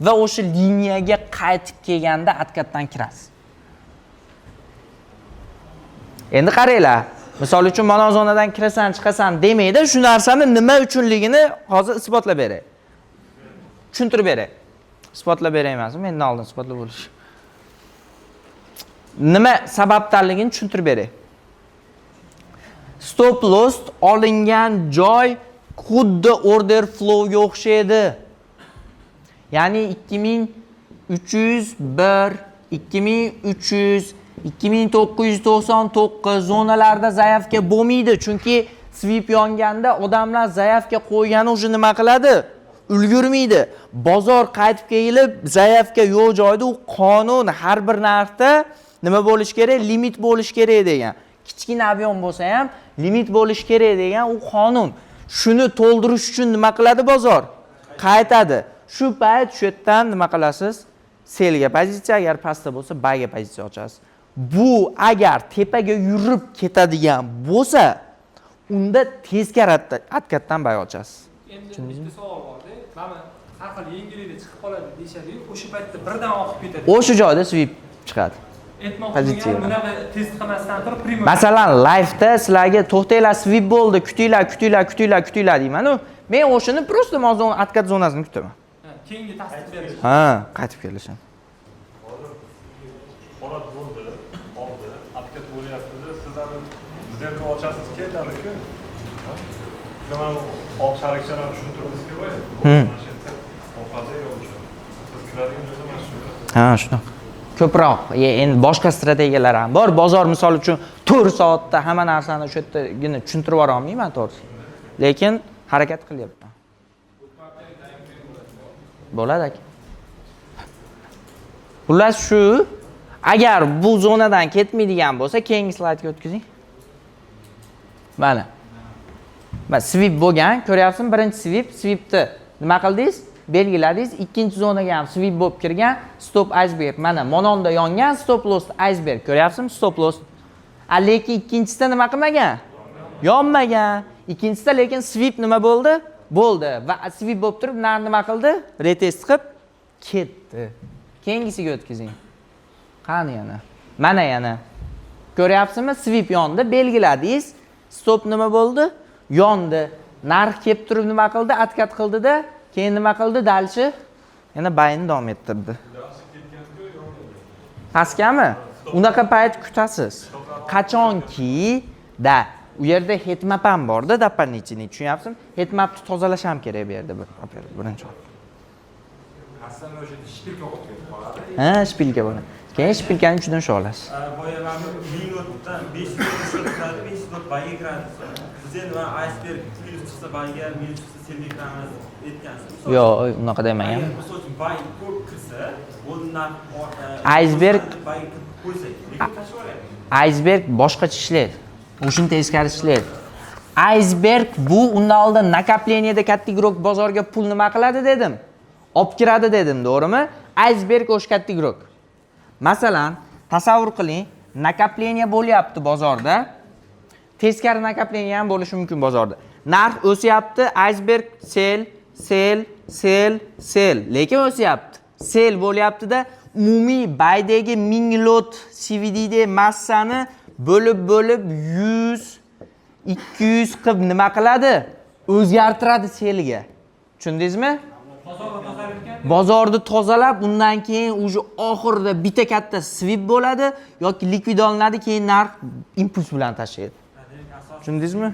Speaker 1: Va o'sha liniyaga qaytib kelganda откат dan kirasiz. Endi qaranglar, misol uchun mana zonadan kirasan, chiqasan demaydi, shu narsani nima uchunligini hozir isbotlab beray. Tushuntirib beray. Isbotlab beray emasmi? Mendan oldin isbotlab bo'lish. Nima sababdanligini tushuntirib beray. Stop loss olingan joy xuddi order flowga o'xshaydi. Ya'ni 2301, 2300, 2999 zonalarda заявка bo'lmaydi, chunki sweep yonganda odamlar заявка qo'ygani уже nima qiladi? Ulgurmaydi. Bozor qaytib kelib, заявка yo'q joyda, u qonun, har bir narxda nima bo'lishi kerak? Limit bo'lishi kerak degan. Kichkina объем bo'lsa ham limit bo'lishi kerak degan u qonun. Shuni to'ldirish uchun nima qiladi bozor? Qaytadi. Shu payt shu yerdan nima qilasiz? Sellga pozitsiya, agar pastda bo'lsa, buyga pozitsiya ochasiz. Bu agar tepaga yurib ketadigan bo'lsa, unda teskari откат dan buy ochasiz.
Speaker 2: Endi bitta savol borda, mana har xil yengillikda chiqib qoladi deyishadi-yu, o'sha paytda birdan oqib ketadi.
Speaker 1: O'sha joyda sweep chiqadi.
Speaker 2: Aytmoqchi
Speaker 1: Pozitsiya.
Speaker 2: bo'lganim, bunaqa test qilmasdan turib primo.
Speaker 1: Masalan, live'da sizlarga to'xtanglar, sweep bo'ldi, kutinglar, kutinglar, kutinglar, kutinglar deyman-u. Men o'shani просто mozon откат zonasini kutaman.
Speaker 2: Ha, keyingi tasdiq berish.
Speaker 1: Ha, qaytib kelishini.
Speaker 9: Holat bo'ldi, oldi, откат bo'lyapti, sizlarni сделка ochasiz ketadi-ku. Mana oq шарик chani tushuntirdingizku boya. Mana shu yerda ovqati yo'q o'sha. Siz kiradigan joyda mana shu.
Speaker 1: Ha, shunaqa. Ko'proq, endi boshqa strategiyalar ham bor. Bozor misol uchun 4 soatda hamma narsani o'sha yerdagina tushuntirib yubora olmayman to'g'risi. Lekin harakat qilyapman. Bo'ladi aka. Xullas shu, agar bu zonadan ketmaydigan bo'lsa, keyingi slaydga o'tkazing. Mana. Mana sweep bo'lgan, ko'ryapsizmi? Birinchi sweep, sweepni nima qildingiz? Belgiladingiz, ikkinchi zonaga ham sweep bo'lib kirgan, stop iceberg. Mana mononda yongan stop loss iceberg. Ko'ryapsizmi? Stop loss. A lekin ikkinchisida nima qilmagan? Yonmagan. Ikkinchisida lekin sweep nima bo'ldi? Bo'ldi. Va sweep bo'lib turib, narx nima qildi? Retest qilib ketdi. Keyingisiga o'tkazing. Qani yana? Mana yana. Ko'ryapsizmi? Sweep yondi, belgiladingiz. Stop nima bo'ldi? Yondi. Narx kelib turib nima qildi? Откат qildida, keyin nima qildi? Дальше yana buyni davom ettirdi. Pastgami? Unaqa payt kutasiz. Qachonki da u yerda heatmap ham borda, дополнительный, tushunyapsizmi? Heatmapni tozalash ham kerak bu yerda bir, birinchi.
Speaker 4: Aslida o'sha шпилька bo'lib ketib qoladi.
Speaker 1: Ha, шпилька bo'ladi. Keyin шпилька ni uchidan usha olasiz.
Speaker 10: Boya mana bu 1000 lotdan 500 lot ushlab turadi, 500 lot buyga kiradi. Biz endi mana iceberg plyus chiqsa buyga, minus chiqsa sellga kiramiz aytgansiz.
Speaker 1: Yo'q, unaqa demagan.
Speaker 10: Agar misol uchun buy ko'p kirsa, bu narx buyga kirib qo'ysak, lekin tashlab yuboryapti.
Speaker 1: Iceberg boshqacha ishlaydi. O'shini teskari ishlaydi. Iceberg bu undan oldin накопление da katta игрок bozorga pul nima qiladi dedim? Olib kiradi dedim, to'g'rimi? Iceberg o'sha katta игрок. Masalan, tasavvur qiling, накопление bo'lyapti bozorda. Teskari накопление ham bo'lishi mumkin bozorda. Narx o'syapti, iceberg sell, sell, sell, sell, lekin o'syapti. Sell bo'lyapti-da, umumiy buydagi 1000 lot CVDda massani bo'lib-bo'lib 100, 200 qilib nima qiladi? O'zgartiradi sellga. Tushundingizmi? Bozorni tozalab, undan keyin уже oxirida bitta katta sweep bo'ladi yoki likvid olinadi, keyin narx impuls bilan tashlaydi. Tushundingizmi?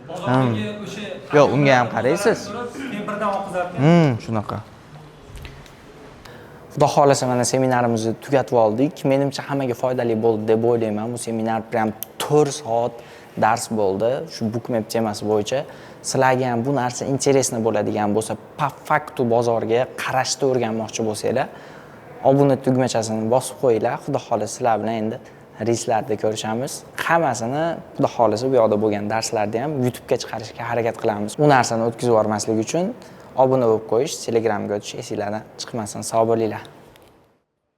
Speaker 2: Bozordagi o'sha
Speaker 1: Yo'q, unga ham qaraysiz.
Speaker 2: Keyin birdan oqizar ekan.
Speaker 1: Shunaqa. Xudo xohlasa, mana seminarimizni tugatib oldik. Menimcha, hammaga foydali bo'ldi deb o'ylayman. Bu seminar prям 4 soat dars bo'ldi shu bookmap temasi bo'yicha. Sizlarga ham bu narsa интересно bo'ladigan bo'lsa, по факту bozorga qarashni o'rganmoqchi bo'lsanglar, obuna tugmachasini bosib qo'yinglar. Xudo xohlasa, sizlar bilan endi reelslarda ko'rishamiz. Hammasini, Xudo xohlasa, bu yoqda bo'lgan darslarni ham YouTube'ga chiqarishga harakat qilamiz. U narsani o'tkazib yubormaslik uchun obuna bo'lib qo'yish, Telegramga o'tish esinglardan chiqmasin. Sog' bo'linglar.